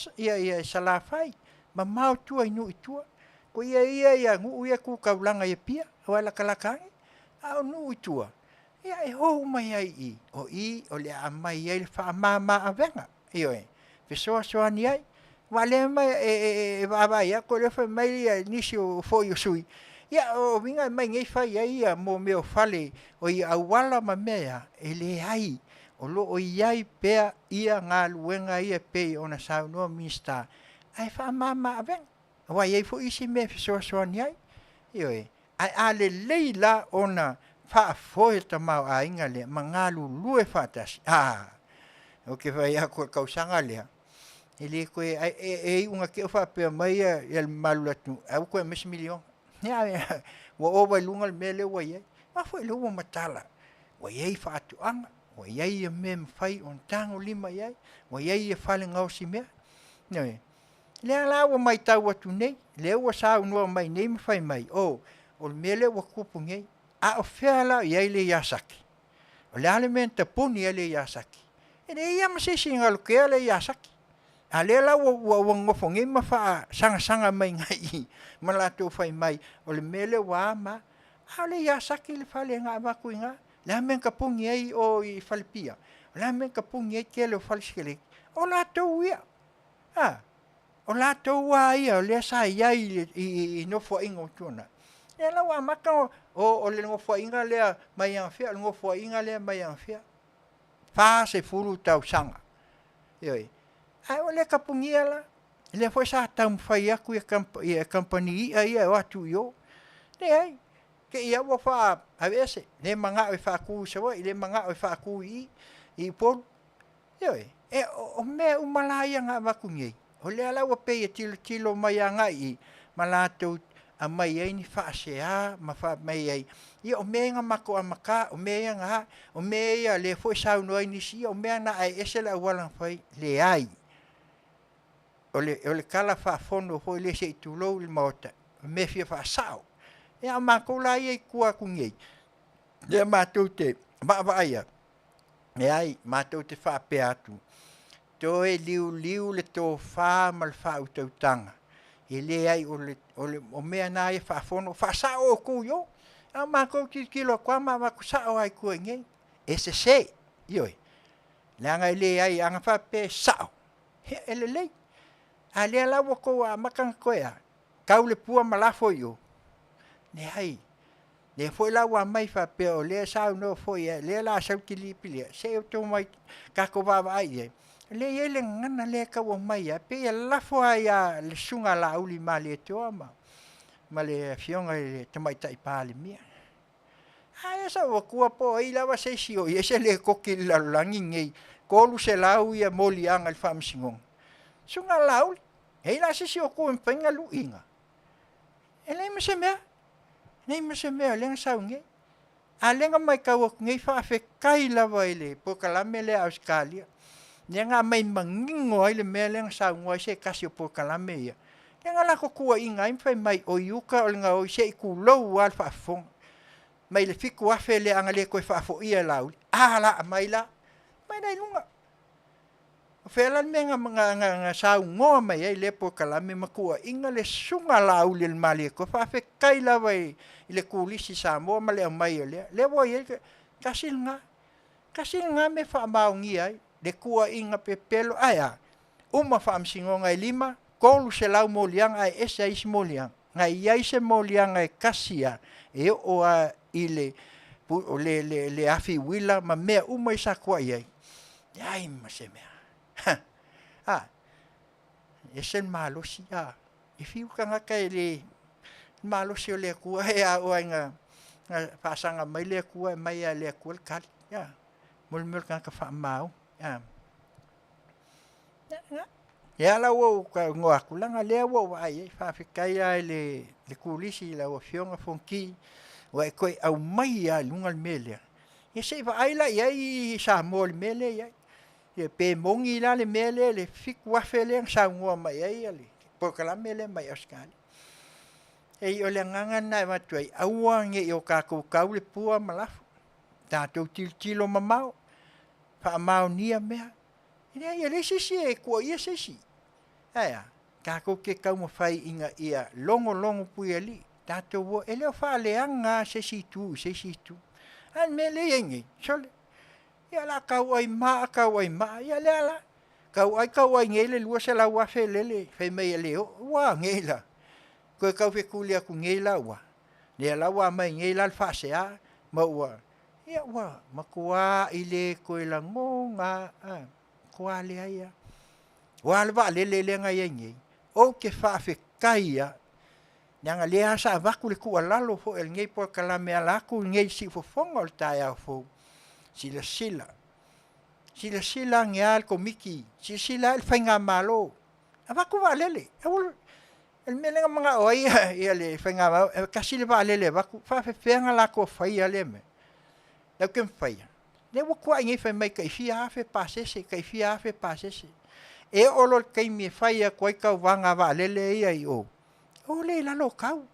Salafai, mamao tua i nuu i tua. O ia ia nuu ia e tu taulaga i Apia aua e latalata ane, a o nuu i tua, ia e o uma ai i i, o i o le a aumai ai le faamama avega, ioe, fesoasoani ai. Aua o lea e vaavaai atu o lea e fai mai nisi foi o sui usufono, ia o lona uiga e aumai nei fai ai mea o fale, auala ma mea e a, e leai, o lo o i ai pea galuega ia e pei ona saunoa Minisita. Ae faamama avega, aua e i ai foi isi mea e fesoasoani ai. Ioe, ae a lelei la ona faafoe le tamaoaiga lea ma galulue faatasi, a, ou te fai atu o le tausaga lea, e le toe, e, e iu ina te i ua faapea mai ia le mamalu o le atunuu, ae aua le toe aumaia se miliona. Ia, ua ova i luga le mea lea ua i ai. Aua foi o lea ua matala, ua i ai faatoaga, ua i ai mea e mafai ona tagolima i ai, ua i ai fale gaosimea. Ioe. Lea la ua matau atu nei, lea ua saunoa mai nei ma fai mai, oh, o le mea lea ua tupu nei, a o fea la o i ai le Yazaki? O le a le mea na tapuni ai le Yazaki? E leai lava ma se isi na lotea le Yazaki. A lea la ua, ua, ua nonofo nei ma faasagasaga mai i i ma latou fai mai, o le mea lea ua a ma a. A o le Yazaki le fale na avatu i ina. O le a le mea na tapuni ai o i Falepia? O le a le mea na tapuni ai tele o fale sikaleki? O latou ia. A, o latou lava ia o lea sa i ai i nofoaiga ua tuanai, lea la ua amata o, o le nofoaiga lea mai anafea, o le nofoaiga lea mai anafea. 40 tausaga. Ioe. Ae ua le tapunia la. Lea foi sa taumafai atu ia kamupani i'a ia e o atu i o. Leai, te i lava ua faaveese, le mana'o e faatu i Savaii, le mana'o e faatu i i, i Upolu. Ioe, e, o, o mea uma la ia na avatu nei, o lea la ua pei e tilotilo mai agai i ma latou aumai ai ni faasea ma fai mai ai, ia o mea ia na matou amata, o mea ia na a, o mea ia lea foi e saunoa ai nisi, ia o mea na ae ese le auala na fai. Leai. O le, o le tala faafono foi lea se i tulou le Maota, o mea e fia faasao. Ia a o matou la ia i tua atu nei, lea matou te vaavaai atu, Leai, matou te faapea atu, toe liuliu le tofa ma le faautautaga, e leai o le, o le, o mea na ia faafono, faasao outou i o. A o matou tilotilo atu lava ma avatu sao lava i tua i inei, e sese, ioe, leaga e leai, ana faapea e sao, ia e lelei. A lea la ua outou amata ona toe a? Tau le pua ma lafo i o? Leai. Lea foi la ua aumai faapea o lea e saunoa foi o lea o le a sau le kilipi lea, se i outou omai tatou vaavaai i ai. O lea e i ai le gagana lea e tau aumai lava, e pei e lafo lava ia le Susuga ia Laauli Malietoa ma le Afioga i le Tamaitai Palemia. Ae sa ou atua po o ai lava se isi o i ai se lekoti i le lalolagi lenei, 300 moliaga i le Faamasinoga. Susuga Laauli, e i ai la se isi o tu e mafai ona luiina? E leai ma se mea, leai ma se mea o lea na sau nei. A lea na matau atu nei, faafetai lava i le polokalame lea a Ausetalia, lea na aumai manino ai le mea lea na saunoa ai se tasi o polokalame ia, lea na latou tuuaiina ai ma fai mai o i uta o le gaoi se i tulou lava le faafofoga. Mai le 7,000 lea ana le toe faafoia e Laauli, a la aumai la, aumai la i luga. O fea la le mea na saunoa mai ai lea polokalame ma tuuaiina le Susuga a Laauli o le Malietoa? Faafetai lava i le Turisi Samoa ma le aumai o lea. Lea ua i ai le tasi lena, tasi lena mea e faamaonia ai le tuuaiga pepelo. Ae a? Uma faamasinoga e 5, 300 moliaga ae ese ai isi moliaga. Na i ai se moliaga e tasi lava e oo lava i le, le, le, le afi uila ma mea uma ia sa tuai ai. Leai ma se mea. A, ese le malosi, a, e fiu tagata e le, le malosi o le Atua e a oo lava ina faasaga mai le Atua e aumai lava e le Atua le tali. A, mo le mea o le tagata faamamaoni. A, Ia la ua ou talanoa atu, leaga lea ua ou vaai i ai, faafetai lava i le Turisi i lau Afioga Fonoti, ua e toe aumaia lava i luga le mea lea. Ia se i vaai la i ai Samoa i le mea lea e i ai. Ia pe moni la le mea lea le 7,000 lea na saunoa mai ai le polokalame lea mai Ausetalia. Ei, o le agaga lena e avatu ai, aua ne i o tatou tau le pua ma lafo. Tatou tilotilo mamao, faamaonia mea. E leai, e leai se isi e tuuaia se isi. Ae a? Tatou te taumafai ina ia logologo puialii. Tatou o, e le o faaleaga lava se isi itu i se isi itu. A o le mea lea e i ai nei, sole, ia o le a tauai maa, tauai maa, ia lea la. Tauai tauai nei le 200,000 lele fai mai e le oo, ua nei la. Toe tau fetuli atu nei la ua, lea la ua aumai nei la le faasea ma ua Ia ua matuai le toe lagona a, matua leai lava. Aua le vaalele lea na i ai nei, Ou te faafetai lava, leaga o lea lava sa avatu le tuualalo foi a lenei polokalame e ala atu i lenei siufofoga o le taeao fou, silasila, silasila ane lava le Komiti, silasila ane le faigamalo, avatu vaalele. Aua le... O le mea lea na manao ai le faigamalo, e tasi le vaalele e avatu, e faapefea ona latou faia lea mea? Latou te mafaia? Lea ua tuai nei fai mai e tai fia afe pasese, tai fia afe pasese. E oo loa i le taimi e fai atu ai tauvaga a vaalele ia i o, ua le i lalo o tau.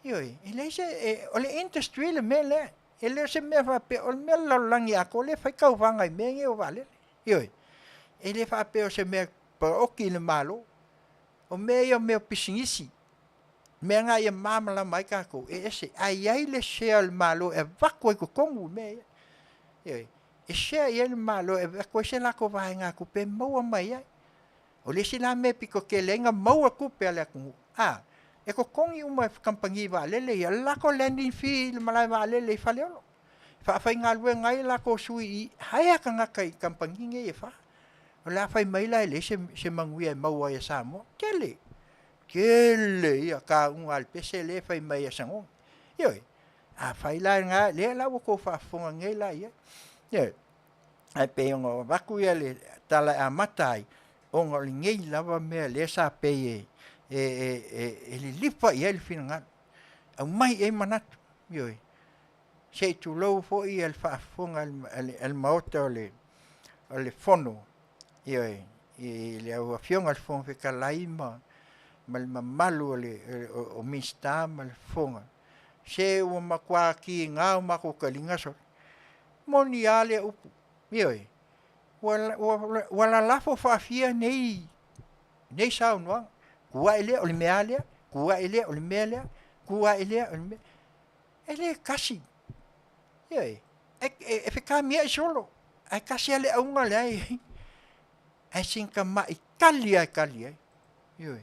Ioe, e leai se... o le industry le mea lea. E le o se mea faapea, o le mea o le lalolagi atoa lea e fai tauvaga i mea nei o vaalele. Ioe, e le faapea o se mea e paoti i le Malo. O mea ia o mea o pisinisi. O mea na ia malamalama ai tatou, e ese. Ae i ai le share a le Malo e avatu ai i totonu i mea ia. Ioe, e share i ai le Malo e avatu ai se latou vaegatupe e maua mai ai. O le isi la mea e pito tele ai ona maua tupe a le atunuu, a, e totogi uma e kamupani vaalele ia le latou landing fee i le malae vaalele i Faleolo. E faafaigaluega ai latou sui i hire tagata i kamupani nei e fa. O le a fai mai la e leai se manuia e maua ai e Samoa. Tele, tele ia tauga a le pese lea e fai mai e Sagogi. Ioe, afai la lena, lea la ua outou faafofoga nei la i ai. Ioe, ae pei ona avatu le tala e amata ai, ona o lenei lava mea lea sa pei e lilifa i ai le finagalo, aumai i ai manatu, ioe, se i tulou foi le faafofoga a le Maota o le Fono, ioe, i lau Afioga i le Fofoga Fetalai ma le mamalu o Minisita ma le Fofoga, se ua matua tiga o matou taliga sole, e moni lava lea upu, ioe, ua lalafo faafia nei saunoaga, tu ae lea o le mea a lea, tu ae lea o le mea lea, tu ae lea o le mea lea. E le tasi, ioe, e fetamiai solo, ae tasi lava le auga la e i ai. Ae sina tamai tali lava e tali ai, ioe.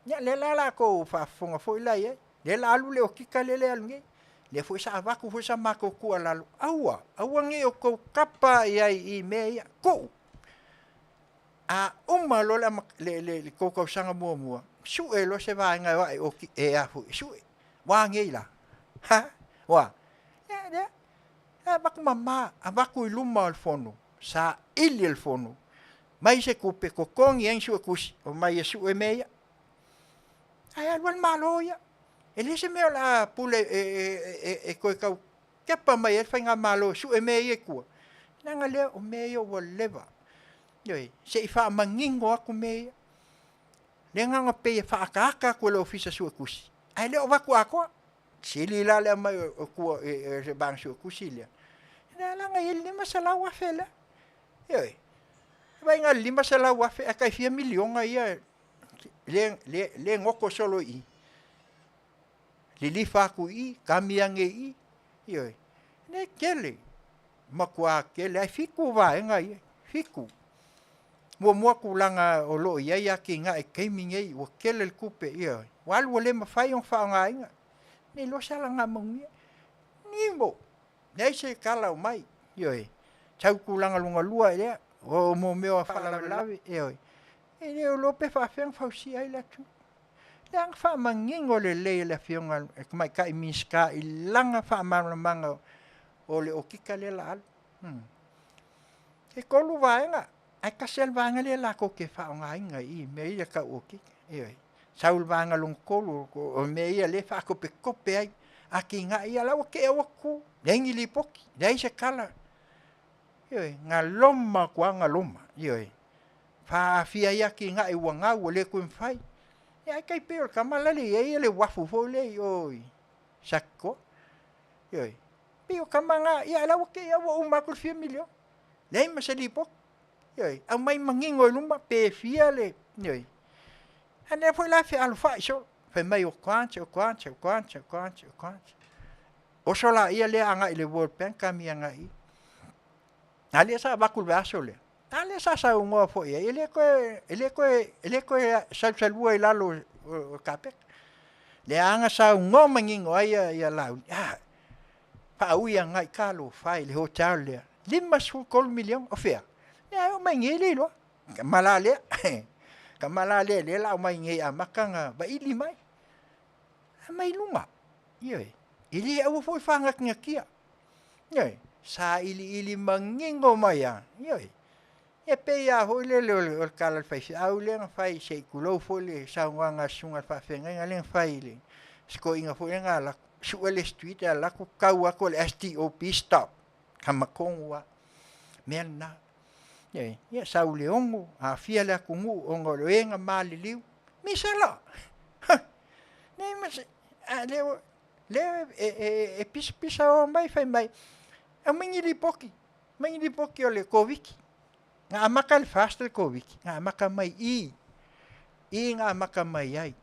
Ia o lea la o le a outou faafofoga foi la i ai, lea o le a alu le okika lea e alu nei, lea foi sa avatu foi sa matou tuualalo, aua, aua ne i outou tapa i ai i mea ia, tuu. A uma loa le tou tausaga muamua, sue loa se vaega e o ae e sue. Ua a nei la? Ha? Ua a? Ia, lea, avatu mama, avatu i luma o le Fono, saili e le Fono, mai se tupe, totogi ai ni suetusi, omai e sue mea ia. Ae alu lava le Malo ia. E leai se mea o le a pule e toe tau tepa mai ai le faigamalo e sue mea ia i tua, leaga lea o mea ia ua leva. Ioe, se i faamanino atu mea ia. Lea na ona pei e faaataata atu e le Ofisa Suetusi, ae le o avatu atoa. Sili la le aumai o tua e se vaega suetusi lea, lea la na i ai le $500,000 lea. Ioe, vaai na o le $500,000 ae tai fia miliona ia lea e goto solo i i. Lilifa atu i i, kami ane i i, ioe, lea e tele, matua tele, ae 7 vaega ia, 7. Muamua tulaga o lo o i ai atinae i le taimi nei, ua tele le tupe, ioe, ua alu ua le mafai ona faaaogaina, nei iloa se alamanuia. Nimo, leai se tala o mai, ioe, sau tulaga lona lua lea, o mo mea o faalavelave, ioe, e le o iloa pe faapefea ona fausia ai le atunuu. Leaga faamanino lelei e le Afioga i le Tamaitai Minisita i lana faamalamalamaga o le okika lea o le a alu. E 3 vaega, ae tasi lava le vaega lea latou te faaaogaina i i mea ia tau okika. Ioe. Sau le vaega lona 3, o mea ia lea e faatopetope ai atinae ia, la ua tea ua tutu, leai ni lipoti, leai se tala. Ioe, galoma atu lava galoma, ioe, faaafia ai atinae ua gau ua le toe mafai. Ia ae tai pei o le tama la e i ai le uafu foi lea i o i Satitoa. Ioe, pei o tama na, ia la ua te i lava ua uma atu le fia miliona. Leai ma se lipoti. Ioe, aumai manino i luma pe fia le, ioe. A lea foi la e fealofai solo, fai mai o grants, o grants, o grants, o grants, o grants. Oso laia lea agai i le World Bank kami agai i. A lea sa avatu i le vaiaso lea, a lea sa saunoa foi i ai, e le toe, e le toe, e le toe salusalua i lalo o le kapeta. Lea na saunoa manino ai ia Laauli, a, faaui agai talofa e i le hotel lea, 53 miliona, o fea? Ia e oo mai nei le iloa, ma la lea. Tama la lea lea la aumai nei amata na vaili mai. Aumai i luga. Ioe. E le aua foi faanatinatia. Ioe. Sailiili manino mai lava. Ioe. Ia pei lava foi lele o le tala a le faifeau lea na fai se i tulou foi le saunoaga a le susuga i le faafeagaiga lea na fai i le si toeaina foi lea na alu atu, sue le street ae alu atu tau atu o le STOP, stop. Tama tonu lava. O le mea lena. Ioe. Ia sau i le 6, aafia le atunuu ona o e na maliliu, misela! Leai ma se, a lea ua, lea e pisapisa mai fai mai, aumai ni lipoti, aumai ni lipoti o le Koviti. Na amata i le FAST le Koviti, na amata mai i i na amata mai ai.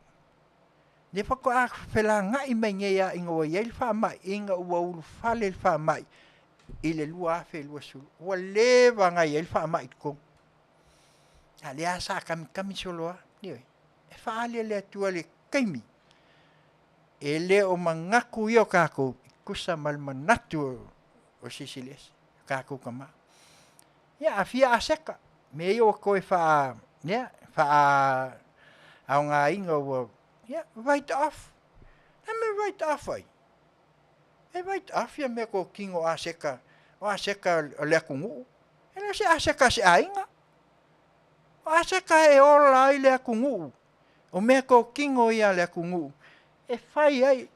Lea faatoa felagai mai nei lava ina ua i ai le faamai ina ua ulufale le faamai i le 2020. Ua leva ona i ai le faamai i totonu. A o lea lava sa kamikami solo lava. Ioe. E faaali e le Atua i le taimi e le o manatu ia o tatou e tusa ma le manatu o le Silisili Ese, o tatou tama. Ia a fia aseta, mea ia ua toe faa, ia, faa aogaina ua, ia, write off. O le a le mea e write off ai? E write off ia mea totino o aseta, o aseta o le atunuu. E le o se aseta a se aiga. O aseta e ola ai le atunuu. O mea totino ia a le atunuu e fai ai.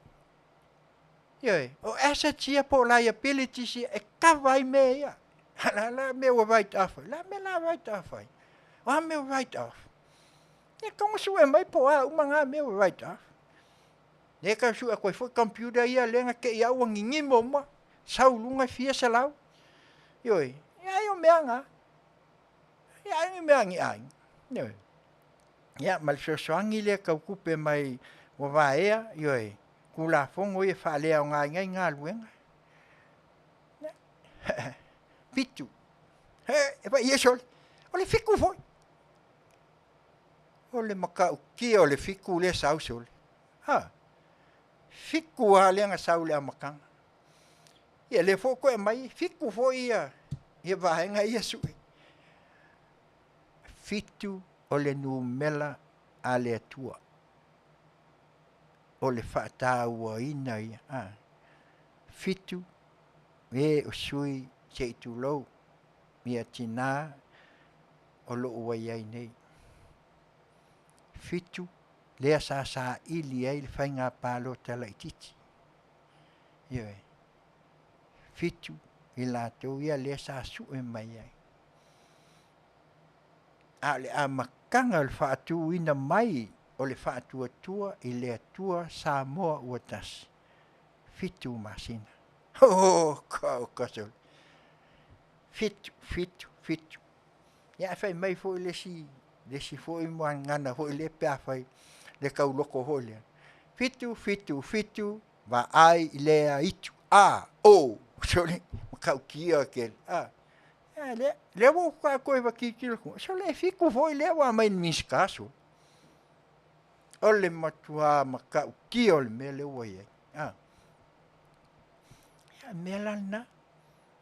Ioe, o assets ia po o liabilities ia e kava ai mea ia. A o le a la le mea ua write off ai? O le a le mea o le a write off ai? O a mea ua write off? Ia tatau ona sue mai po o a uma na mea ua write off. Lea tau sue atu ai foi computer ia lea na te i au ua ninimo uma, sau i luga e fia selau. Ioe, ia ai o mea na. Ia ai ni mea a ni aiga. Ioe. Ia ma le fesoasoani lea tau tupe mai ua vaea, ioe, Tulafono ia e faaleaogaina ai galuega. 7. He, e pai ia sole. O le 7 foi. O le matautia o le 7 lea sau sole. Ha. 7 lava lea na sau i le amataga. Ia lea foi toe aumai, 7 foi ia ia vaega ia sue. 7 o le numera a le Atua. O le faatauaina ia. A. 7 e o sui se i tulou ia tina o lo o ua i ai nei. 7 lea sa saili ai le faiga palota laitiiti. Ioe. 7 i latou ia lea sa sue mai ai. A o le amataga o le faatuina mai o le faatuatua i le Atua Samoa ua tasi, 7 masina. Oh, kau kasoli. 7, 7, 7. Ia ae fai mai foi le isi, le isi foi muagana foi lea pe afai le tauloko foi lea. 7, 7, 7, vaai i lea itu. A, o, sole, matautia tele. A, a lea, lea ua ou toe vatilotilo atu, sole e 7 foi lea ua aumai e le Minisita sole. O le matua matautia o le mea lea ua i ai. A, ia, mea la lena.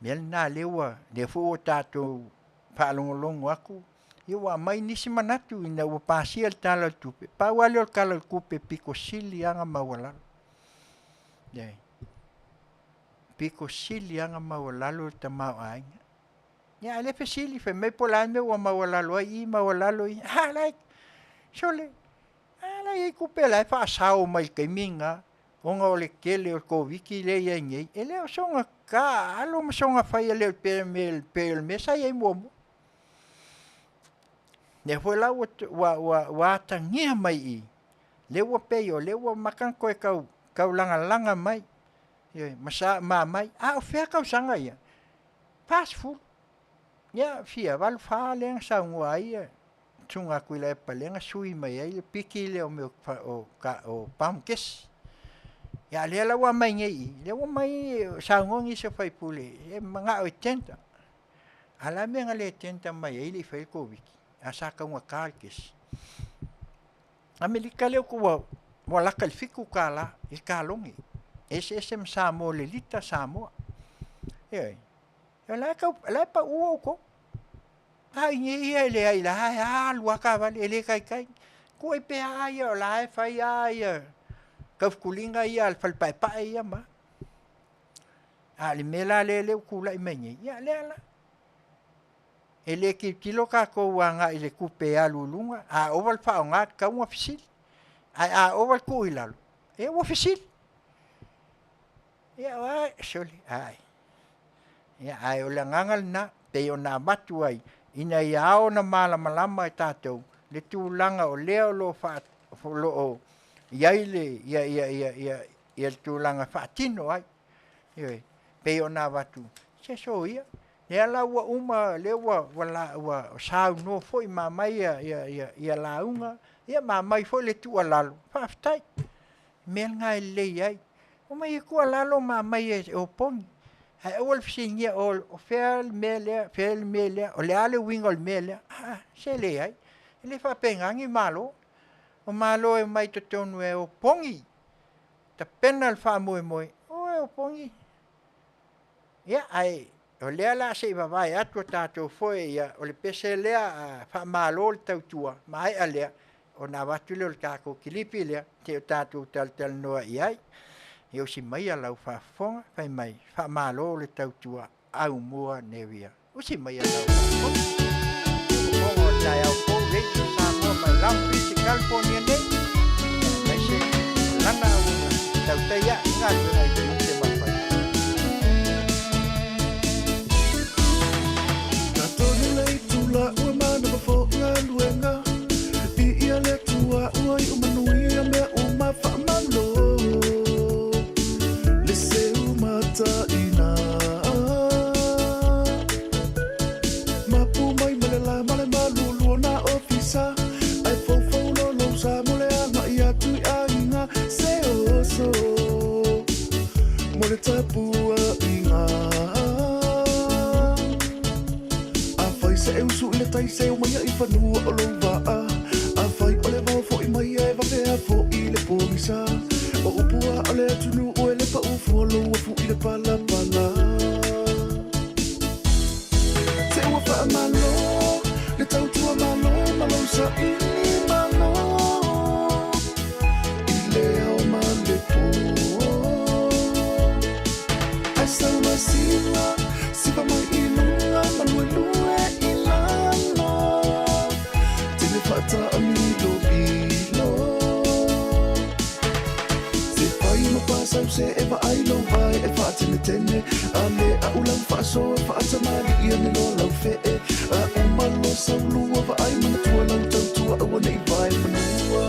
Mea lena lea ua, lea foi ua tatou faalogologo atu, ia ua aumai nisi manatu ina ua pasia le Tala o le Tupe. Pau lava lea o le Tala o le Tupe pito sili lava ona maualalo. Ioe. Pito sili lava ona maualalo le tamaoaiga. Ia a o le fesili, fai mai po o le a le mea ua maualalo ai i, maualalo i. A la e, sole, a la e i ai tupe la e faasao mai i le taimi lena ona o le tele o le Koviti lea e i ai nei, e le o soona taaalo ma soona faia lea pei o le mea sa i ai muamua. Lea foi la ua, ua, ua, ua atagia mai i i, lea ua pei o lea ua amata ona toe tau, taulagalaga mai, ioe, ma sa ma mai, a o fea tausaga ia? 40. Ia, fia 84 lea na saunoa ai Susuga Tuilaepa lea na sui mai ai le piki lea o mea o, o, o pamukesi. Ia a lea la ua aumai nei i i, lea ua aumai saunoa nisi o sui usufono e manao e tender. A o le a le mea na le tender mai ai le i faia le Koviti, a sa taugata le kesi. Amerika lea ua, ua lata i le $7 i le kalone. E eseese ma Samoa i le lita Samoa. Ioe. O la e tau, o la e pau outou. A i nei ia e leai la e alu a taavale e le taitai. Kuai pe a ia o la e fai a ia taufetuliga ia a le fale paepae ia ma. A o le mea la lea lea ua tulai mai nei, ia lea la. E le tilotilo tatou agai i le tupe e alu i luga, a ova le faaaoga e tatau ona fesili. Ae a ova le tuu i lalo, ia ua fesili. Ia ae, sole, ai. Ia ae o le agaga lena, pei ona avatu ai, ina ia ao ona malamalama e tatou le tulaga o lea o lo o faa, o lo o i ai le, ia, ia, ia, ia, ia le tulaga e faatino ai. Ioe, pei ona avatu, se soia, lea la ua uma, lea ua, ua, ua saunoa foi ma aumai ia, ia, ia, ia lauga, ia ma aumai foi le tuualalo, faafetai. Mea lena e lelei ai. Omai e tuualalo ma aumai e opogi. Ae aua le fesiligia o fea le mea lea, fea le mea lea, o le a le uiga o le mea lea. Aa, se leai. E le faapena ni Malo. O Malo e omai i totonu e opogi, tapena le faamoemoe, o e opogi. Ia, ae o lea la se i vavae atu a tatou foe, ia, o le pese lea a faamalo le tautua, maea lea, ona avatu lea o le tatou kilipi lea, se i o tatou talatalanoa i ai. Ia usi maia lau faafofoga, fai mai, faamalo le tautua, aumua Neria. Usi maia lau faafofoga. Fofoga o le taeao fou, Radio Samoa mai Long Beach, California nei. Aemaise o lana auauna, tautai ae i galuega i tiute ma faiva. Tatou le itula ua manava foi galuega I ia le Atua ua iu manuia mea uma faamalo Le seu mataina Mapu mai ma le la ma le malulu o nā ofisa Ae foufou lolou sa mo le agai atu i aiga Se oso mo le tapuaiga Afai se e usu i le tai se o mai ai fanua o lou vaa Afai o le vao fo'i mai e vavea fo'i le pogisa O upu a o le atunuu e le pau fua lou afu i le palapala Te ua faamalo le tautua malo ma lou saili malo I le ao ma le po Ai sau masina siva mai i luga ma luelue i lalo Tele faataamilomilo Se fai ma pasau se e vaai lou vae e faatenetene A le a'u lau faasoa faatamaliia ne loa lau fee A uma loa saulua vaai manatua lau tautua aua nei vae manua.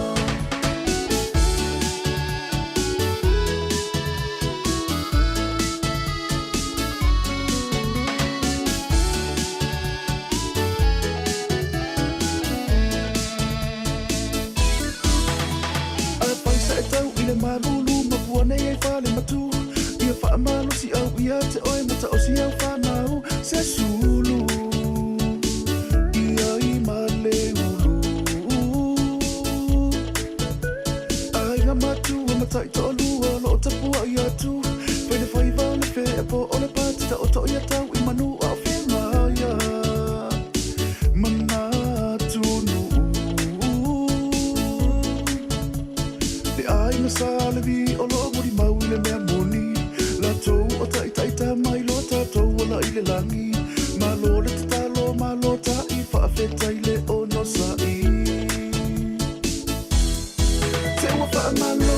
Afai sa e tau i le malulu ma pua nei ai fale matu Ia faamalosi au ia te oe ma taosi au fanau Se sulu ia i ma le ulu Aiga matua ma taitoalua o loo tapuai atu Fai le faiva o le fea po o le pati taoto ia tau i manu a o fegaia Mana atunuu Le aiga Sa Levi o loo molimau i le mea moni Latou o taitai tama iloa tatou ola i le lagi Malo le tatalo malo ta'i faafetai le onosai Te ua faamalo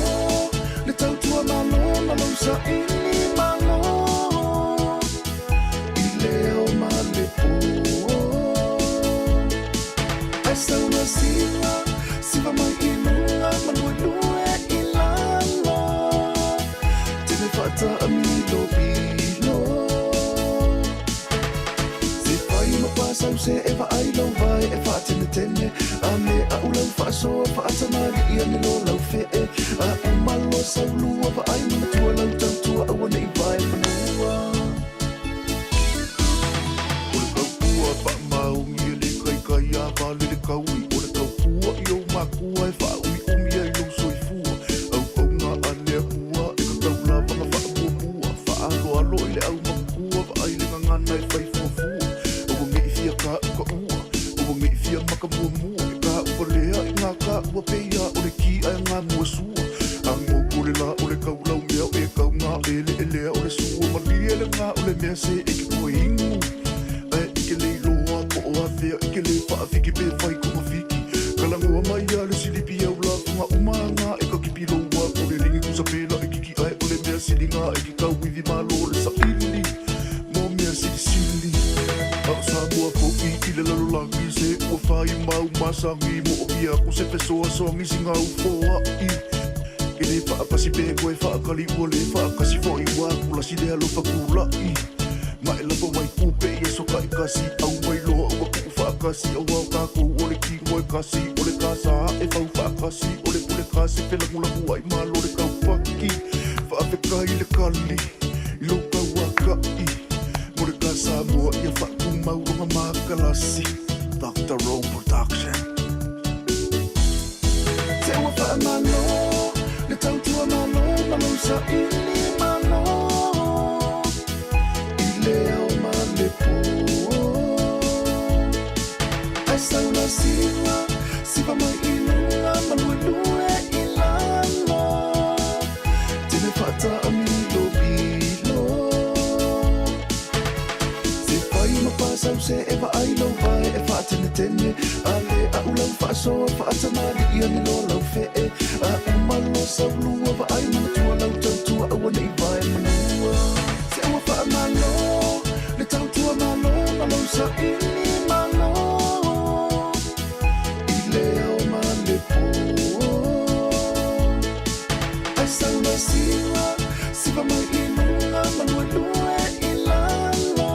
le tautua malo ma lou saili malo I le ao ma le po Ai sau loa siva siva mai i luga ma luelue i lalo Tele faataamilomilo Se fai ma pasau se e vaai lou vae e faatenetene A le a'u lau faasoa faatamaliia ne loa lau fee A uma loa saulua vaai manatua lau tautua aua nei vae manua. O le taupua faamaoni e le kaikai a vale le taui O le taupua i ou makua e faaumiumi ai lou soifua Auauna a le Atua e tatau lava ona faamuamua Faaaloalo i le aumatua vaai le gagana e fai fuafua Aua ne i fia tautaua ua pe ia o le ki ai ngā mua sua. A ngō le la o le kaulau mea o e kau ngā ele elea o le sua ma lia le ngā o le mea se e ke koe ingu. Ai i ke lei loa po o afea i ke le whaafiki pe whai ko mawhiki. Kalangoa mai a le silipi au la funga uma ngā e ka kipi loa ko le ringi kusa pela e kiki ai o le mea sili ngā e ki kauiwi malo le sa ili. Mo mea sili sili. A o sa mua fo'i i le lalolagi se ua whai mau masangi mo o ia ko se fesoasoagi si ngau foa'i. Ke le faapasi pe koe faakali ua le faakasi fo'i ua kulasi le alofa kula'i. Ma e lapa mai kupe i aso kai kasi au mai loa ua ku'u faakasi au ao kākou o le kino e kasi o le kasa e fau faakasi o le pule kasi felagulagu ai malo le kaupaki. Faafekai le kali i lou kauaka'i mo le ka Samoa ia faakumau loga makalasi. Dr. Rome Production. Te ua whaamalo, le tautua malo, malo sa ili malo. I le ao ma le pō. Ai sau la siva, siva mai i lunga, malue lue i lalo. Tene whaata a milo milo. Se whai ma pāsau se e vaai lau vai e whaatene tene. A le a ulau whaasoa whaatamari ia ni lo lau whee. A umalo sau lua vaai manatua lau tautua aua nei vai manua. Se ua whaamalo, le tautua malo, malo sa ili malo. I le ao ma le pō. Ai sau la siva, siva mai i lunga, malue lue i lalo.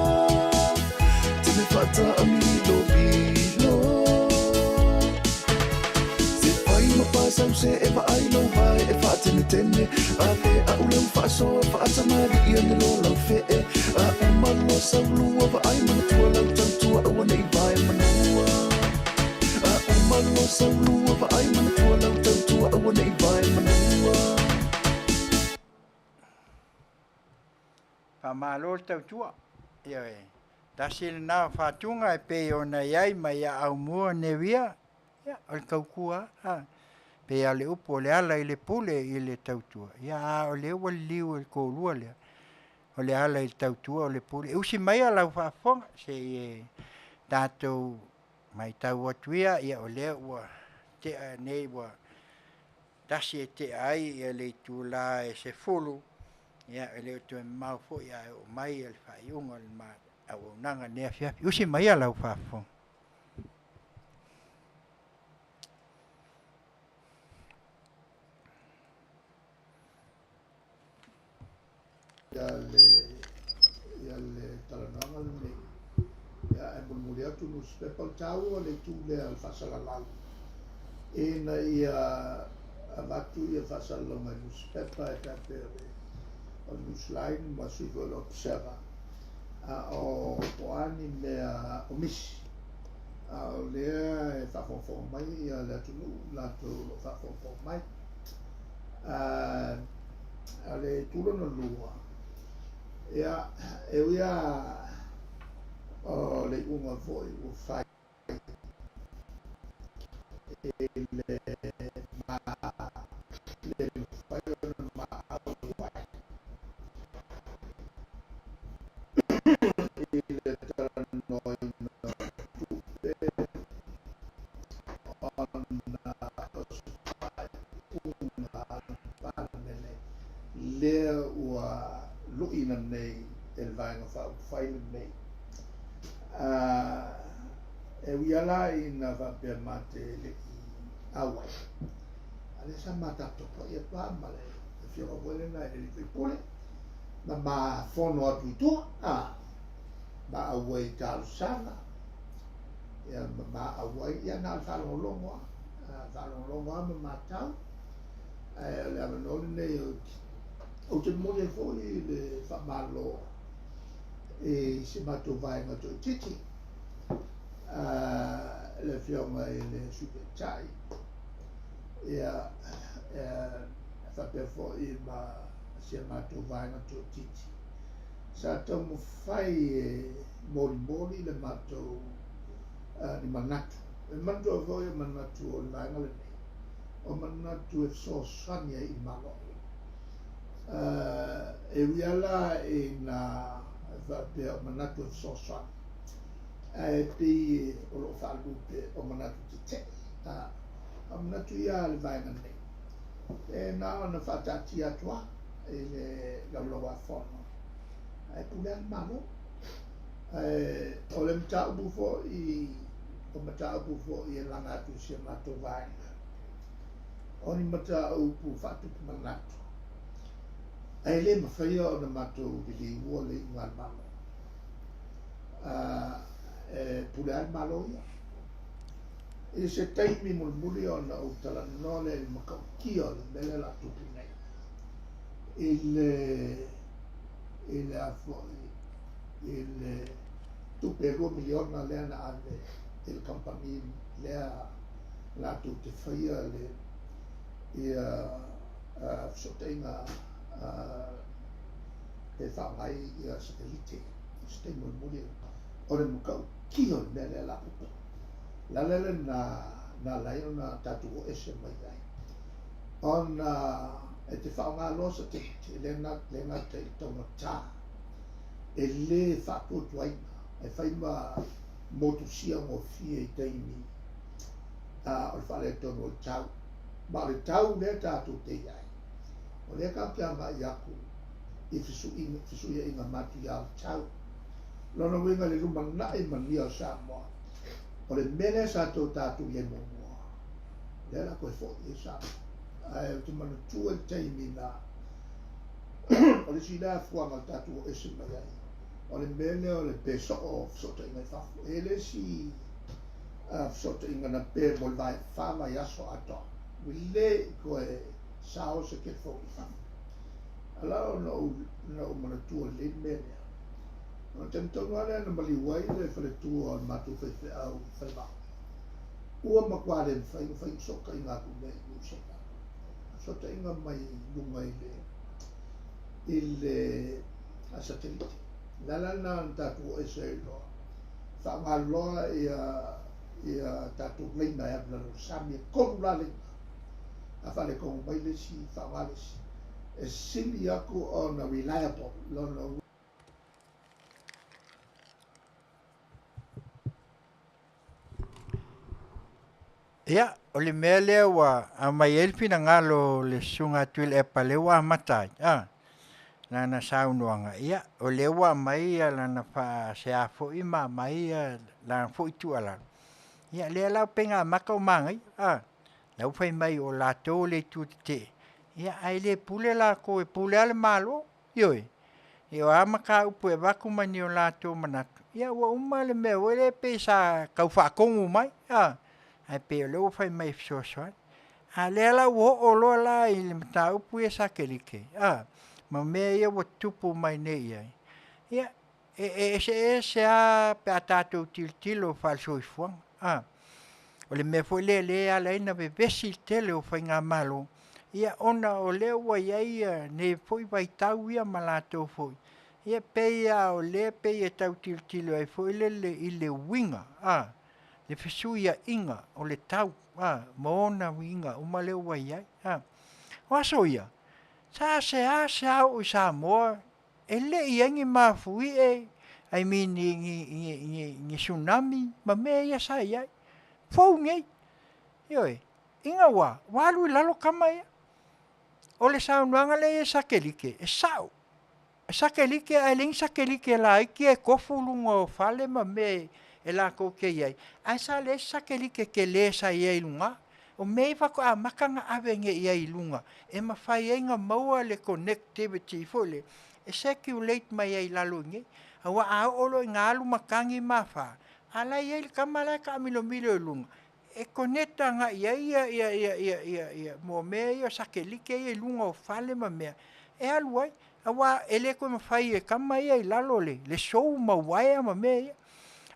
Tene whaata a milo milo. Se whai ma pāsau se e vaai lau vai e whaatene tene. A le a ulau whaasoa whaatamari ia ni lo lau whee. A umalo sau lua vaai manatua lau tautua aua nei vai manua. A umalo sau lua vaai manatua lau tautua aua nei vai manua. Faamalo le tautua. Ioe. Tasi lenā o faatuga e pei ona i ai mai ia aumua neuia, ia, o le taukua a. Pei a le upu o le ala i le pule i le tautua. Ia a o lea ua liliu e le toalua lea. O le ala i le tautua o le pule. E usi mai a lau faafofoga se i e tatou matau atu ia, ia o lea ua tea nei ua tasi e tea ai ia le itulā e 10, ia e le o toe mamao foi ae oo mai le faaiuga o le auaunaga i lenei afiafi. Usi mai a lau faafofoga. Ia le ia le talanoaga lenei ia ae mulimuli atu nusipepa o le taua o le itu lea o le faasalalau ina ia avatu ia faasalalauga i nusipepa e tai pei o le o le Newsline ma sui foi o le Observer a o po o a ni mea o misi a o lea e faafogafoga mai ia le atunuu latou o lo o faafogafoga mai. A le itu lona lua, ia, e ui lava o le iuga foi ua fai i le ma le mafai ona maau ai i le talanoaina o tupe ona o se faaiuga a le Palemene lea ua luʻina nei e le Vaega Faaupufai lenei. E ui lava la ina faapea ma te le i auai, a lea sa ma taputapuai atu lava ma le afioga foi lena i le alii faipule, ma ma fono atu i tua, a, ma auai i talosaga, ia ma ma auai, ia na o le faalogologo lava, faalogologo lava ma matau, ae o le avanoa lenei ou te momoli ai foi le faamalo i si matou vaega toaitiiti, le afioga i le Sui Taitai, ia, faapea foi ma si a matou vaega toaitiiti. Sa taumafai e molimoli le matou ni manatu. E manatua foi o manatu o le vaega lenei, o manatu e fesoasoani ai i Malo. E ui ala ina faapea o manatu e fesoasoani, ae pei o loo faalupe o manatu tetee. A o manatu ia a le vaega nei, e na ona faataatia atu lava i le laulauafono, ae pule lava le Malo. Ae o le mataupu foi, o mataupu foi e laga atu i si a matou vaega, o ni mataupu faatupu manatu, ae le mafaia ona matou liliua le iuga a le Malo. E pule lava le Malo ia. I se taimi mulimuli ona ou talanoa lea i le matautia o le mea lea o le a tupu nei, i le a foi, i le tupe 2 miliona lea na ave i le kamupani lea latou te faia le ia fesootaiga e faaaoga ai ia satelite. I se taimi mulimuli o le matautia o le mea lea o le a tupu. O le ala lena na ala ai ona tatou o ese mai ai, ona e te faaaoga loa satelite, le gata i le taugata, e le faatuatuaina, e fai ma motusia gofie i taimi o le faaletonu o le tau. Ma o le tau lea tatou te iai, o lea tatou te agai atu i fesuiaiga matuia o le tau. Lona uiga le lumanai manuia o Samoa, o le mea lea sa tou tatou iai muamua, lea la toe foi i Samoa. Ae ou te manatua i le taimi na, o le isi lea afuaga o le tatou o ese mai ai, o le mea lea o le pe soo o fesootaiga i fafo. E le isi fesootaiga na pe mo le vae 4 vaiaso atoa, ua le i toe sao se telefoni i fafo. Ala ona ou manatua lelei le mea lea. O le taimi tonu lava lea na maliu ai le faletua o le matou faifeau i Falevao. Ua matua le mafai ona fai ni fesootaiga atu mea i Niu Sila. Fesootaiga mai luga i le satelite. Le ala lena na tatou o ese ai loa. Faaaoga loa ia tatou laina e alu i lalo o le sami, e 3 la laina. A faaletonu mai le isi, faaaoga le isi. E sili atu ona reliable lona. Ia, o le mea lea ua aumai ai le finagalo o le Susuga a Tuilaepa lea ua amata ai, a, lana saunoaga, ia, o lea ua aumai lana faasea foi ma aumai lana foi tuualalo, ia lea la ua pei ona amata ona manaia, a, la ua fai mai o latou o le itu tetee, ia ae le pule latou e pule lava le Malo, ioe. Ia o a mataupu e avatu ma ni o latou manatu, ia ua uma le mea foi lea pei sa tau faatonu mai, a, ae pei o lea ua fai mai e fesoasoani. A o lea la ua oo loa la i le mataupu ia satelite, a, ma mea ia ua tutupu mai nei i ai, ia, e eseese lava pe a tatou tilotilo faale-soifuaga, a. O le mea foi lea o lea e ala ai ona vevesi le tele o faigamalo, ia ona o lea ua i ai nei foi vaitau ia ma latou foi, ia pei lava o lea e pei e tau tilotilo ai foi lele i le uiga, a, le fesuiaiga o le tau, a, ma ona uiga uma lea ua i ai, a. O aso ia, sa seasea oo i Samoa, e le i i ai ni mafuie, I mean ni tsunami ma mea ia sa i ai. Fou nei, ioe, ina ua alu i lalo tama ia. O le saunoaga lea e i ai satelite, e sao. E satelite ae leai ni satelite laiti ia e tofu luga o fale ma mea e latou te i ai, ae sa leai se satelite tele sa i ai i luga. O mea ia faatoa amata ona ave nei i ai i luga, e mafai ai ona maua le connectivity foi lea, e circulate mai ai i lalo i inei. Aua a oo loa ina alu matagi ma afa, a o la e i ai le tama la e taamilomilo i luga, e connect agai i ai mo mea ia o satelite ia i luga o fale ma mea, e alu ai. Aua e le toe mafai e tama ia i lalo le sou ma uaea ma mea ia.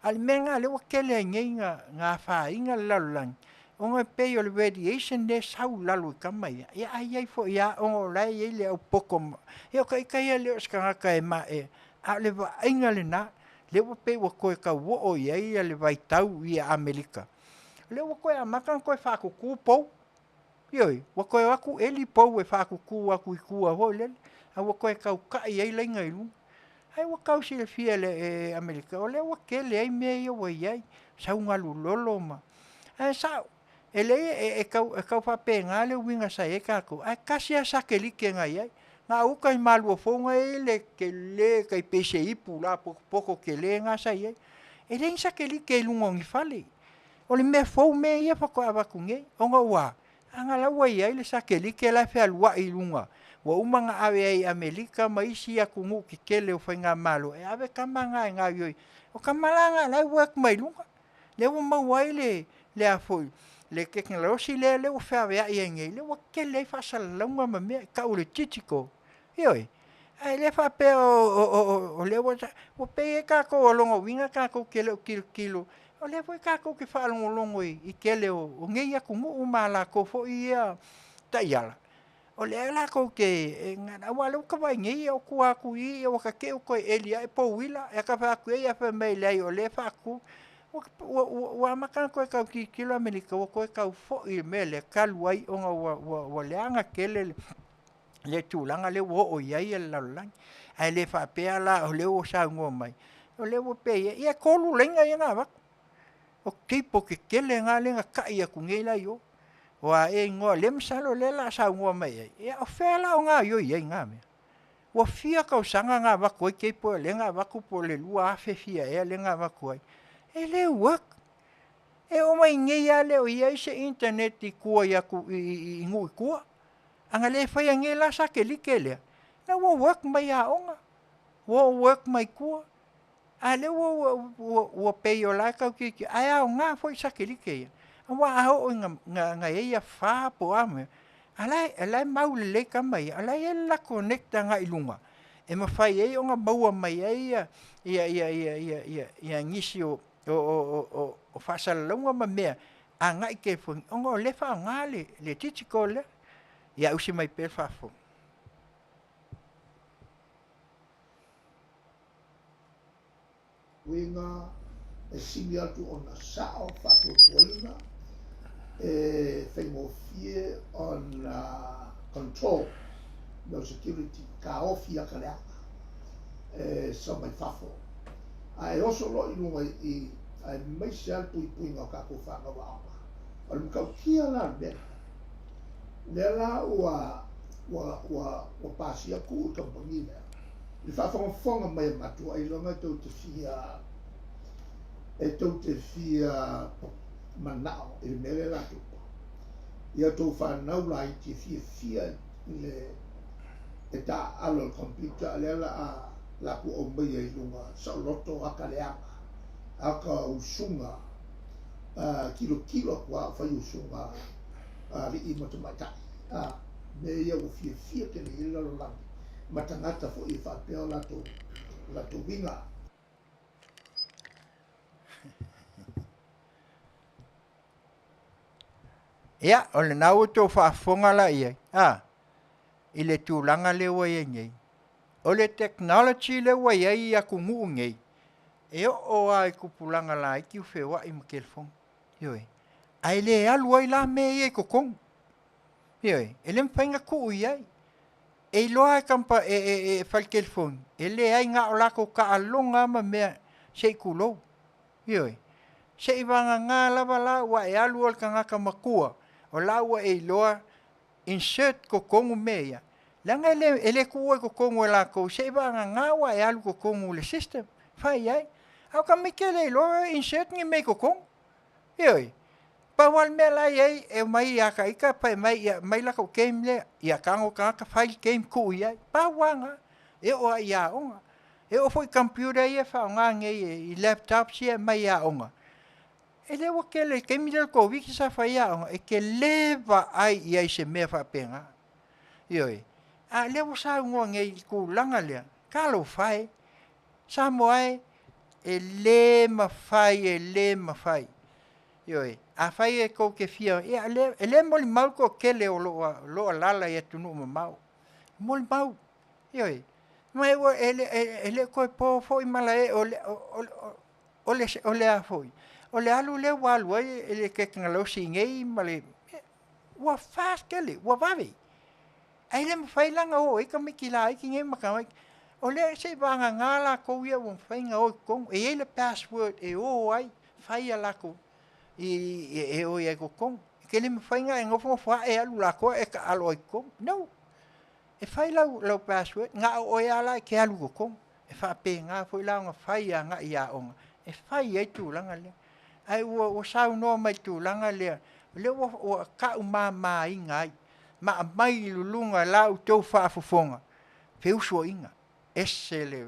A o le mea lena o lea ua tele ai nei na afaina le lalolagi, ona e pei o le radiation lea e sau i lalo i tama ia, ia ae i ai foi lava ona o la e i ai le au poto. Ia o ita ia e le o se tagata e maea, a o le vaaiga lena, lea ua pei ua toe tau oo i ai le vaitau i Amerika. O lea ua toe amata ona toe faatutu pou. Ioe, ua toe o atu eli pou e faatutū atu i tua foi lele, a ua toe tautai ai laina i luga. Ae ua tau silafia e le Amerika, o lea ua tele ai mea ia ua i ai, saugalulolo ma... Ae sao, e leai e tau, e tau faapena le uiga sa i ai tatou, ae tasi lava satelite na i ai. Gauta i Maluafou na e i ai le tele tai pei se ipu la potopoto tele na sa i ai. E leai ni satelite i luga o ni fale. O le mea fou mea ia faatoa avatu nei, ona ua a? Leaga la ua i ai le satelite la e fealuai i luga, ua uma ona ave ai i Amerika ma isi atunuu tetele o faigamalo e ave tama na e gaoioi. O tama la na o la e work mai luga, lea ua maua ai le le a foi le tekonolosi lea lea ua feaveai ai nei, lea ua tele ai faasalalauga ma mea e tau o le digital. Ioe, ae le faapea o lea ua ua pei ai tatou o lona uiga tatou te le o tilotilo, o lea foi tatou te faalogologo i tele o nei atunuu ma a latou foi ia taiala, o lea latou te, aua o lea ou te vaai nei, o tua atu i i ua ta te i ua toe eli ae uila, ae ta fai atu i ai, ae fai mai e leai o lea e faatu. Ua amata ona toe tau tilotilo Amerika ua toe tau foi i le mea lea talu ai ona ua leaga tele le tulaga lea ua oo i ai le lalolagi. Ae le faapea la o lea ua saunoa mai, o lea ua pei e, ia e 3 laina ia na avatu. O cable tetele na lea na tai atu nei la i o. O a ea igoa, lea masalo o lea o le a saunoa mai i ai, ia o fea la o gaoioi ai na mea? Ua fia tausaga na avatu ai cable lea na avatu po o le 2000 fia ea lea na avatu ai, e le work. E oo mai nei lava e le o i ai se internet i tua i atu i nuu i tua. A na le faia nei la satelite lea, la ua work mai aoga, ua work mai tua, a o lea ua ua ua pei o la e tau tilotilo, ae aoga foi satelite ia, aua a oo ina i ai afa po o a mea, a o la e mau lelei tama ia, o la e i ai le latou connect agai i luga e mafai ai ona maua mai ai nisi o faasalalauga ma mea agai i telefoni, ona o lea e faaaoga le digital lea. Ia ausi mai pea le faafofoga. Uiga e sili atu ona sao faatuatuaina e faigofie ona control no security taofi aka leaga e sau mai fafo ae oso loa i luga i aemaise lava le puipuiga o tatou fanau aoga. O le matautia la le mea lea la ua ua ua ua pasia tuu i kamupani lea i le faafogafoga mai a matua ailoga e tou te fia e tou te fia manao i le mea lea la tupu ia tou fanau laiti e fiafia i le e taaalo i le computer a lea la a latou aumaia i luga saoloto ata leaga ata usuga tilotilo atu lava o fai usuga a alii ma tamaitai a mea ia ua fiafia tele i ai le lalolagi ma tagata foi e faapea o latou latou uiga. Ia, o lena ua outou faafofoga la i ai, a, i le tulaga lea ua i ai nei. O le technology lea ua i ai i atunuu nei, e oo lava i tupulaga laiti ua feoai ma telefoni. Ioe. Ae le alu ai la mea ia i totonu. Ioe. E le mafai ona tuu i ai. E iloa e kampa, e, e, e fale telefoni, e leai na o latou taaloga lava ma mea se i tulou. Ioe. Seivagana lava la ua e alu o le tagata matua, o la ua e iloa insert totonu mea ia, leaga e le, e le tuua i totonu e latou, seivagana ua e alu i totonu o le system, fai ai. A o tamaiti e le iloa insert ni mea i totonu. Ioe. Pau lava le mea la e i ai, e omai ia ta ita fai mai, ia aumai la tou game lea, ia tago tagata fai le game tuu i ai. Pau lava lena. E oo lava i aoga. E oo foi i computer ia e faaaoga nei i laptops ia e aumai i aoga, e le ua tele i le taimi lea o le Koviti sa fai ai aoga, e te le vaai i ai i se mea faapena. Ioe. A o lea ua saunoa nei i le tulaga lea, talofa e, Samoa e, e le mafai, e le mafai. Ioe. Afai e tou te fia, ia e le molimau le toatele o lo o alaala i atunuu mamao. E molimau. Ioe. Ma e ua e le e le o toe po foi malae o le o le o le a foi, o le alu lea ua alu ai le tekonolosi nei ma le. Ua fast tele, ua vave. Ae le mafai la ona o ai tamaiti laiti nei ma tamaiti. O lea se i vagana latou ia ua mafai ona o i totonu. E i ai le password e o ai, fai a latou e o ai i totonu. E te le mafai ona e nofonofo ae alu latou e taalo ai i totonu. No. E fai lau, lau password, na o oe lava la e te alu i totonu. E faapena foi la ona fai agai i aoga, e fai ai tulaga lea. Ae ua, ua saunoa mai i le tulaga lea, o lea ua, ua taumamaina ai, ma aumai i luluga la outou faafofoga, feusuaiga, ese le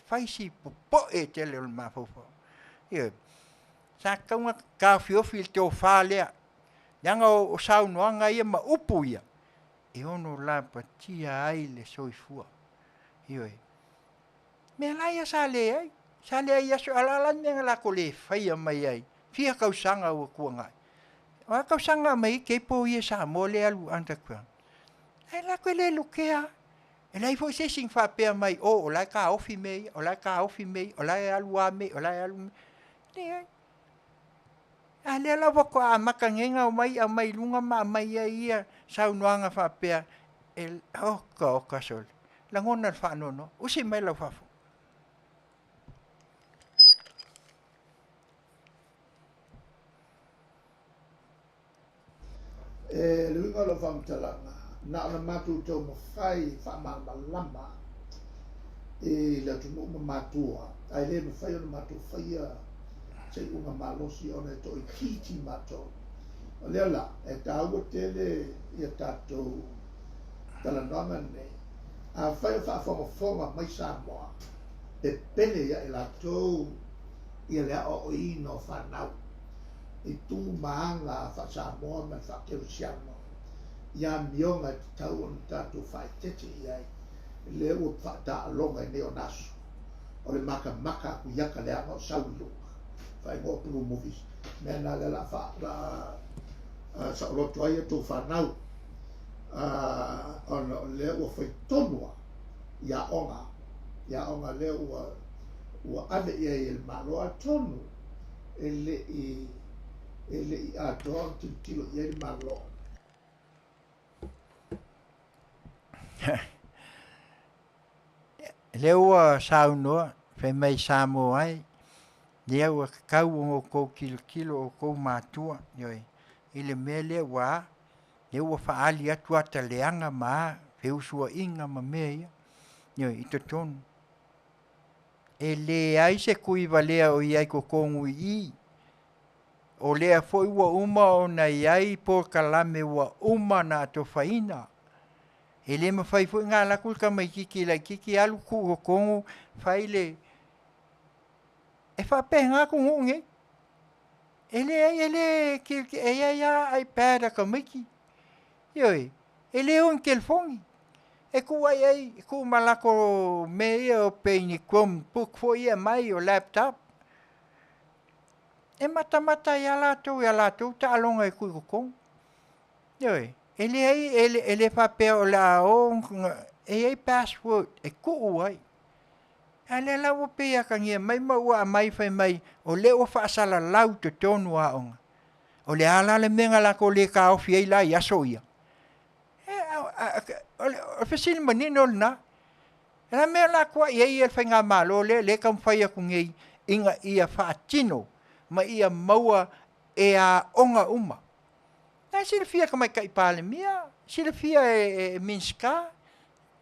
fai si popoe tele o le mafaufau. Ioe. Sa tatau ona taofiofi le tofa lea, leaga o saunoaga ia ma upu ia, e ono lapatia ai le soifua. Ioe. Mea la ia sa leai, sa leai i aso, a o le a la le mea na latou le faia mai ai, fia tausaga ua tuanai. O a tausaga na aumai ai cable ia i Samoa lea e alu underground? Ae latou te le lotea lava. E leai foi se isi na faapea mai, oh o la e taofi mea ia, o la e taofi mea ia, o la e alu a mea ia, o la e alu mea ia. Leai. A lea la faatoa amata nei ona omai aumai i luga ma aumai ai ia saunoaga faapea, e, oka oka sole, lagona le faanoanoa, usi mai lau faafofoga. E le uiga o lau faamatalaga, na ona matou taumafai e faamalamalama i le atunuu ma matua, ae le mafai ona matou faia se iuga malosi ona e toaitiiti matou. O lea la, e taua tele ia tatou talanoaga nei. Afai o faafogafoga mai Samoa, pepele ia i latou ia le aoaoina o fanau i tu ma aga faa-Samoa ma le faa-Kerisiano i amioga e tatau ona tatou faaeteete i ai, lea ua faataaloga i nei ona aso. O le makamaka aku i aka leaga o sau i luga. Faaigoa o Blue Movies. Mea na lea la fa la saoloto ai a tou fanau ona o lea ua fai tonu lava i aoga, i aoga lea ua ua ave i ai e le Malo, atonu e le i e le i atoa ona tilotilo i ai le Malo. Lea ua saunoa fai mai Samoa ai, lea ua tatau ona outou tilotilo outou matua, ioe, i le mea lea ua a, lea ua faaali atu ata leaga ma a, feusuaiga ma mea ia, ioe, i totonu. E leai se tuivalea o i ai i totonu i i. O lea foi ua uma ona i ai polokalame ua uma ona atofaina. E le mafai foi ona alu atu le tamaitiiti laitiiti alu tuu i totonu fai le... E faapena atunuu nei. E leai e le e i ai lava ipad a tamaiti. Ioe, e le o i ni telefoni. E tuu lava i ai, e tuu ma latou mea ia pei ni chromebook foi ia e aumai o laptop. E matamata ai lava latou i a latou taaloga e tuu i totonu. Ioe, e leai e le faapea o le a o e i ai password e tuu ai. A lea la ua pei e atagia mai ma ua aumai fai mai o lea ua faasalalau i totonu o aoga. O le a la le mea na latou le taofi ai la i aso ia? O le fesili manino lena. O le a le mea o le a tuai ai le faigamalo lea lea e taumafai atu nei ina ia faatino ma ia maua e aoga uma. La e silafia e le Tamaitai Palemia, silafia e Minisita,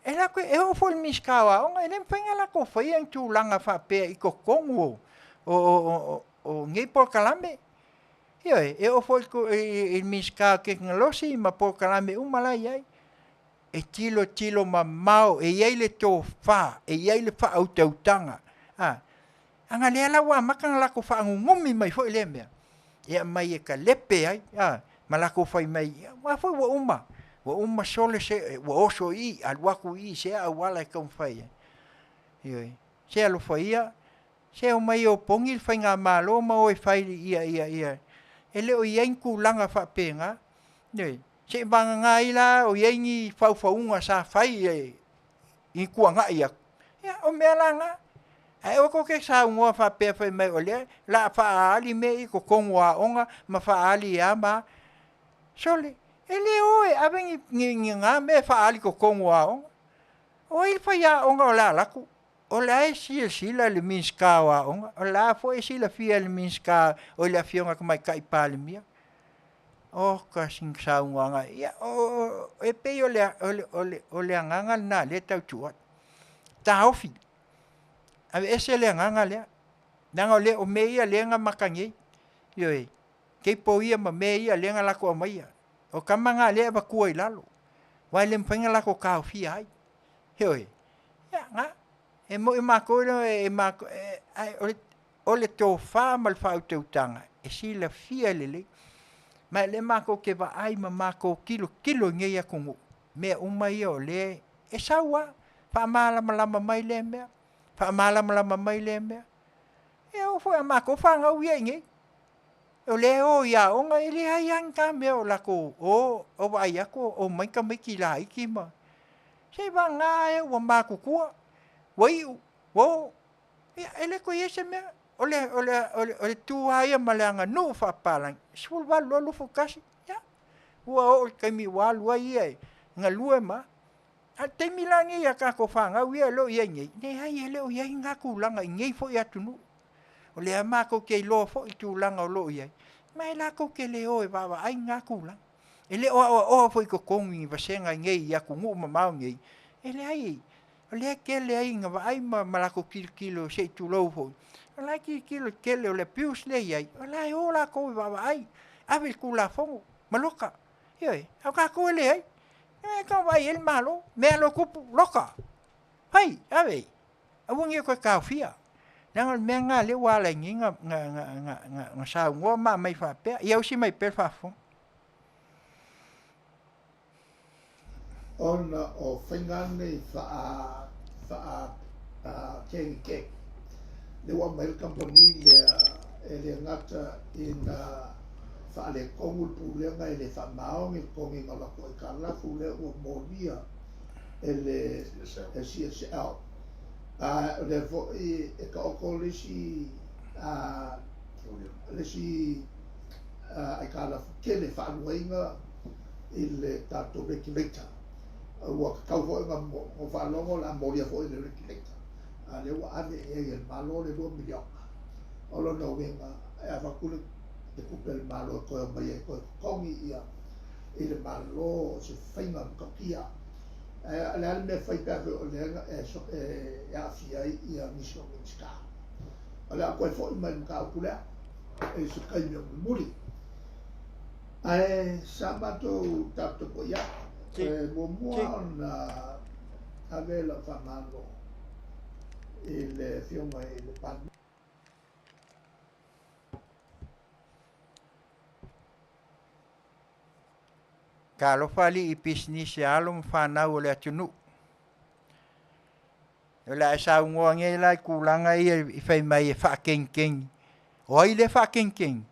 e latou e oo foi i le Minisita o Aoga, e le mafai ona latou faia ni tulaga faapea i totonu o nei polokalame. Ioe, e oo foi i le Minisita o Tekonolosi ma polokalame uma la e i ai. E tilotilo mamao, e i ai le tofa, e i ai le faautautaga. A, ana lea la ua amata ona latou faanunumi mai foi lea mea, e aumai e talepe ai, a, ma latou fai mai, aua foi ua uma, ua uma sole se, ua oso i i, alu atu i i, i sea auala e taumafai ai. Ioe. Se alofa ia, se omai e opogi le faigamalo ma o e fai ia, ia, ia, e le o i ai ni tulaga faapena. Ioe. Seiavagana ai la o i ai ni faufauga sa fai i ni tuanai atu, ia o mea la na. Ae aua tou te saunoa faapea fai mai o lea o le a faaali mea ia i totonu o aoga ma faaali e a ma a. Sole! E lē o e ave ni ni ni ga mea e faaali totonu o aoga. O ai le faiaoga o le a alu atu? O la e silasila i le Minisita o Aoga, o la foi e silafia e le Minisita o le Afioga i le Tamaitai Palemia. Oka sina saunoaga, ia e pei o le o le agaga lena o lea e tau tuu atu. Taofi, aveese le agaga lea, leaga o lea o mea ia lea na maka nei, ioe, cable ia ma mea ia lea na latou aumaia. O tama na lea e avatua i lalo, aua e le mafai ona latou taofia ai. Ioe, ia na, e moi matou ae o le tofa ma le faautautaga e silafia lelei. Ma o lea matou te vaai ma matou tilotilo i nei atunuu, mea uma ia o lea e sau lava, faamalamalama mai lea mea, faamalamalama mai lea mea. E oo foi ia matou fanau ia e i inei, o lea e o i aoga, e leai lava ni ta mea o latou o, o vaai atu o omai tamaiti laiti ma, seiavagana e ua matutua, ua iu, ua o, ia e le toe i ai se mea. O le o le o le tu lava ia ma le aganuu faapapalagi, 18 loa 21, ia, ua oo i le taimi ua alu ai ia e galue ma a. A o le taimi la lenei i a tatou fanau ia o lo o i ai nei, leai e le o i ai lena tulaga i nei foi atunuu. O lea matou te iloa foi tulaga o lo o i ai, ma e latou te le o e vaavaai lena tulaga. E le o aoaoa foi i totonu i ni vasega i nei i atunuu mamao nei, e leai, o lea e tele ai ina vaai ma latou tilotilo se i tulou foi, o la e tilotilo i le tele o le abuse lea e i ai, o la e o latou e vaavaai, ave i le Tulafono ma loka. Ioe, a o tatou e leai. E tau vaai i ai le Malo, mea loa e tupu, loka, fai, ave, aua ne i toe taofia. Leaga o le mea lena o lea ua ala ai nei ona saunoa ma aumai faapea. Ia usi mai pea le faafofoga. Ona o faiga nei faa faa kegekege lea ua aumai ai le kamupani lea e le gata ina faaletonu le pulega e le faamaoni le totogiina o latou aitalafu lea ua molia e le CSL. A o lea foi e taoto le isi le isi aitalafu tele faaluaina i le tatou regulator. Ua tatau foi ona faalogo o le a molia foi e le regulator, a o lea ua ave i ai e le Malo le $2 miliona. O lona uiga e avatu le tupe a le Malo e toe omai ai e toe totogi i le Malo o se faiga matautia. Ae o le a le mea e fai pe afai o lea e aafia ai nisi o Minisita? O le a toe foi mai i le mataupu lea i se taimi o mulimuli. Ae sa matou taputapuai atu, e muamua ona ave lau faamalo i le Afioga i le Palemia. Talofa alii pisinisi a alo ma fanau o le atunuu. O le a e saunoa nei la i tulaga ia i fai mai e faakegikegi. O ai lea e faakegikegi?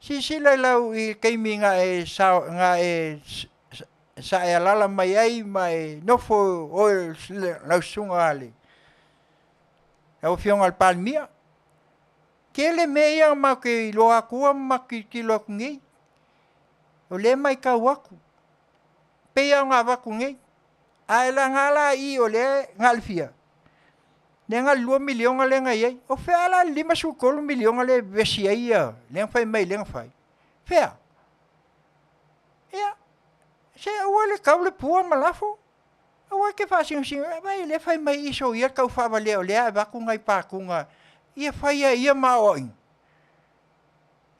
Silasila i lau i le taimi na e na e sae alaala mai ai ma e nofo oe lau susuga a le lau Afioga i le Palemia. Tele mea ia na matou te iloa atua ma matou tilotilo atu nei. O lea e matau atu, pei lava ona avatu nei, ae laga la i o lea na o le fia? Lea na o le $2 miliona lea na i ai. O fea la le $53 miliona lea e vevesi ai ia lea na fai mai lea na fai? Fea? Ia, se aua le tau le pua ma lafo. Aua e te faasinosino, vaai o lea e fai mai i soia le taufaavalea o lea e avatu nai patuga ia fai ai ia ma aoaiga.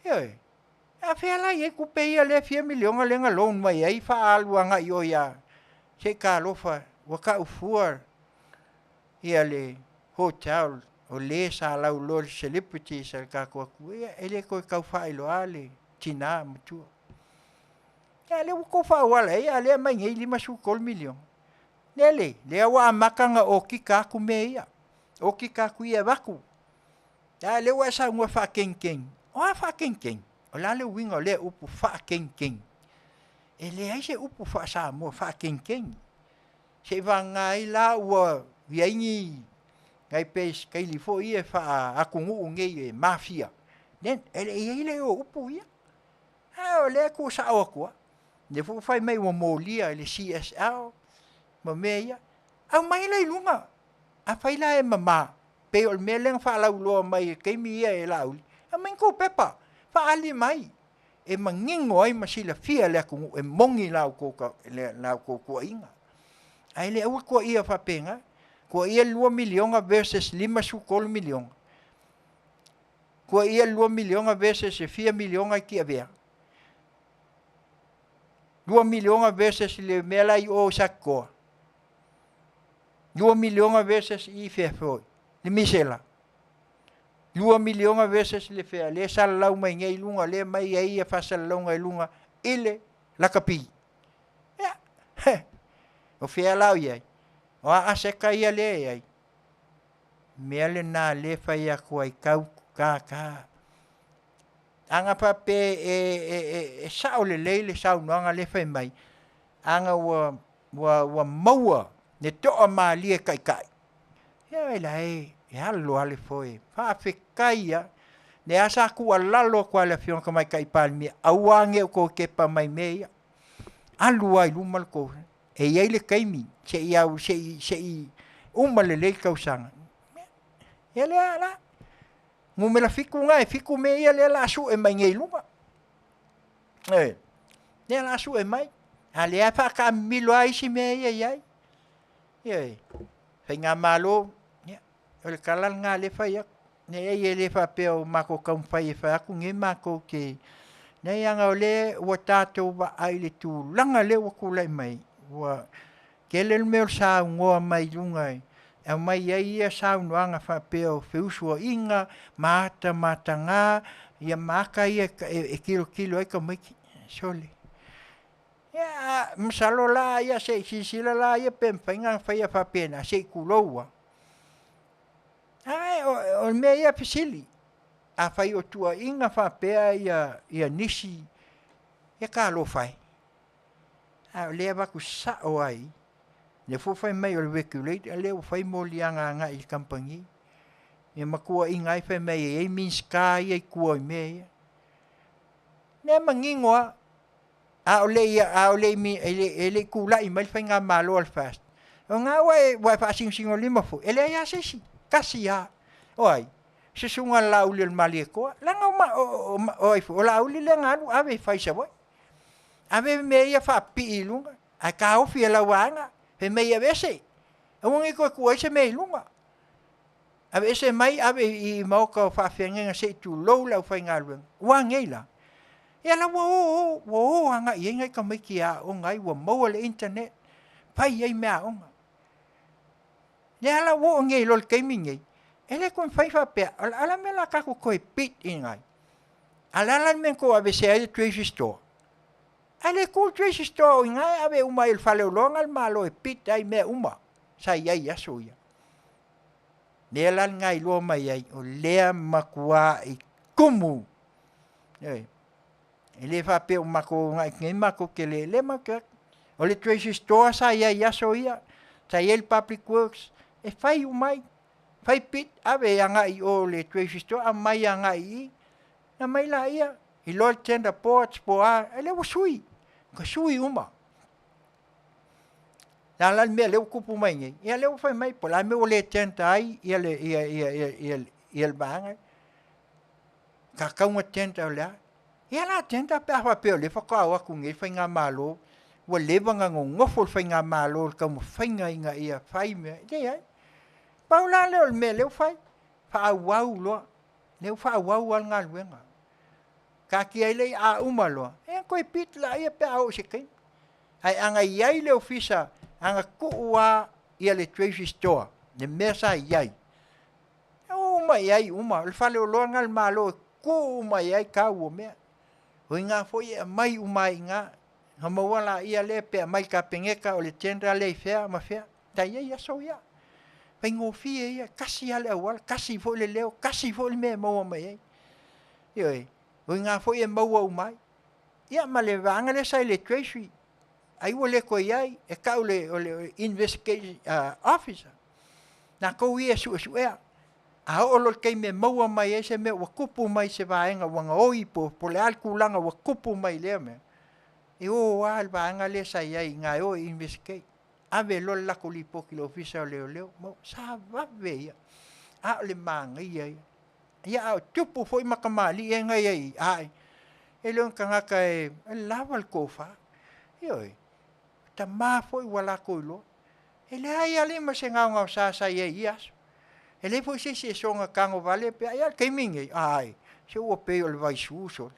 Ioe. A fea la e i ai tupe ia lea fia miliona lea na loan mai ai faaalu agai i o ia se i talofa ua tau fua ia le hotel o le sa lauiloa i celebrities a le tatou atunuu, ia e le toe tau faailoa le tina matua. Ia a o lea ua outou faaauala i ai a o lea e aumai nei $53 miliona. Lele, lea ua amata ona okika atu mea ia, okika atu ia e avatu. A o lea ua e saunoa e faakegikegi. O a faakegikegi? O le a le uiga o lea upu faakegikegi? E leai se upu faa-Samoa faakegikegi. Seiavagana ai la ua i ai ni nai pesetaili foi ia faa-atunuu nei e mafia, e i ai lea o upu ia. A o lea e tuusao atu lava. Lea foi ua fai mai ua molia e le CSL ma mea ia. Aumai la i luga. Afai la e mama, pei o le mea lea na faalauiloa mai i le taimi ia e Laauli, aumai ni tou pepa, faaali mai e manino ai ma silafia e le atunuu e moni la outou tuuaiga. Ae le aua le tuuaia faapena, tuuaia le $2 miliona versus $53 miliona, tuuaia le $2 miliona versus le fia miliona e Tiavea, $2 miliona versus le mea la e i o i Satitoa, $2 miliona versus i fea foi, le misela, $2 miliona versus le fea lea e salalau mai nei i luga lea e aumai ai faasalalauga i luga i le lakapi. Ia, he, o fea la o i ai? O a aseta ia lea e i ai? Mea lena lea e fai atu ai tau tata. Ana faapea e sao lelei le saunoaga lea e fai mai, ana ua ua maua le toamalie taitai, ia la e alo lava le foe. Faafetai lava. O lea sa tuualalo atu lava i le Afioga i le Tamaitai Palemia, aua ne i o toe tepa mai i mea ia, alu lava i luma le tou... E i ai le taimi, se i uma lelei le tausaga, ia lea la, numera 7 lena, e 7 mea ia o le a sue mai nei i luga. Ioe, lea o le a sue mai, a o lea e faataamilo lava isi mea ia e i ai. Ioe, faigamalo, ia, o le tala lena o lea e fai atu. Leai e le faapea o matou taumafai e fai atu nei matou te... Leai leaga o lea ua tatou vaai i le tulaga lea ua tulai mai, ua tele le mea o le saunoa mai i luga e aumai ai ia saunoaga faapea o feusuaiga ma ata mataga ia ma ata ia e tilotilo ai tamaiti. Sole, ia masalo la ia se i silasila la ia pe mafai ona faia faapena, se i tulou lava. Ae o le mea ia e fesili, afai o tuuaiga faapea ia nisi, ia talofa e, a o lea e avatu sao lava i i. O lea foi ua fai mai o le regulator lea ua fai moliaga agai i le kamupani, ia ma tuuaiga ai fai mai e i ai Minisita ia i tua i mea ia. O lea e manino lava, a o le i tulai mai le faigamalo a le FAST, o lena ua e faasinosinolima foi, e leai lava se isi, tasi lava. O ai? Susuga i le Laauli o le Malietoa, leaga o ai foi? O Laauli lea na alu ave e fai i Savaii. Ave mea ia faapipii i luga, ae taofi e lau vaega, fai mai e aveese, aua ne i toe tuu ai se mea i luga. Aveese mai ave i maota o faafeagaiga se i tulou le aufaigaluega. Ua a nei la? Ia la ua o, ua o agai i ai nai tamaiti e aooga ai, ua maua le internet, fai ai meaaoga. Lea la ua oo nei loa i le taimi lenei, e le toe mafai faapea, o le a la le mea o le a tatou toe bid ina ai? A o le a la le mea na tou aveesea ai le Treasury Store? Ae le tu le Treasury Store o i ina e ave uma ai i le faleoloa lena a le Malo e bid ai mea uma sa i ai i aso ia. Lea la lena iloa mai ai, o lea matuai tumu. Ioe. E le faapea ua matou agai atu nei matou te le, lea matou te o atu. O le Treasury Store sa i ai i aso ia, sa i ai le Public Works, e fai uma ai. Fai bid, ave agai i o i le Treasury Store, aumai agai i i. Na aumai laia, iloa le tender boards po o a, lea ua sui, ua sui uma. Le a la le mea lea ua tupu mai nei? Ia lea ua fai mai po o le a le mea ua le tender ai ia le ia ia ia ia ia le vaega. Tatau ona tender o le a? Ia la tender pe a faapea o lea faatoa o atu nei le faigamalo, ua leva ona nonofo le faigamalo i le taumafaiga ina ia fai mea. Leai. Pau la lea o le mea lea ua fai, faaauau loa. Lea ua faaauau lava le galuega. Taatia ai lea a uma loa, ia toe bid laia pe a oo i se taimi. Ae ana i ai le ofisa, ana tuu lava ia le Treasury Store, le mea sa i ai, e o uma i ai uma. O le faleoloa lena a le Malo e tuu uma i ai tau o mea. O i ina foi e aumai uma ai i ina. Ona maua laia lea pe aumai i le Kapeneta, o le tender lea i fea ma fea. Sa i ai aso ia. Faigofie ia, tasi lava le auala, tasi foi le leo, tasi foi le mea e maua mai ai. Ioe, o i ina foi e maua uma ai. Ia ma le vaega lea sa i le Treasury, ai ua le toe i ai, e tau le, o le investigation officer. Latou ia e suesuea. A oo loa i le taimi e maua mai ai se mea ua tupu mai se vaega ua gaoi po o le a le tulaga ua tupu mai i lea mea, E o lava le vaega lea sa i ai i ina e o e investigate. Ave loa le latou lipoti i le Ofisa o Leoleo, ma sa vave ia. A o le manaia ia. Ia a o tupu foi ma tamalii ia na i ai i i, ae e le o ni tagata e lava le tofa. Ioe, o tama foi ua latou iloa, e leai alii ma se gaogaosa sa i ai i ia aso. E leai foi se isi e soona tago vale pe a, ia o le taimi lenei, ae, se ua pei o le vaisu sole.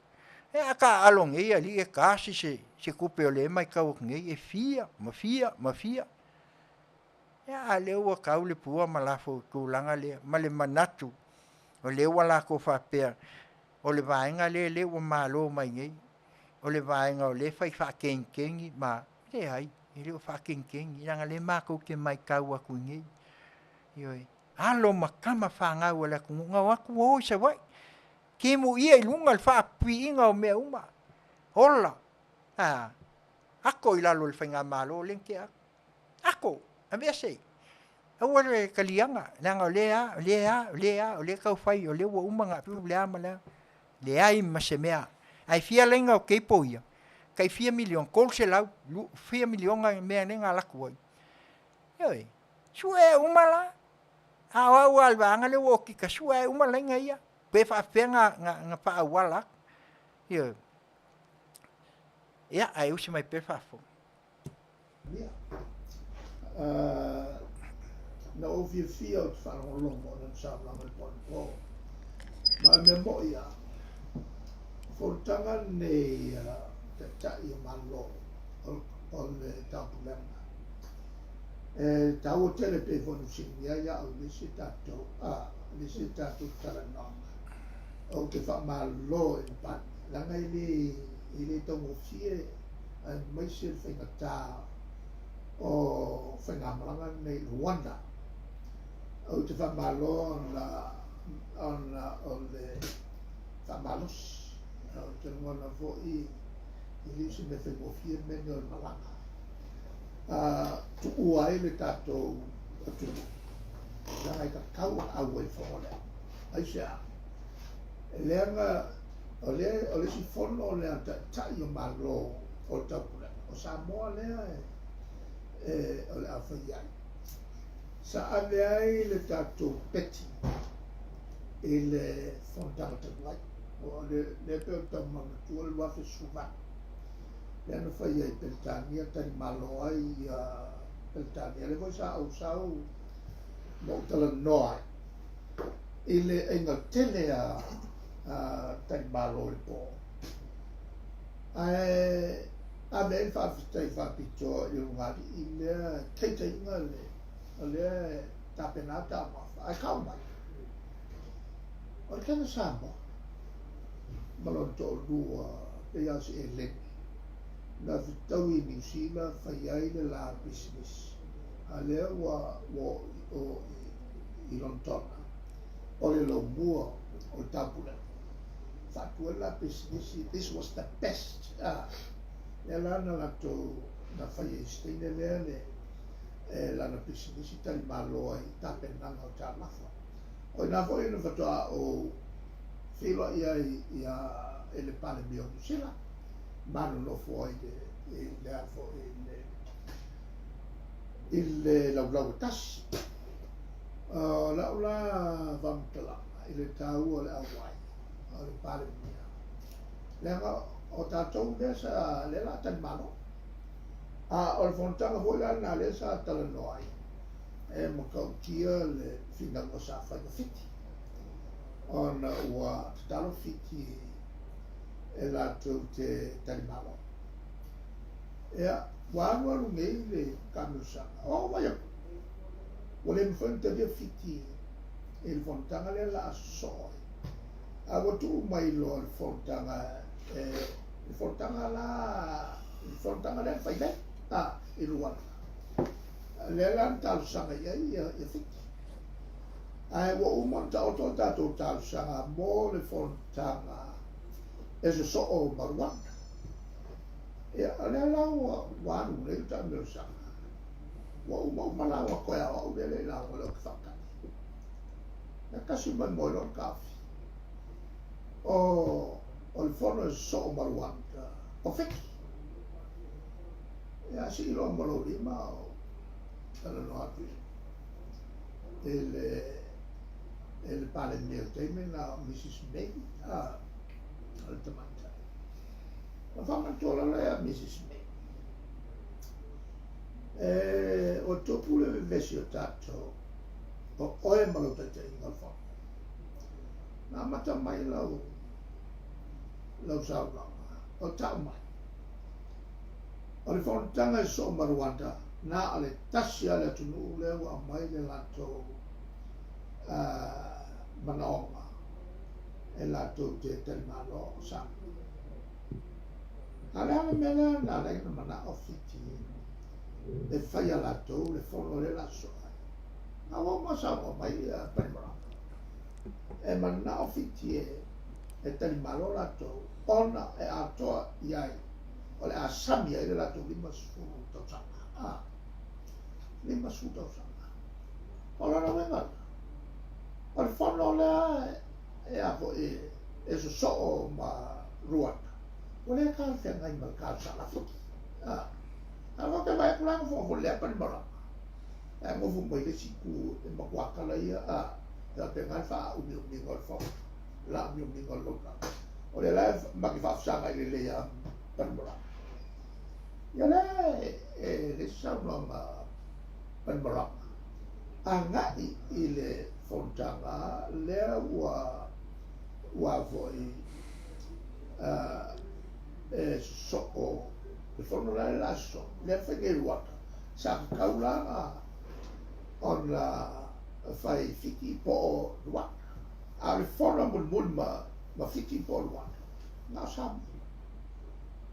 E a taaalo nei alii e tasi se, se tupe o lea e matau atu nei e fia ma fia ma fia. Ia a lea ua tau le pua ma lafo i tulaga lea ma le manatu o lea ua latou faapea o le vaega lea lea ua malo mai nei, o le vaega o lea e fai faakegikegi ma, leai, e le o faakegikegi leaga o lea matou te matau atu i inei. Ioe, alo ma tama fanau a le atunuu na o atu o i Savaii, timuia i luga le faapipiiga o mea uma, ola, a, ato i lalo o le faigamalo lea na tea atu. Ato, aveese, aua le taliaga, leaga o lea a, o lea a, o lea a, o lea e tau fai, o lea ua uma ona approve le a ma le a. Leai ma se mea. Ae fia laina o cable ia? Tai fia miliona, 300, fia miliona mea nei na alu atu ai. Ioe, sue uma la. A o au lava i le vaega lea ua okika, sue uma laina ia, pe faapefea na faaauala atu. Ioe. Ia, ae usi mai pea le faafofoga. Ia, na ou fiafia ou te faalogologo i lana saunoaga i le po anapo. Ma o le mea moni lava, o fonotaga nei a Taitai o Malo o le Taupulega, e taua tele pei foi ona fesiligia ai au i le isi tatou, i le isi tatou talanoaga. Ou te faamalo i le Palemia, leaga e le taugofie aemaise le faigata o faigamalaga nei i Rwanda. Ou te faamalo ona o le faamalosi. Ou te lagona foi e le o se mea faigofie le mea lenei o le malaga. Tuua ai le tatou atunuu, leaga e tatau ona auai i le fono lea. Aisea? Leaga o le o le isi fono lea a Taitai o Malo o le Taupulega, o Samoa lea e o le a fai ai. Sa ave ai le tatou peti i le fonotaga talu ai. O lea pei o le taumanatua le 2018. Lea na fai ai i Peretania, talimalo ai ia Peretania. Lea foi sa ou sau ma ou talanoa ai i le aiga tele a talimalo i le po. Ae ave ai le faafetai faapitoa i ulugalii lea taitaiga le o lea e tapena taumafa ae kau mai. O le kena Samoa ma lona toalua pei lava o se eleni na fetaui i Niu Sila fai ai le la pisinisi a lea ua o i Lonetona o le lomua o le taupulega faatu ai le la pisinisi. This was the best, lea la na latou na fai ai se teine lea le lana pisinisi talimalo ai i tapenaga o taumafa. O ina foi na faatoa ou feiloai ai ia i le Palemia o Niu Sila ma nonofo ai i le a foi i le laulau e tasi. O lau la faamatalaga i le taua o le auai o le Palemia, leaga o tatou lea sa lea la talimalo. A o le fonotaga foi la lena lea sa talanoa ai, e matautia le finauga sa fai ma Fiti, ona ua tatalo Fiti e latou te talimalo. Ia, ua alualu nei le taamilosaga, o vai atu, ua le mafai ona talia Fiti i le fonotaga lea la a sosoo ai. A ua tuu mai loa le fonotaga, le fonotaga la, le fonotaga lea na fai nei, i Luanda. Lea la na talosaga i ai ia Fiti. Ae ua uma ona taoto le tatou talosaga mo le fonotaga e sosoo ma Rwanda. Ia, o lea la ua alu nei le taamilosaga. Ua uma uma la ua toe ao au lea le lauga lea ou te faatali. E tasi mai moe loa le taofi. O le fono e sosoo ma Rwanda, o Fiti. a sii loa ma lou lima o talanoa atu i le i le Palemia i le taimi lena o Mrs May a o le tamaitai. Na faamanatua lava ia Mrs May e ua tupu le vevesi o tatou o oe ma lou taitaiga o le fono. Na amata mai lau lau saunoaga o tau mai. O le fonotaga e sosoo ma Rwanda, na o le tasi lava le atunuu lea ua aumai le latou manaoga e latou te talimalo o Samoa. A o le a le mea lea na ala ai ona manao Fiti e fai a latou le fono lea o le a sosoo ai? A ua uma saunoa mai Bainimarama, e manao Fiti e talimalo latou ona e atoa i ai o le a sami ai le latou 50 tausaga. A, 50 tausaga. O lona uiga la, o le fono lea e a foi e sosoo ma Rwanda, ua le talafeagai ma le talosaga a Fiti. A, a o te vaai atu la nofo nofo lea Bainimarama, ae nofo mai le isi itu e matua tala ia, a, e faapena le faaumiumiga o le fono, la umiumiga o le lololagi. O lea la e ma te faafesagai lelei ia Bainimarama. Ia lea e le isi saunoaga Bainimarama, agai i le fonotaga lea ua ua foi e sosoo le fono la le la sosoo lea fai nei Rwanda sa tatau la ona fai Fiti po o Rwanda a o le fono mulimuli ma Fiti po o Rwanda na o Samoa.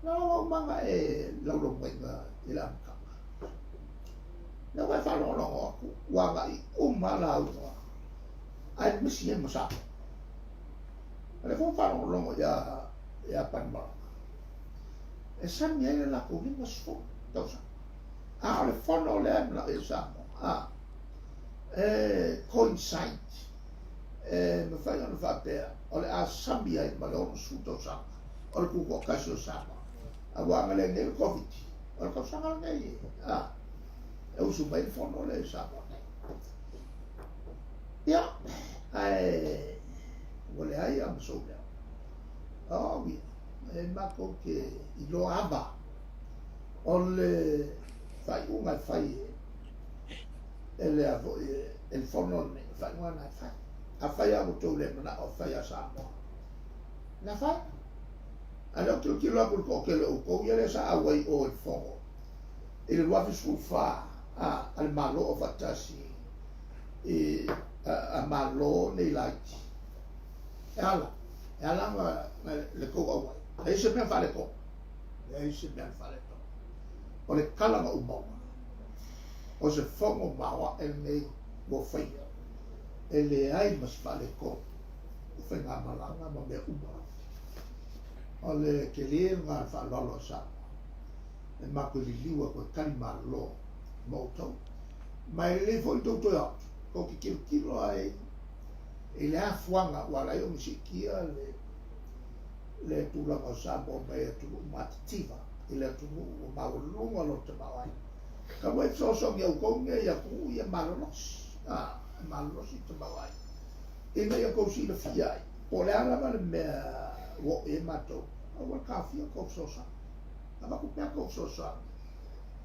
Na o aumaga e laulaumaina i le amataga. Lea ua e faalogologo atu ua agai uma lauga ae misi ai ma Samoa. O lea foi ua faalogologo ia Bainimarama e sami ai le latou 50 tausaga. A o le fono lea e manao i ai Samoa, a, e coincide, e mafai ona faapea o le a sami ai ma le 60 tausaga o le tutoatasi o Samoa. Aua ana le nei le Koviti, o le tausaga lenei, a, e usu mai le fono lea i Samoa nei. Ia, ae ua leai lava ma sou leo. O au ia, e matou te iloa ava o le faaiuga e fai e le a foi e le fono lenei, o faaiuga lena e fai. Afai lava ua outou le manao e fai a Samoa, na fai. A lea ou tilotilo atu i le toatele o outou ia lea sa auai o i le fono i le 2014 a le Malo o faatasi i a Malo nei laiti. E ala, e ala na le tou auai. Leai se mea faaletonu. Leai se mea na faaletonu. O le tala na ou maua, o se fono maoae lenei ua faia, e leai ma se faaletonu o faigamalaga ma mea uma. O le tele lena o le faaaloalo a Samoa, e matou liliu atu e tali malo ma outou. Ma e lelei foi tou toe atu, tou te tilotilo ai i le afuaga ua ala ai ona siitia le le tulaga o Samoa mai atunuu matitiva i le atunuu ua maualuga lona tamaoaiga. Talu ai fesoasoani a outou nei i atunuu ia malolosi, a, e malolosi le tamaoaiga, ina ia outou silafia ai, po o le a lava le mea ua oo i ai matou, aua le taofia tou fesoasoani. Avatu pea tou fesoasoani,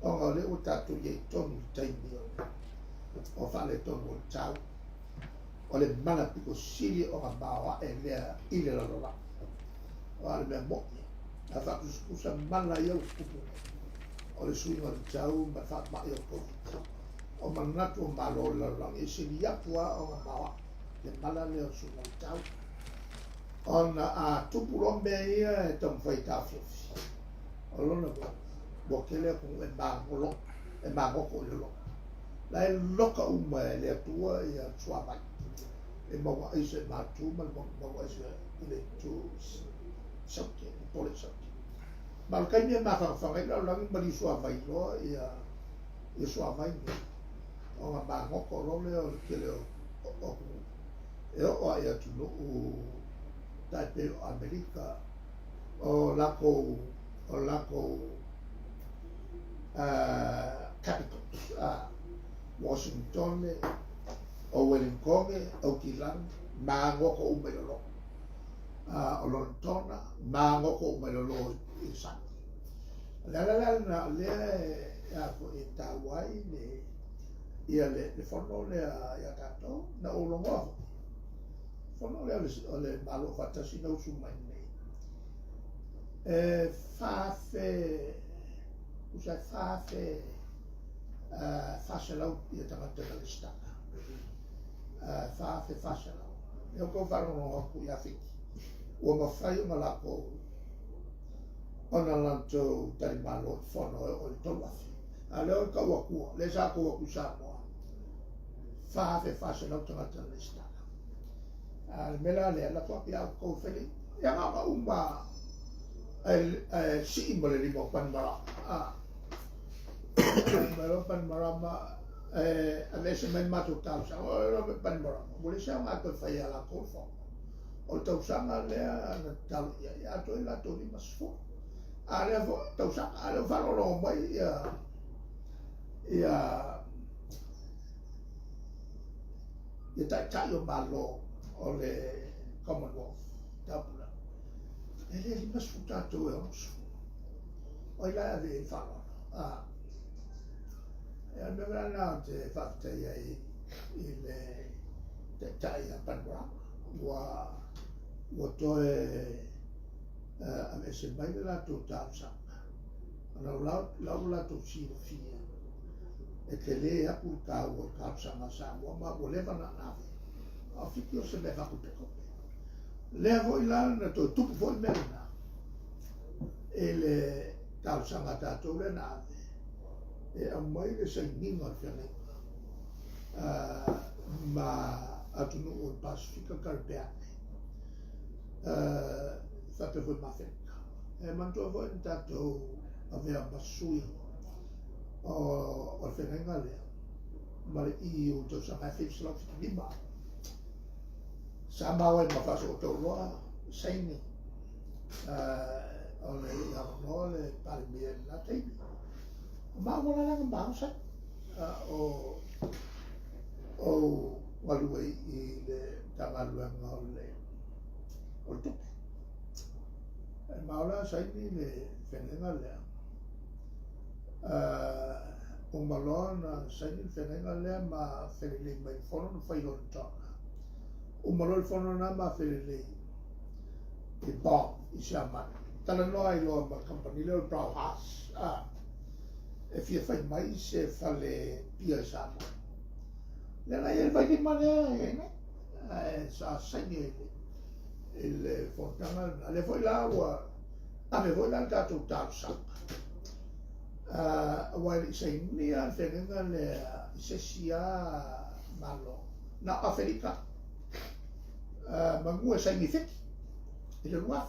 ona o lea ua tatou i ai tonu i le taimi o le o faaletonu o le tau, o le mana pito sili ona maoae lea i le lalolagi. O a le mea moni, a faatusatusa mana ia ua tutupu nei, o le suiga o le tau ma le faamai o le Koviti. O manatu o Malo o le lalolagi e sili atu lava ona maoae le mala lea o le suiga o le tau. Ona a tupu loa mea ia e taumafai e taofiofi, o lona uiga, ua tele atunuu e magolo, e magoto i le loto. La e loka uma e le Atua ia le suavai e maua aisa i matu ma le maua aisa i le itu Saute, le pole Saute. Ma o le taimi e mafanafana ai le lalolagi ma liu suavai loa ia ia suavai nei, ona magoto loa lea o le tele o atunuu e oo lava i atunuu tai pei o Amerika, o latou o latou capitals, Washington, o Wellington, Aukilani, magogo uma i lalo. O Lonitona, magogo uma i lalo i le sami. O le ala la lena o lea e a foi e taua ai le ia le fono lea ia tatou, na ou logoa foi. Fono lea o le Malo Afaatasi na usu mai nei. E 4,000, tusa e 4,400 ia tagata na resitala. 4,400. E o kou faalogologo atu ia Fiti. Ua mafai ona latou ona latou talimalo i fono e oo i le 3,000. A lea o le tau atua, lea sa tou atu i Samoa, 4,400 tagata na resitala. A le mea la lea, lafo atu ia outou e fai le iuga. Ia na ona uma ae sii ma le lima o Panimarama. Mai loa Panimarama, aveese mai le matou talosaga, o loa mai Panimarama, ua leai se aoga e toe fai ia latou le fono. O le tausaga lea na tatalo i ai, atoa ai latou 50. A lea foi tausaga, a lea ua faalogologo mai ia ia ia taitai o Malo o le Commonwealth, Taupulega. E le 50 tatou e 60. O ai la e ave i ai le faaaloalo? E o le mea lena ou te faafetai ai i le taitai a Panimarama. Ua toe aveese mai le latou talosaga. Ona o la ua latou silafia e tele atu le taua o le talosaga a Samoa ma ua leva ona ave. A o Fiti o se mea faakopekope. Lea foi la na toe tupu foi mea lena i le talosaga a tatou lea na ave e aumai le sainiga o le feagaiga ma atunuu o le Pasefika Karepeane faapea foi ma Aferika. E manatua foi na tatou avea ma sui o le feagaiga lea ma le EU i tausaga 1975. Sa maua ai ma Faasootauloa saini o le avanoa le Palemia i lena taimi. O maua la leaga maua saini o galue i le Matagaluega o le Tupe. E maua la saini le feagaiga lea. Uma loa na saini le feagaiga lea ma felelei mai le fono na fai i Lonitona. Uma loa le fono na ma felelei i Bonn i Siamani. Talanoa ai loa ma le kamupani lea o le Brauhaus e fia fai mai se fale pia i Samoa. Lea la i ai le vailima lea e i ai nei. Ae sa saini ai i le fonotaga lena. Lea foi la ua ave foi la le tatou talosaga. Aua e le i sainia le feagaiga lea i se isi lava Malo, na o Aferika manu e saini i Fiti i le 2000.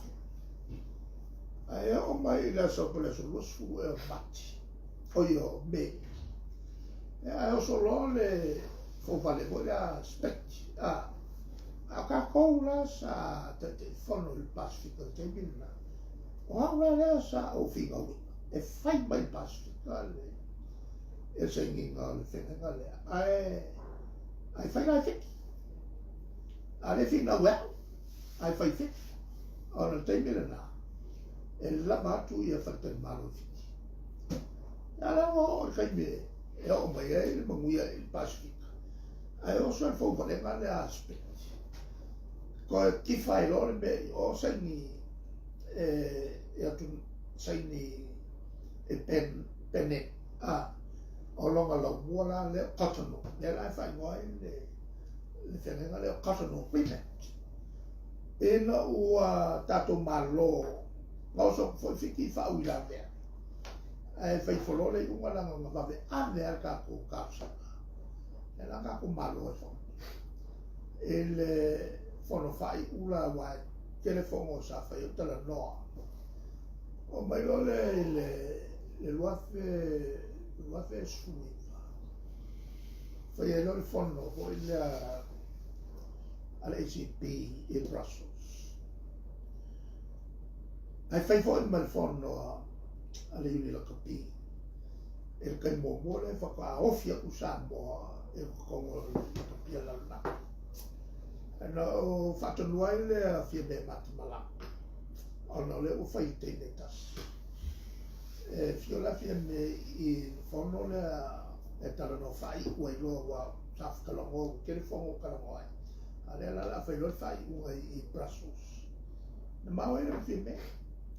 Ae oo mai i le aso po o le aso 20 ea o Mati, oi o Me, ae oso loa le foufale foi lea Spect. A o tatou la sa Taitaifono i le Pasefika i le taimi lena, o au la lea sa ou finauina e fai mai i le Pasefika le sainiga o le feagaiga lea, ae fai la e Fiti. A le finau e au, ae fai Fiti. Ona o le taimi lena, e lava atu ia faletalimalo i Fiti. A la ua oo i le taimi e oo mai ai le manuia i le Pasefika, ae oso le fouvalega lea a Spect. Toe tifa ai loa le mea i o saini e atu saini e Benin. O lona laumua la lea o Cotonou. Lea la e faaigoa ai le feagaiga lea o Cotonou Agreement. Ina ua tatou Malo, na oso atu foi Fiti i faauilavea. Ae fai ifo loa le iuga leaga na vave ave lava le tatou talosaga. Lea la tatou Malo ai foi i le fono faaiula aua e tele fono sa fai ai o talanoa. Oo mai loa lea i le 2019, fai ai loa le fono foi lea a le ACP i Brussels. Ae fai foi ma le fono a le Iuni Lakapi. i le taimi muamua lea faatoa ofi aku Samoa i totonu o le Lakapia Lalolagi. Na ou faatonua ai lea Fiame ma te malaga, ona o lea ua fai i taimi e tasi. E fio la Fiame i le fono lea e talanoa faaiu ai loa aua sa talanoa ua tele fono ua talanoa ai. A o lea la o le a fai loa le faaiuga i Brussels. Na maua ai lau Fiame,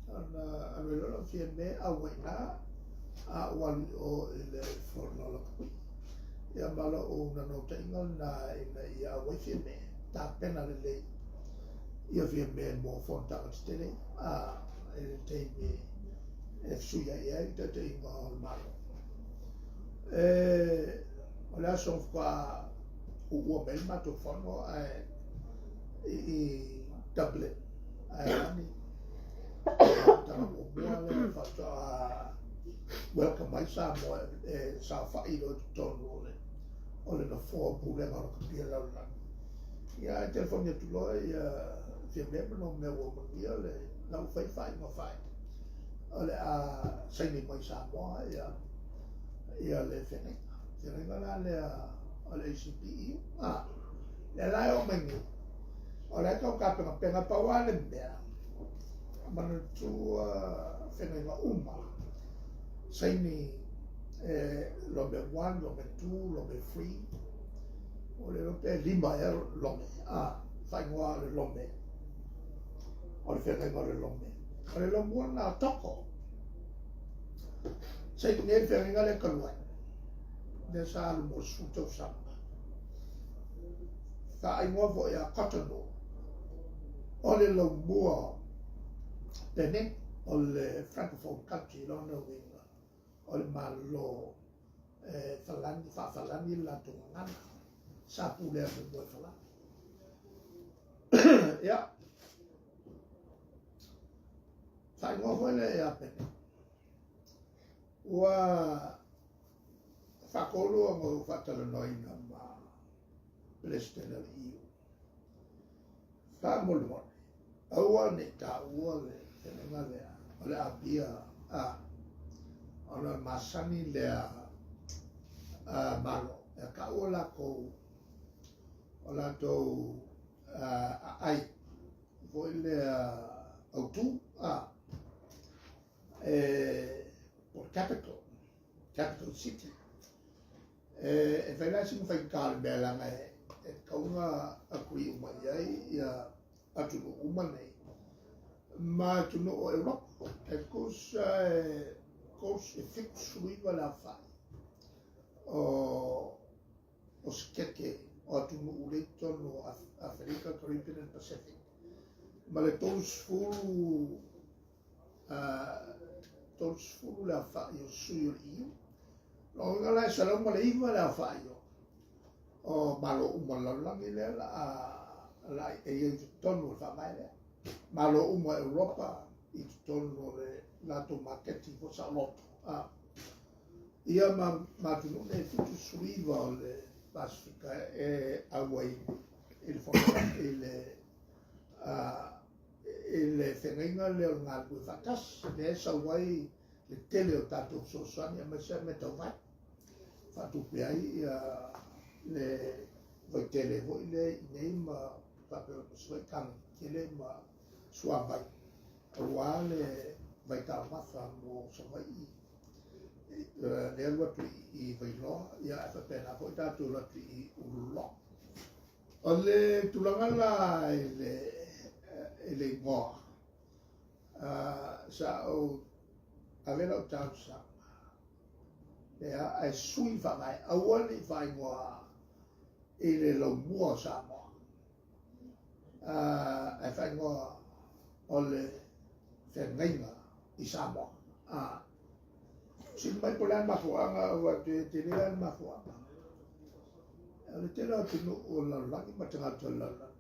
ona alu ai loa lau Fiame auai i ina, a ou alu i o i le fono a lakapi. Ia ma lou naunautaiga lena ina ia auai Fiame, tapena lelei ia Fiame mo fonotaga tetele a i le taimi e fesuiai ai le taitaiga o le Malo. E, o le aso faatoa uua mai le matou fono ae i Dublin, Airlani. Tala muamua lea faatoa welcome ai Samoa e saofai loa i totonu o le nofoa o Pulega o Lakapia Lalolagi. Ia ae telefoni atu loa ia Fiame ma nuu mea ua manuia le la ua fai le faaiuga fai. O le a saini mai Samoa ia ia le feagaiga. Feagaiga la lea o le ACPEU. Ah, lea la e oo mai nei. O la e tau tapenapena pau lava le mea, manatua feagaiga uma, saini e Lome 1, Lome 2, Lome 3, o le iloa pe lima ea Lome, a, faaigoa o le Lome, o le feagaiga o le Lome. O le lomua lena o Toko. Saini nei le feagaiga lea talu ai, lea sa alu mo le 10 tausaga. Faaigoa foi ia Cotonou, o le laumua Benin, o le francophone country lona uiga, o le Malo e falani, faafalani le latou gagana, sa pulea muamua e Falani. Ia, faaigoa foi lea ia Benin. Ua faatolu ona ou faatalanoaina ma Peresetene o le EU. Faamolemole, aua ne i taua le feagaiga lea o le Apia a ona o le masani lea a Malo e taua latou o latou aai foi lea autū a e po o le capital, capital city. E fai la sina faigata o le mea leaga e tatau ona agree uma i ai ia atunuu uma nei ma atunuu o Europa. E tusa e 79 le aofai o sikeke o atunuu lea i totonu o Aferika, Caribbean and Pacific ma le 30 30 le aofai o sui o le EU. Lona uiga la e 109 le aofai o Malo uma o le lalolagi lea la a e i ai i totonu o le faavae lea. Malo uma o Europa i totonu o le latou maketi foi saoloto. Ia ma atunuu nei e 79 o le Pasefika e auai i le fono i le i le feagaiga lea o le galulue faatasi, lea e sau ai le tele o tatou fesoasoani aemaise lava mea tau vai, faatupe ai ia le vaitele foi lea i inei ma faapea ma Savaii tane tele ma suavai aua le vaitaumafa mo Savaii lea alu atu i Vailoa, ia ae faapena foi tatou alu atu i Ululoa. O le tulaga la i le i le igoa, sa ou ave lau talosaga, lea ae sui faavae, aua ne i faaigoa i le laumua o Samoa, ae faaigoa o le feagaiga i Samoa. Sili mai po o le a le mafuaaga, ou atu e tele lava le mafuaaga. O le tele o atunuu o le lalolagi ma tagata o le lalolagi.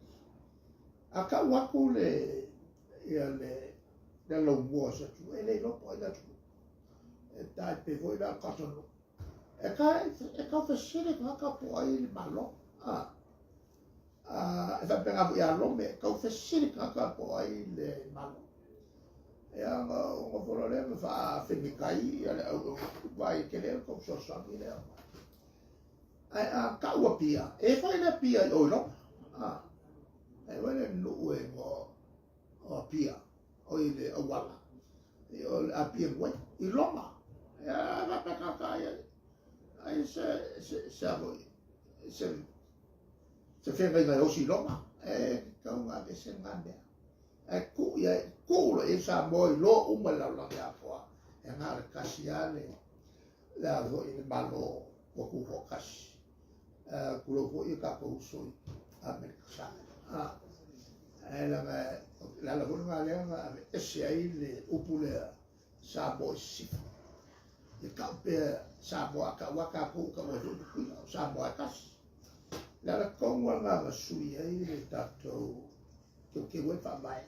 A tau atu le, ia le, le laumua o se atunuu, e le iloa po o ai le atunuu. E tai pei foi la o Cotonou. E ka, e tau fesili tagata po o ai le Malo. A, a, e faapena foi ia Lome, e tau fesili tagata po o ai le Malo. Ia ona ou nofo loa lea ma faafemetai ia le au vaai e tele le tou fesoasoani lea. Ae a tau Apia, e fai le Apia i o i Roma. A, e fai le nuu e igoa o Apia, o i le auala, o le Apia Way, i Roma. Ia, faapea tagata ai, ai se, se, se a foi, se, se feagaiga e osi i Roma. E tatau ona aveese lena mea. Ae tuu i ai, tuu loa i ai Samoa iloa uma i le lalolagi atoa, e na o le tasi lava le, le a foi le Malo ua tutoatasi. Tulou foi o tatou uso i Amerika Samoa. Ae leaga o le ala foi lena lea na aveese ai le upu lea Samoa i Sisifo. Ia tau pea Samoa, a tau lava tatou, ua tau ai foi Tutuila, o Samoa e tasi. O le ala tonu lava lena na sui ai le tatou teuteu ai le Faavae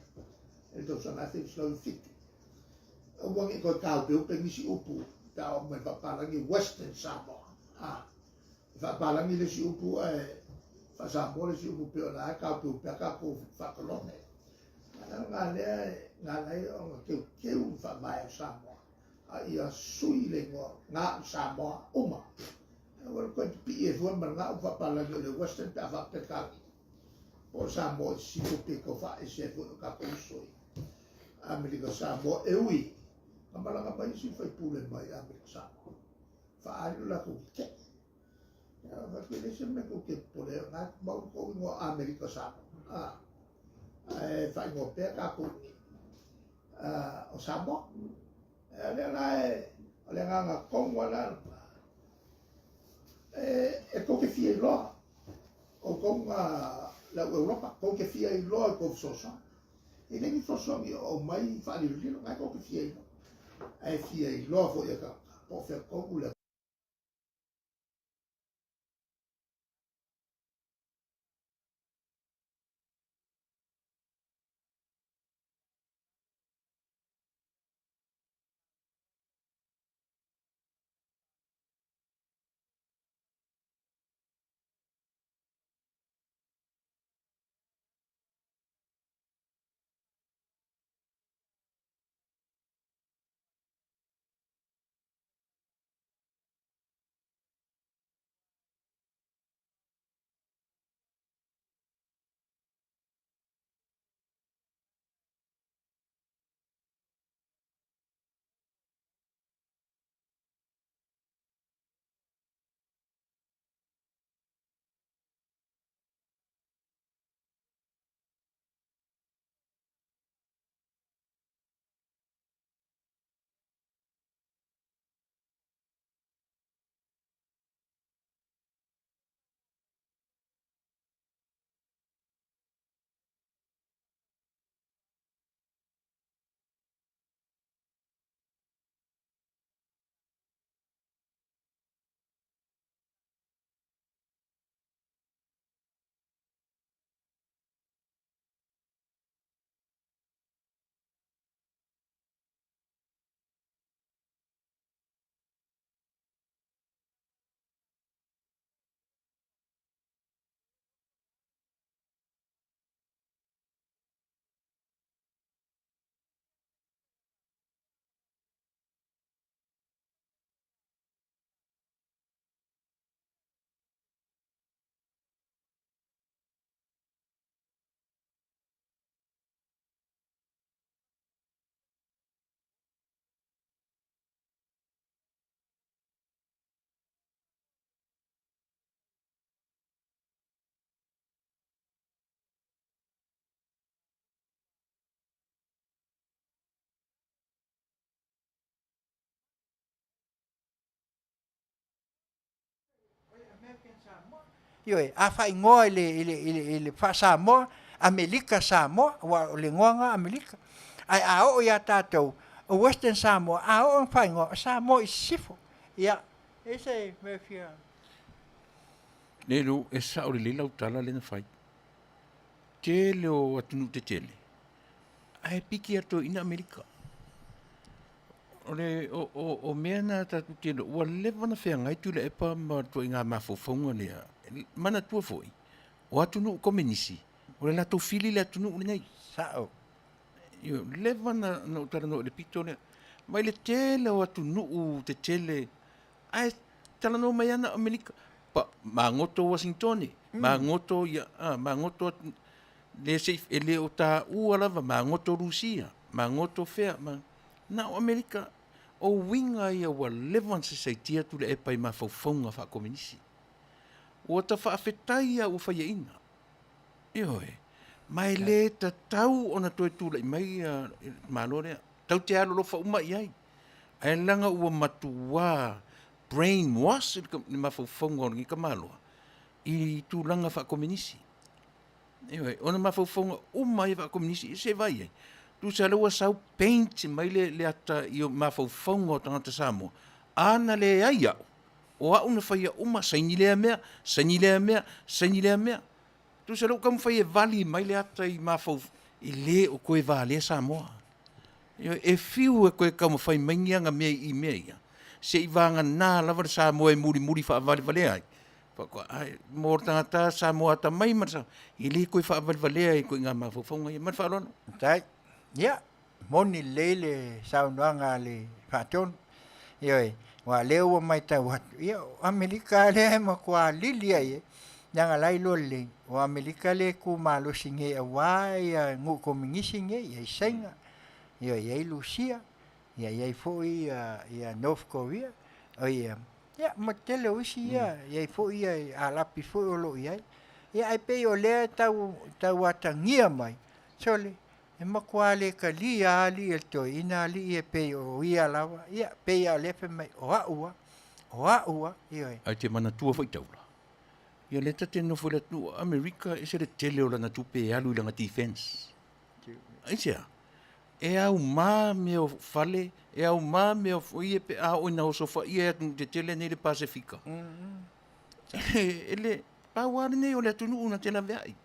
i le tausaga 1907. Aua ne i toe taupeupe nisi upu pe a oo mai i le faapalagi Western Samoa. A, e faapalagi le isi upu ae faa-Samoa le isi upu pei o la e taupeupe a tatou faakolone. Ae o lena lea na ala ai ona teuteu le Faavae o Samoa a ia sui le igoa Ga'u Samoa uma. Aua le toe pipii ai fua ma le ga'u faapalagi o le Western pe a faapea tatou po o Samoa i sisifo pe tau faaese ai foi o tatou uso i Amerika Samoa e ui na malaga mai isi faipule mai Amerika Samoa faaali lo latou tetee. Ia, fai atu e leai se mea tou te popole ai, o lena e mau le tou igoa Amerika Samoa. Ae faaigoa pea tatou i o Samoa. O lea la e, o le agaga tonu lava lena, e tou te fia iloa, outou na le au Europa, tou te fia iloa i tou fesoasoani. E leai ni fesoasoani o aumai faalilolilo, na e tou te fia iloa. Ae fia iloa foi e tagata, po o fea tonu le Ioe, a faaigoa i le, i le, i le, i le faa-Samoa, Amelika Samoa, aua o le igoa lena Amelika. Ae a oo ia tatou, o Western Samoa, a oo ina faaigoa, o Samoa i Sisifo. Ia, e i ai se mea e fia... Le lu, e sao lelei lau tala lea na fai. Tele o atunuu tetele, ae piki atu ina Amerika. O le o, o, o mea na tatou te ua leva na feagai Tuilaepa ma ituaiga mafaufauga lea. Manatua foi, o atunuu komenisi, o le latou fili le atunuu lenei. Sao. Ioe, ua leva na ou talanoa i le pito lea. Mai le tele o atunuu tetele ae talanoa mai ana Amerika. Pa, magoto Uasintone, magoto ia, a, magoto le se e le o taua lava, magoto Rusia, magoto fea, ma, na o Amerika. O uiga ia ua leva ona saisaitia Tuilaepa i mafaufauga faakominisi. Ua ta faafetai ia ua faiaina. Ioe. Ma e le tatau ona toe tulai mai ia le Malo lea. Tau te alolofa uma i ai. Ae leaga ua matuā brain wash le mafaufauga o lenei tamaloa i tulaga faakominisi. Ioe, ona mafaufauga uma ia faakominisi, se i vaai ai. Tusa lea ua sau paint mai le ata i mafaufauga o tagata Samoa, a na leai au, o au na faia uma, saini lea mea, saini lea mea, saini lea mea. Tusa lea ua taumafai e vali mai le ata i mafaufauga, e le o toe valea Samoa. Ioe, e fiu e toe taumafai mai ni ana mea i mea ia, seivagana lava le Samoa e mulimuli faavalevalea ai. Faatoa, ai, mo le tagata Samoa atamai ma le Samoa, e le toe faavalevalea i ituaiga mafaufauga ia. Ma le faaaloalo. Faafetai. Ia, moni lelei le saunoaga a le Faatonu. Ioe, aua o lea ua matau atu, ia, o Amerika lava lea e matua lili lava i ai, leaga la e iloa lelei, o Amerika lea e tu malosi nei aua ia nuu kominisi nei, e i ai Saina, ia e i ai Lusia, ia e i ai foi ia North Korea, oi ia ma le tele o isi ia, e i ai foi ia Arapi foi o lo o i ai. Ia ae pei o lea e tau tau atagia mai, sole, e matua le talia lava alii e le toeaina alii e pei o ia lava, ia pei lava o lea e fai mai, o au lava, o au lava, ioe. Ae te manatua foi taula, ia lea ta te nofo i le atunuu o Amerika, e ese le tele o lana tupe e alu i lana defense. Aisea? E aumā mea o fale, e aumā mea o ia pe a oo ina osofaia e atunuu tetele nei le Pasefika. E le, pau lava lenei o le atunuu na te laveai.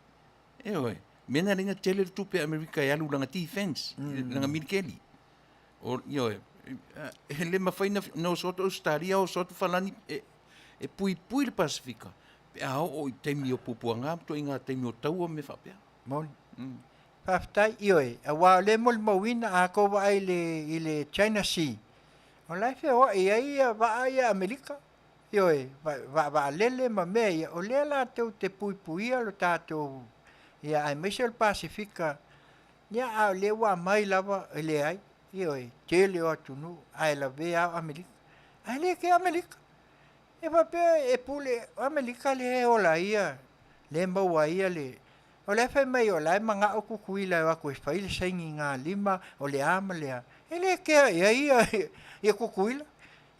Ioe, mea na ala ai ona tele le tupe a Amerika e alu i lana defense, lana militeli. O, ioe, e le mafai na oso atu Ausetalia, oso atu Falani e puipui le Pasefika pe a oo i taimi o puapuaga ma ituaiga taimi o taua ma mea faapea. Moni. Faafetai, ioe, aua o lea e molimauina a tou vaai i le, i le China Sea, o la e feoai ai ia vaa ia a Amerika, ioe, vaa vaalele ma mea ia, o lea latou te puipuia lo tatou, ia aemaise o le Pasefika, ia a o lea ua aumai lava, e leai, ioe, tele o atunuu ae lavea lava o Amerika. Ae le kea Amerika. E faapea e pule, o Amerika lea e ola ai ia, lea e maua ai ia le, O le a fai mai o la e manao Tutuila e o atu e fai le saini i ngā lima o le a ma le a. E le kea i ai ia, ia Tutuila.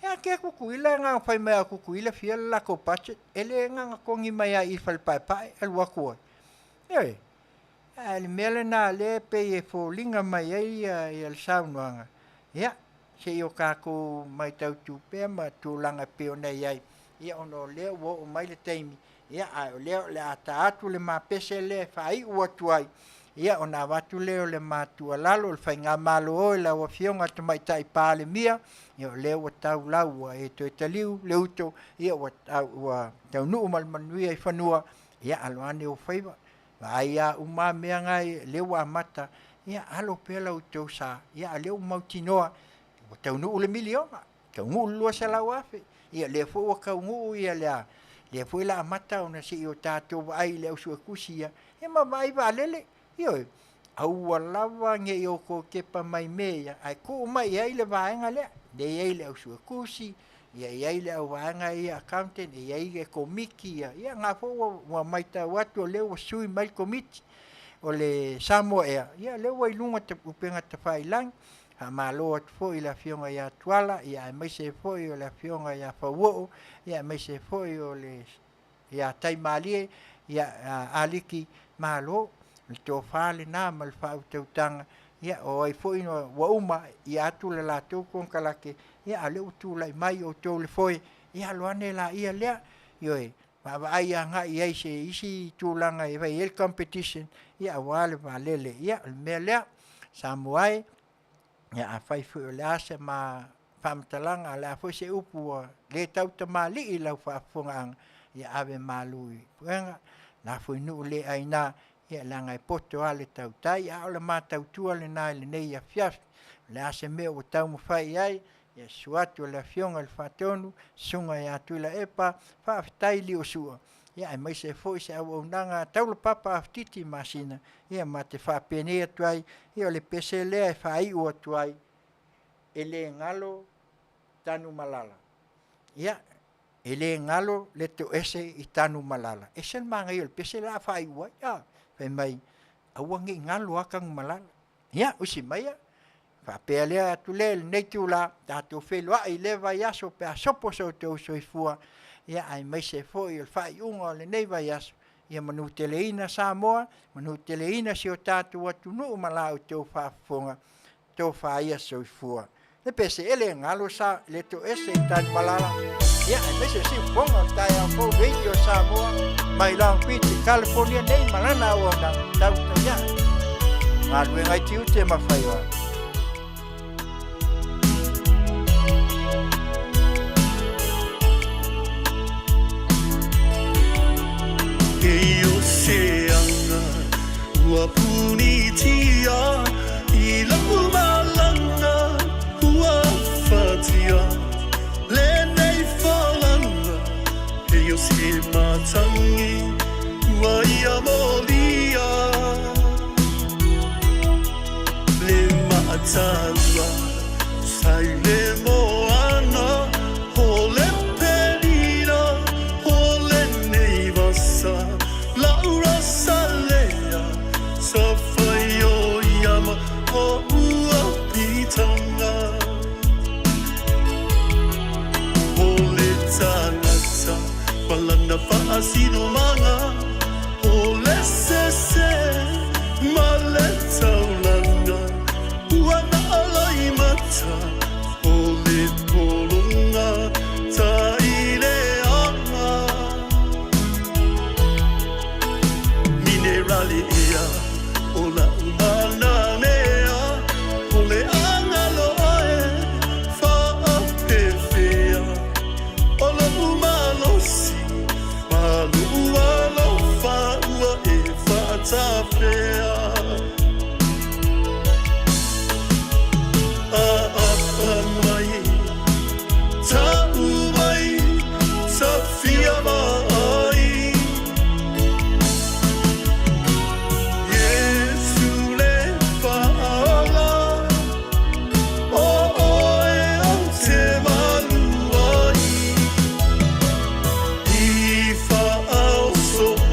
E a kea Tutuila e ngā fai mai a Tutuila fia le latou budget. E le ngā togi mai a i fale paepae alu atu ai. Ioe. Ae le mea lena lea e pei e foliga mai ai ia, ia le saunoaga. Ia, se i o tatou matautu pea ma tulaga e pei ona i ai. Ia ona o lea ua oo mai le taimi Ia, a o lea o le a ta atu le ma pese lea e faaiu atu ai, ia, ona avatu lea o le ma tuualalo, o le Faigamalo i lau Afioga Tamaitai Palemia, ia, o lea ua tau lau, ua e toe taliu le uto, ia, ua, ua taunuu ma le manuia i fanua, ia, alo ane ou faiva, vaai lava uma mea na lea ua amata, ia, alo pea la outou sa, ia, a o lea ua mautinoa, ua taunuu le miliona. Taunuu le 200,000, ia lea foi ua taunuu ia le a, lea foi la amata ona se i o tatou vaai i le au suetusi ia, ia ma vaai vaalele, ioe, aua lava ne i outou tepa mai mea ia, ae tuu mai i ai le vaega lea, lea e i ai le au suetusi, ia e i ai le au vaega ia accountant, e i ai le komiti ia, ia na foi ua, ua matau atu o lea ua sui mai le komiti o le Samoa Air, ia lea ua i luga o upega tafailagi, Faamalo atu foi i le Afioga ia Tuala, ia aemaise foi o le Afioga ia Fauoo, ia aemaise foi o le ia Taimalie, ia Aliki, malo le tofa lena ma le faautautaga, ia o ai foi ua uma ia atu le latou konekarate, ia a o lea ua tulai mai outou le foe, ia alo ane laia lea, ioe, vaavaai agai i ai i se isi tulaga e fai ai le competition, ia aua le vaalele. Ia o le mea lea, Samoa e, ia afai foi o le a se ma faamatalaga, o le a foi se upu ua le tautamalii i lau faafofogaaga, ia ave malu i puega, lafui nuu le aina. Ia, leaga e poto lava le tautai, a o le ma tautua lena i lenei afiafi. O le a se mea ua taumafai i ai, ia susu atu o le Afioga i le Faatonu, Susuga ia Tuilaepa, faafetai Liusua, ia aemaise foi se auaunaga taulapapa Afititi Masina, ia ma te faapenei atu ai, ia o le pese lea e faaiu atu ai, e le galo Tanumalala. Ia, e le galo le toese i Tanumalala. E ese le manaia o le pese la a faaiu ai, a, fai mai, aua ne i galo lava Tanumalala. Ia, usi maia, faapea lea atu lea i lenei itula, tatou feiloai i lea vaiaso pe a sopo so outou soifua, ia aemaise foi o le faaiuga o lenei vaiaso, ia manuteleina Samoa, manuteleina si o tatou atunuu ma la outou faafofoga, tofa ia soifua. Le pese e le galo sa le toese i Tanumalala, ia aemaise o siufofoga o le taeao fou Radio Samoa mai Long Beach i California nei ma lana auaunaga tau taiae. Galuega i tiute ma faiva. E o se anga ua punitia i lau malanga ua fatia lenei folanga e o se matangi ua ia molia le maatalua sai le moana o le pelina o lenei vasa laura salea sa fai o iama o ua pitanga o le tagata malana faasinomanga o le sese ma le taulaga ua na alaimata o le pologa taileaga minerale ea o lau manamea o le agaloa e faapefea o lou malosi ma lou alofa ua e faatafea aapa mai ta'u mai tafia vaai Iesu le faaala o oe ou te malu ai i faaosoosoga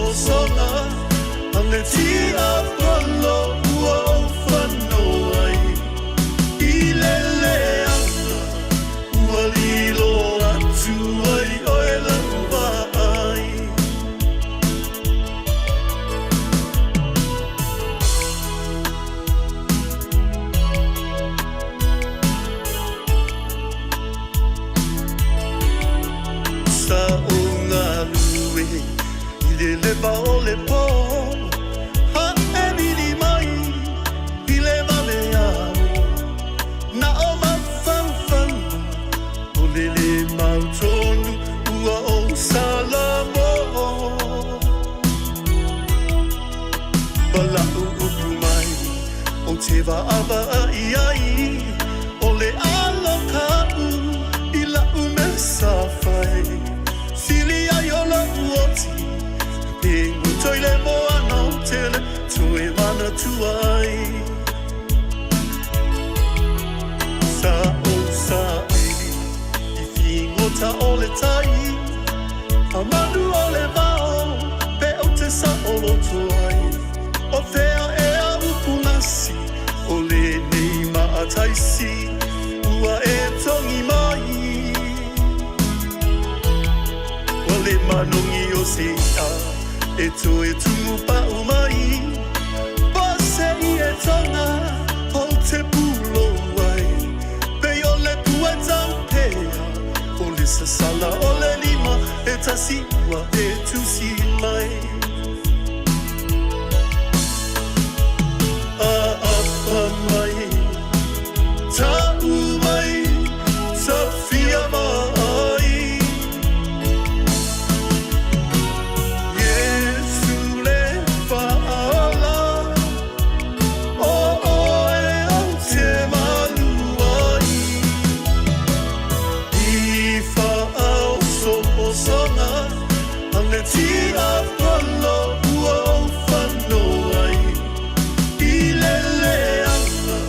a le tiapolo ua ou fanoai i le leaga ua lilo atu ai oe lau vaai. Sa ou galue i le leva o le pō Haʻemili mai i le valeao Na o mafaufauga o le lē mautonu ua ou salamo Ma la'u upu mai ou te vaavaai ai o le alo ka'u i la'u mea sa fai sili ai o la'u oti pe guto i le moana o tele toe manatua ai sa ou saili i figota o le tai a manu o le vao pe ou te saoloto ai o fea ea upugasi o lenei maataisi ua e togi mai ua le manogi o se i'a e toe tumupa'u mai po se ietoga ou te pulou ai pei o le pua taupea o le sasala o le lima e tasi ua e tusi mai aapa mai ta'u mai tafia vaai Iesu le faaala tiapolo ua ou fanoai I le leaga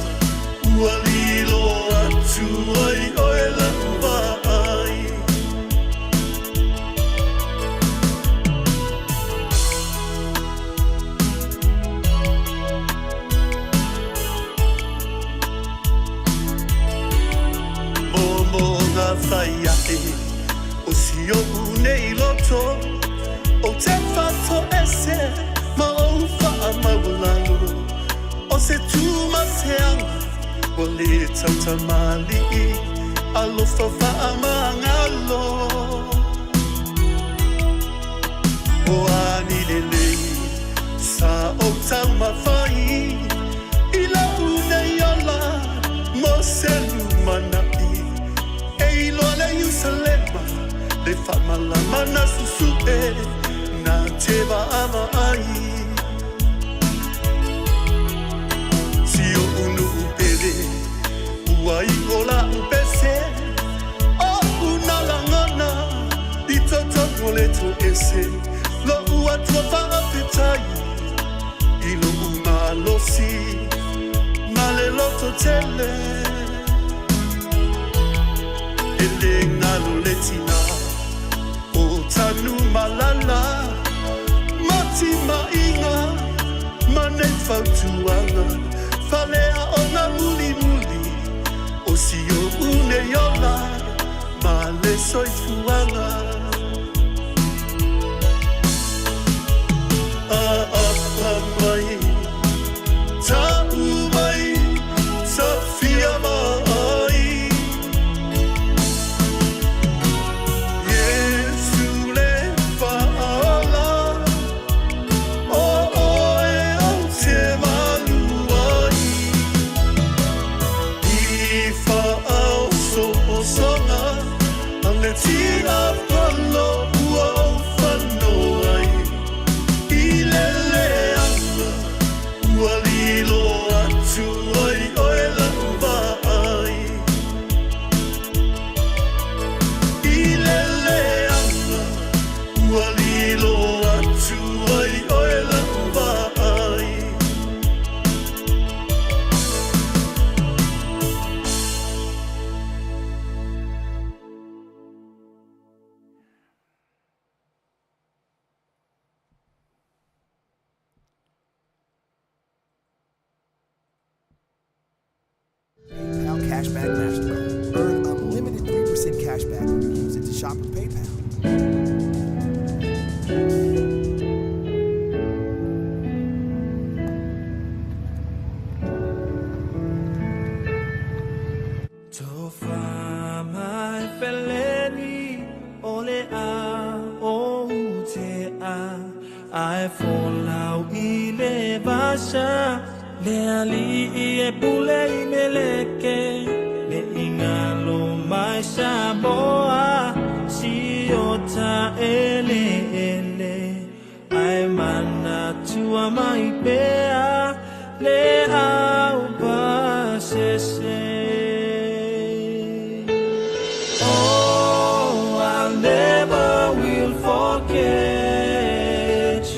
ua lilo atu ai oe lau vaai. Momo ngā whai ake o si o'u nei loto O te whato ese ma o whaamaualalo O se tūmateanga o le tautamali'i Alofa whaamangalo O ani lelei sa o taumawhai I lau nei ola mo se lumana'i E iloa le Ierusalema le faamalama na susu'e na te vaavaai Si oʻu nuu pele ua i'o la'u pese Oʻu na lagona i totonu o le toese Lo'u atua faafetai i lo'u malosi ma le loto tele E le galo le tinā o tanu malala Ma timaiga ma nei fautuaga Falea ona mulimuli o si oʻu nei ola ma le soifuaga Aapa mai ta'u mai sa fia vaai Iesu le faaola o oe ou te malu ai I faaosoosoga a le tiapolo ua ou fanoai I le leaga ua lilo atu ai oe lau vaai I le leaga ua lilo atu ai oe lau vaai. PayPal Cashback Mastercard. Earn unlimited 3% cashback when you use it to shop with PayPal. Tofa mai feleni o le a o te a Ae folau i le vasa Le ali'i e pule i meleke Le ingalo mai Samoa Si o ta ele ele Ae manatua mai pea Le au pasese. Oh, I never will forget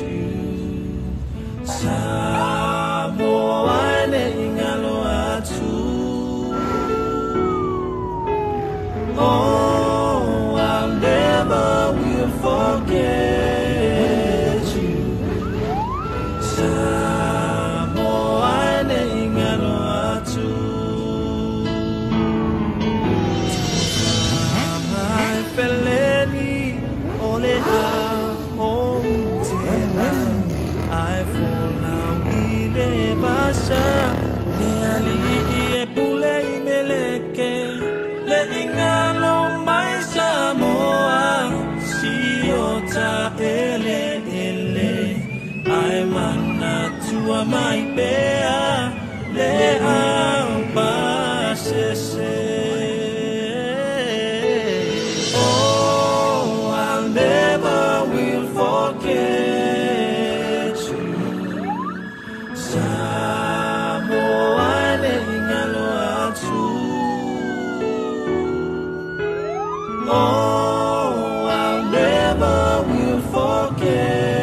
you. Samoa e ingalo atu. Oh, I never will forget you. Samoa e ingalo atu. Mai feleni o le a o te a Ae folau i le vasa Le ali'i e pule i meleke Le ingalo mai Samoa Si o ta ele ele Ae manatua mai pea Le au pasese. Oh, I never will forget you. Samoa e ingalo atu. Oh, I never never will forget.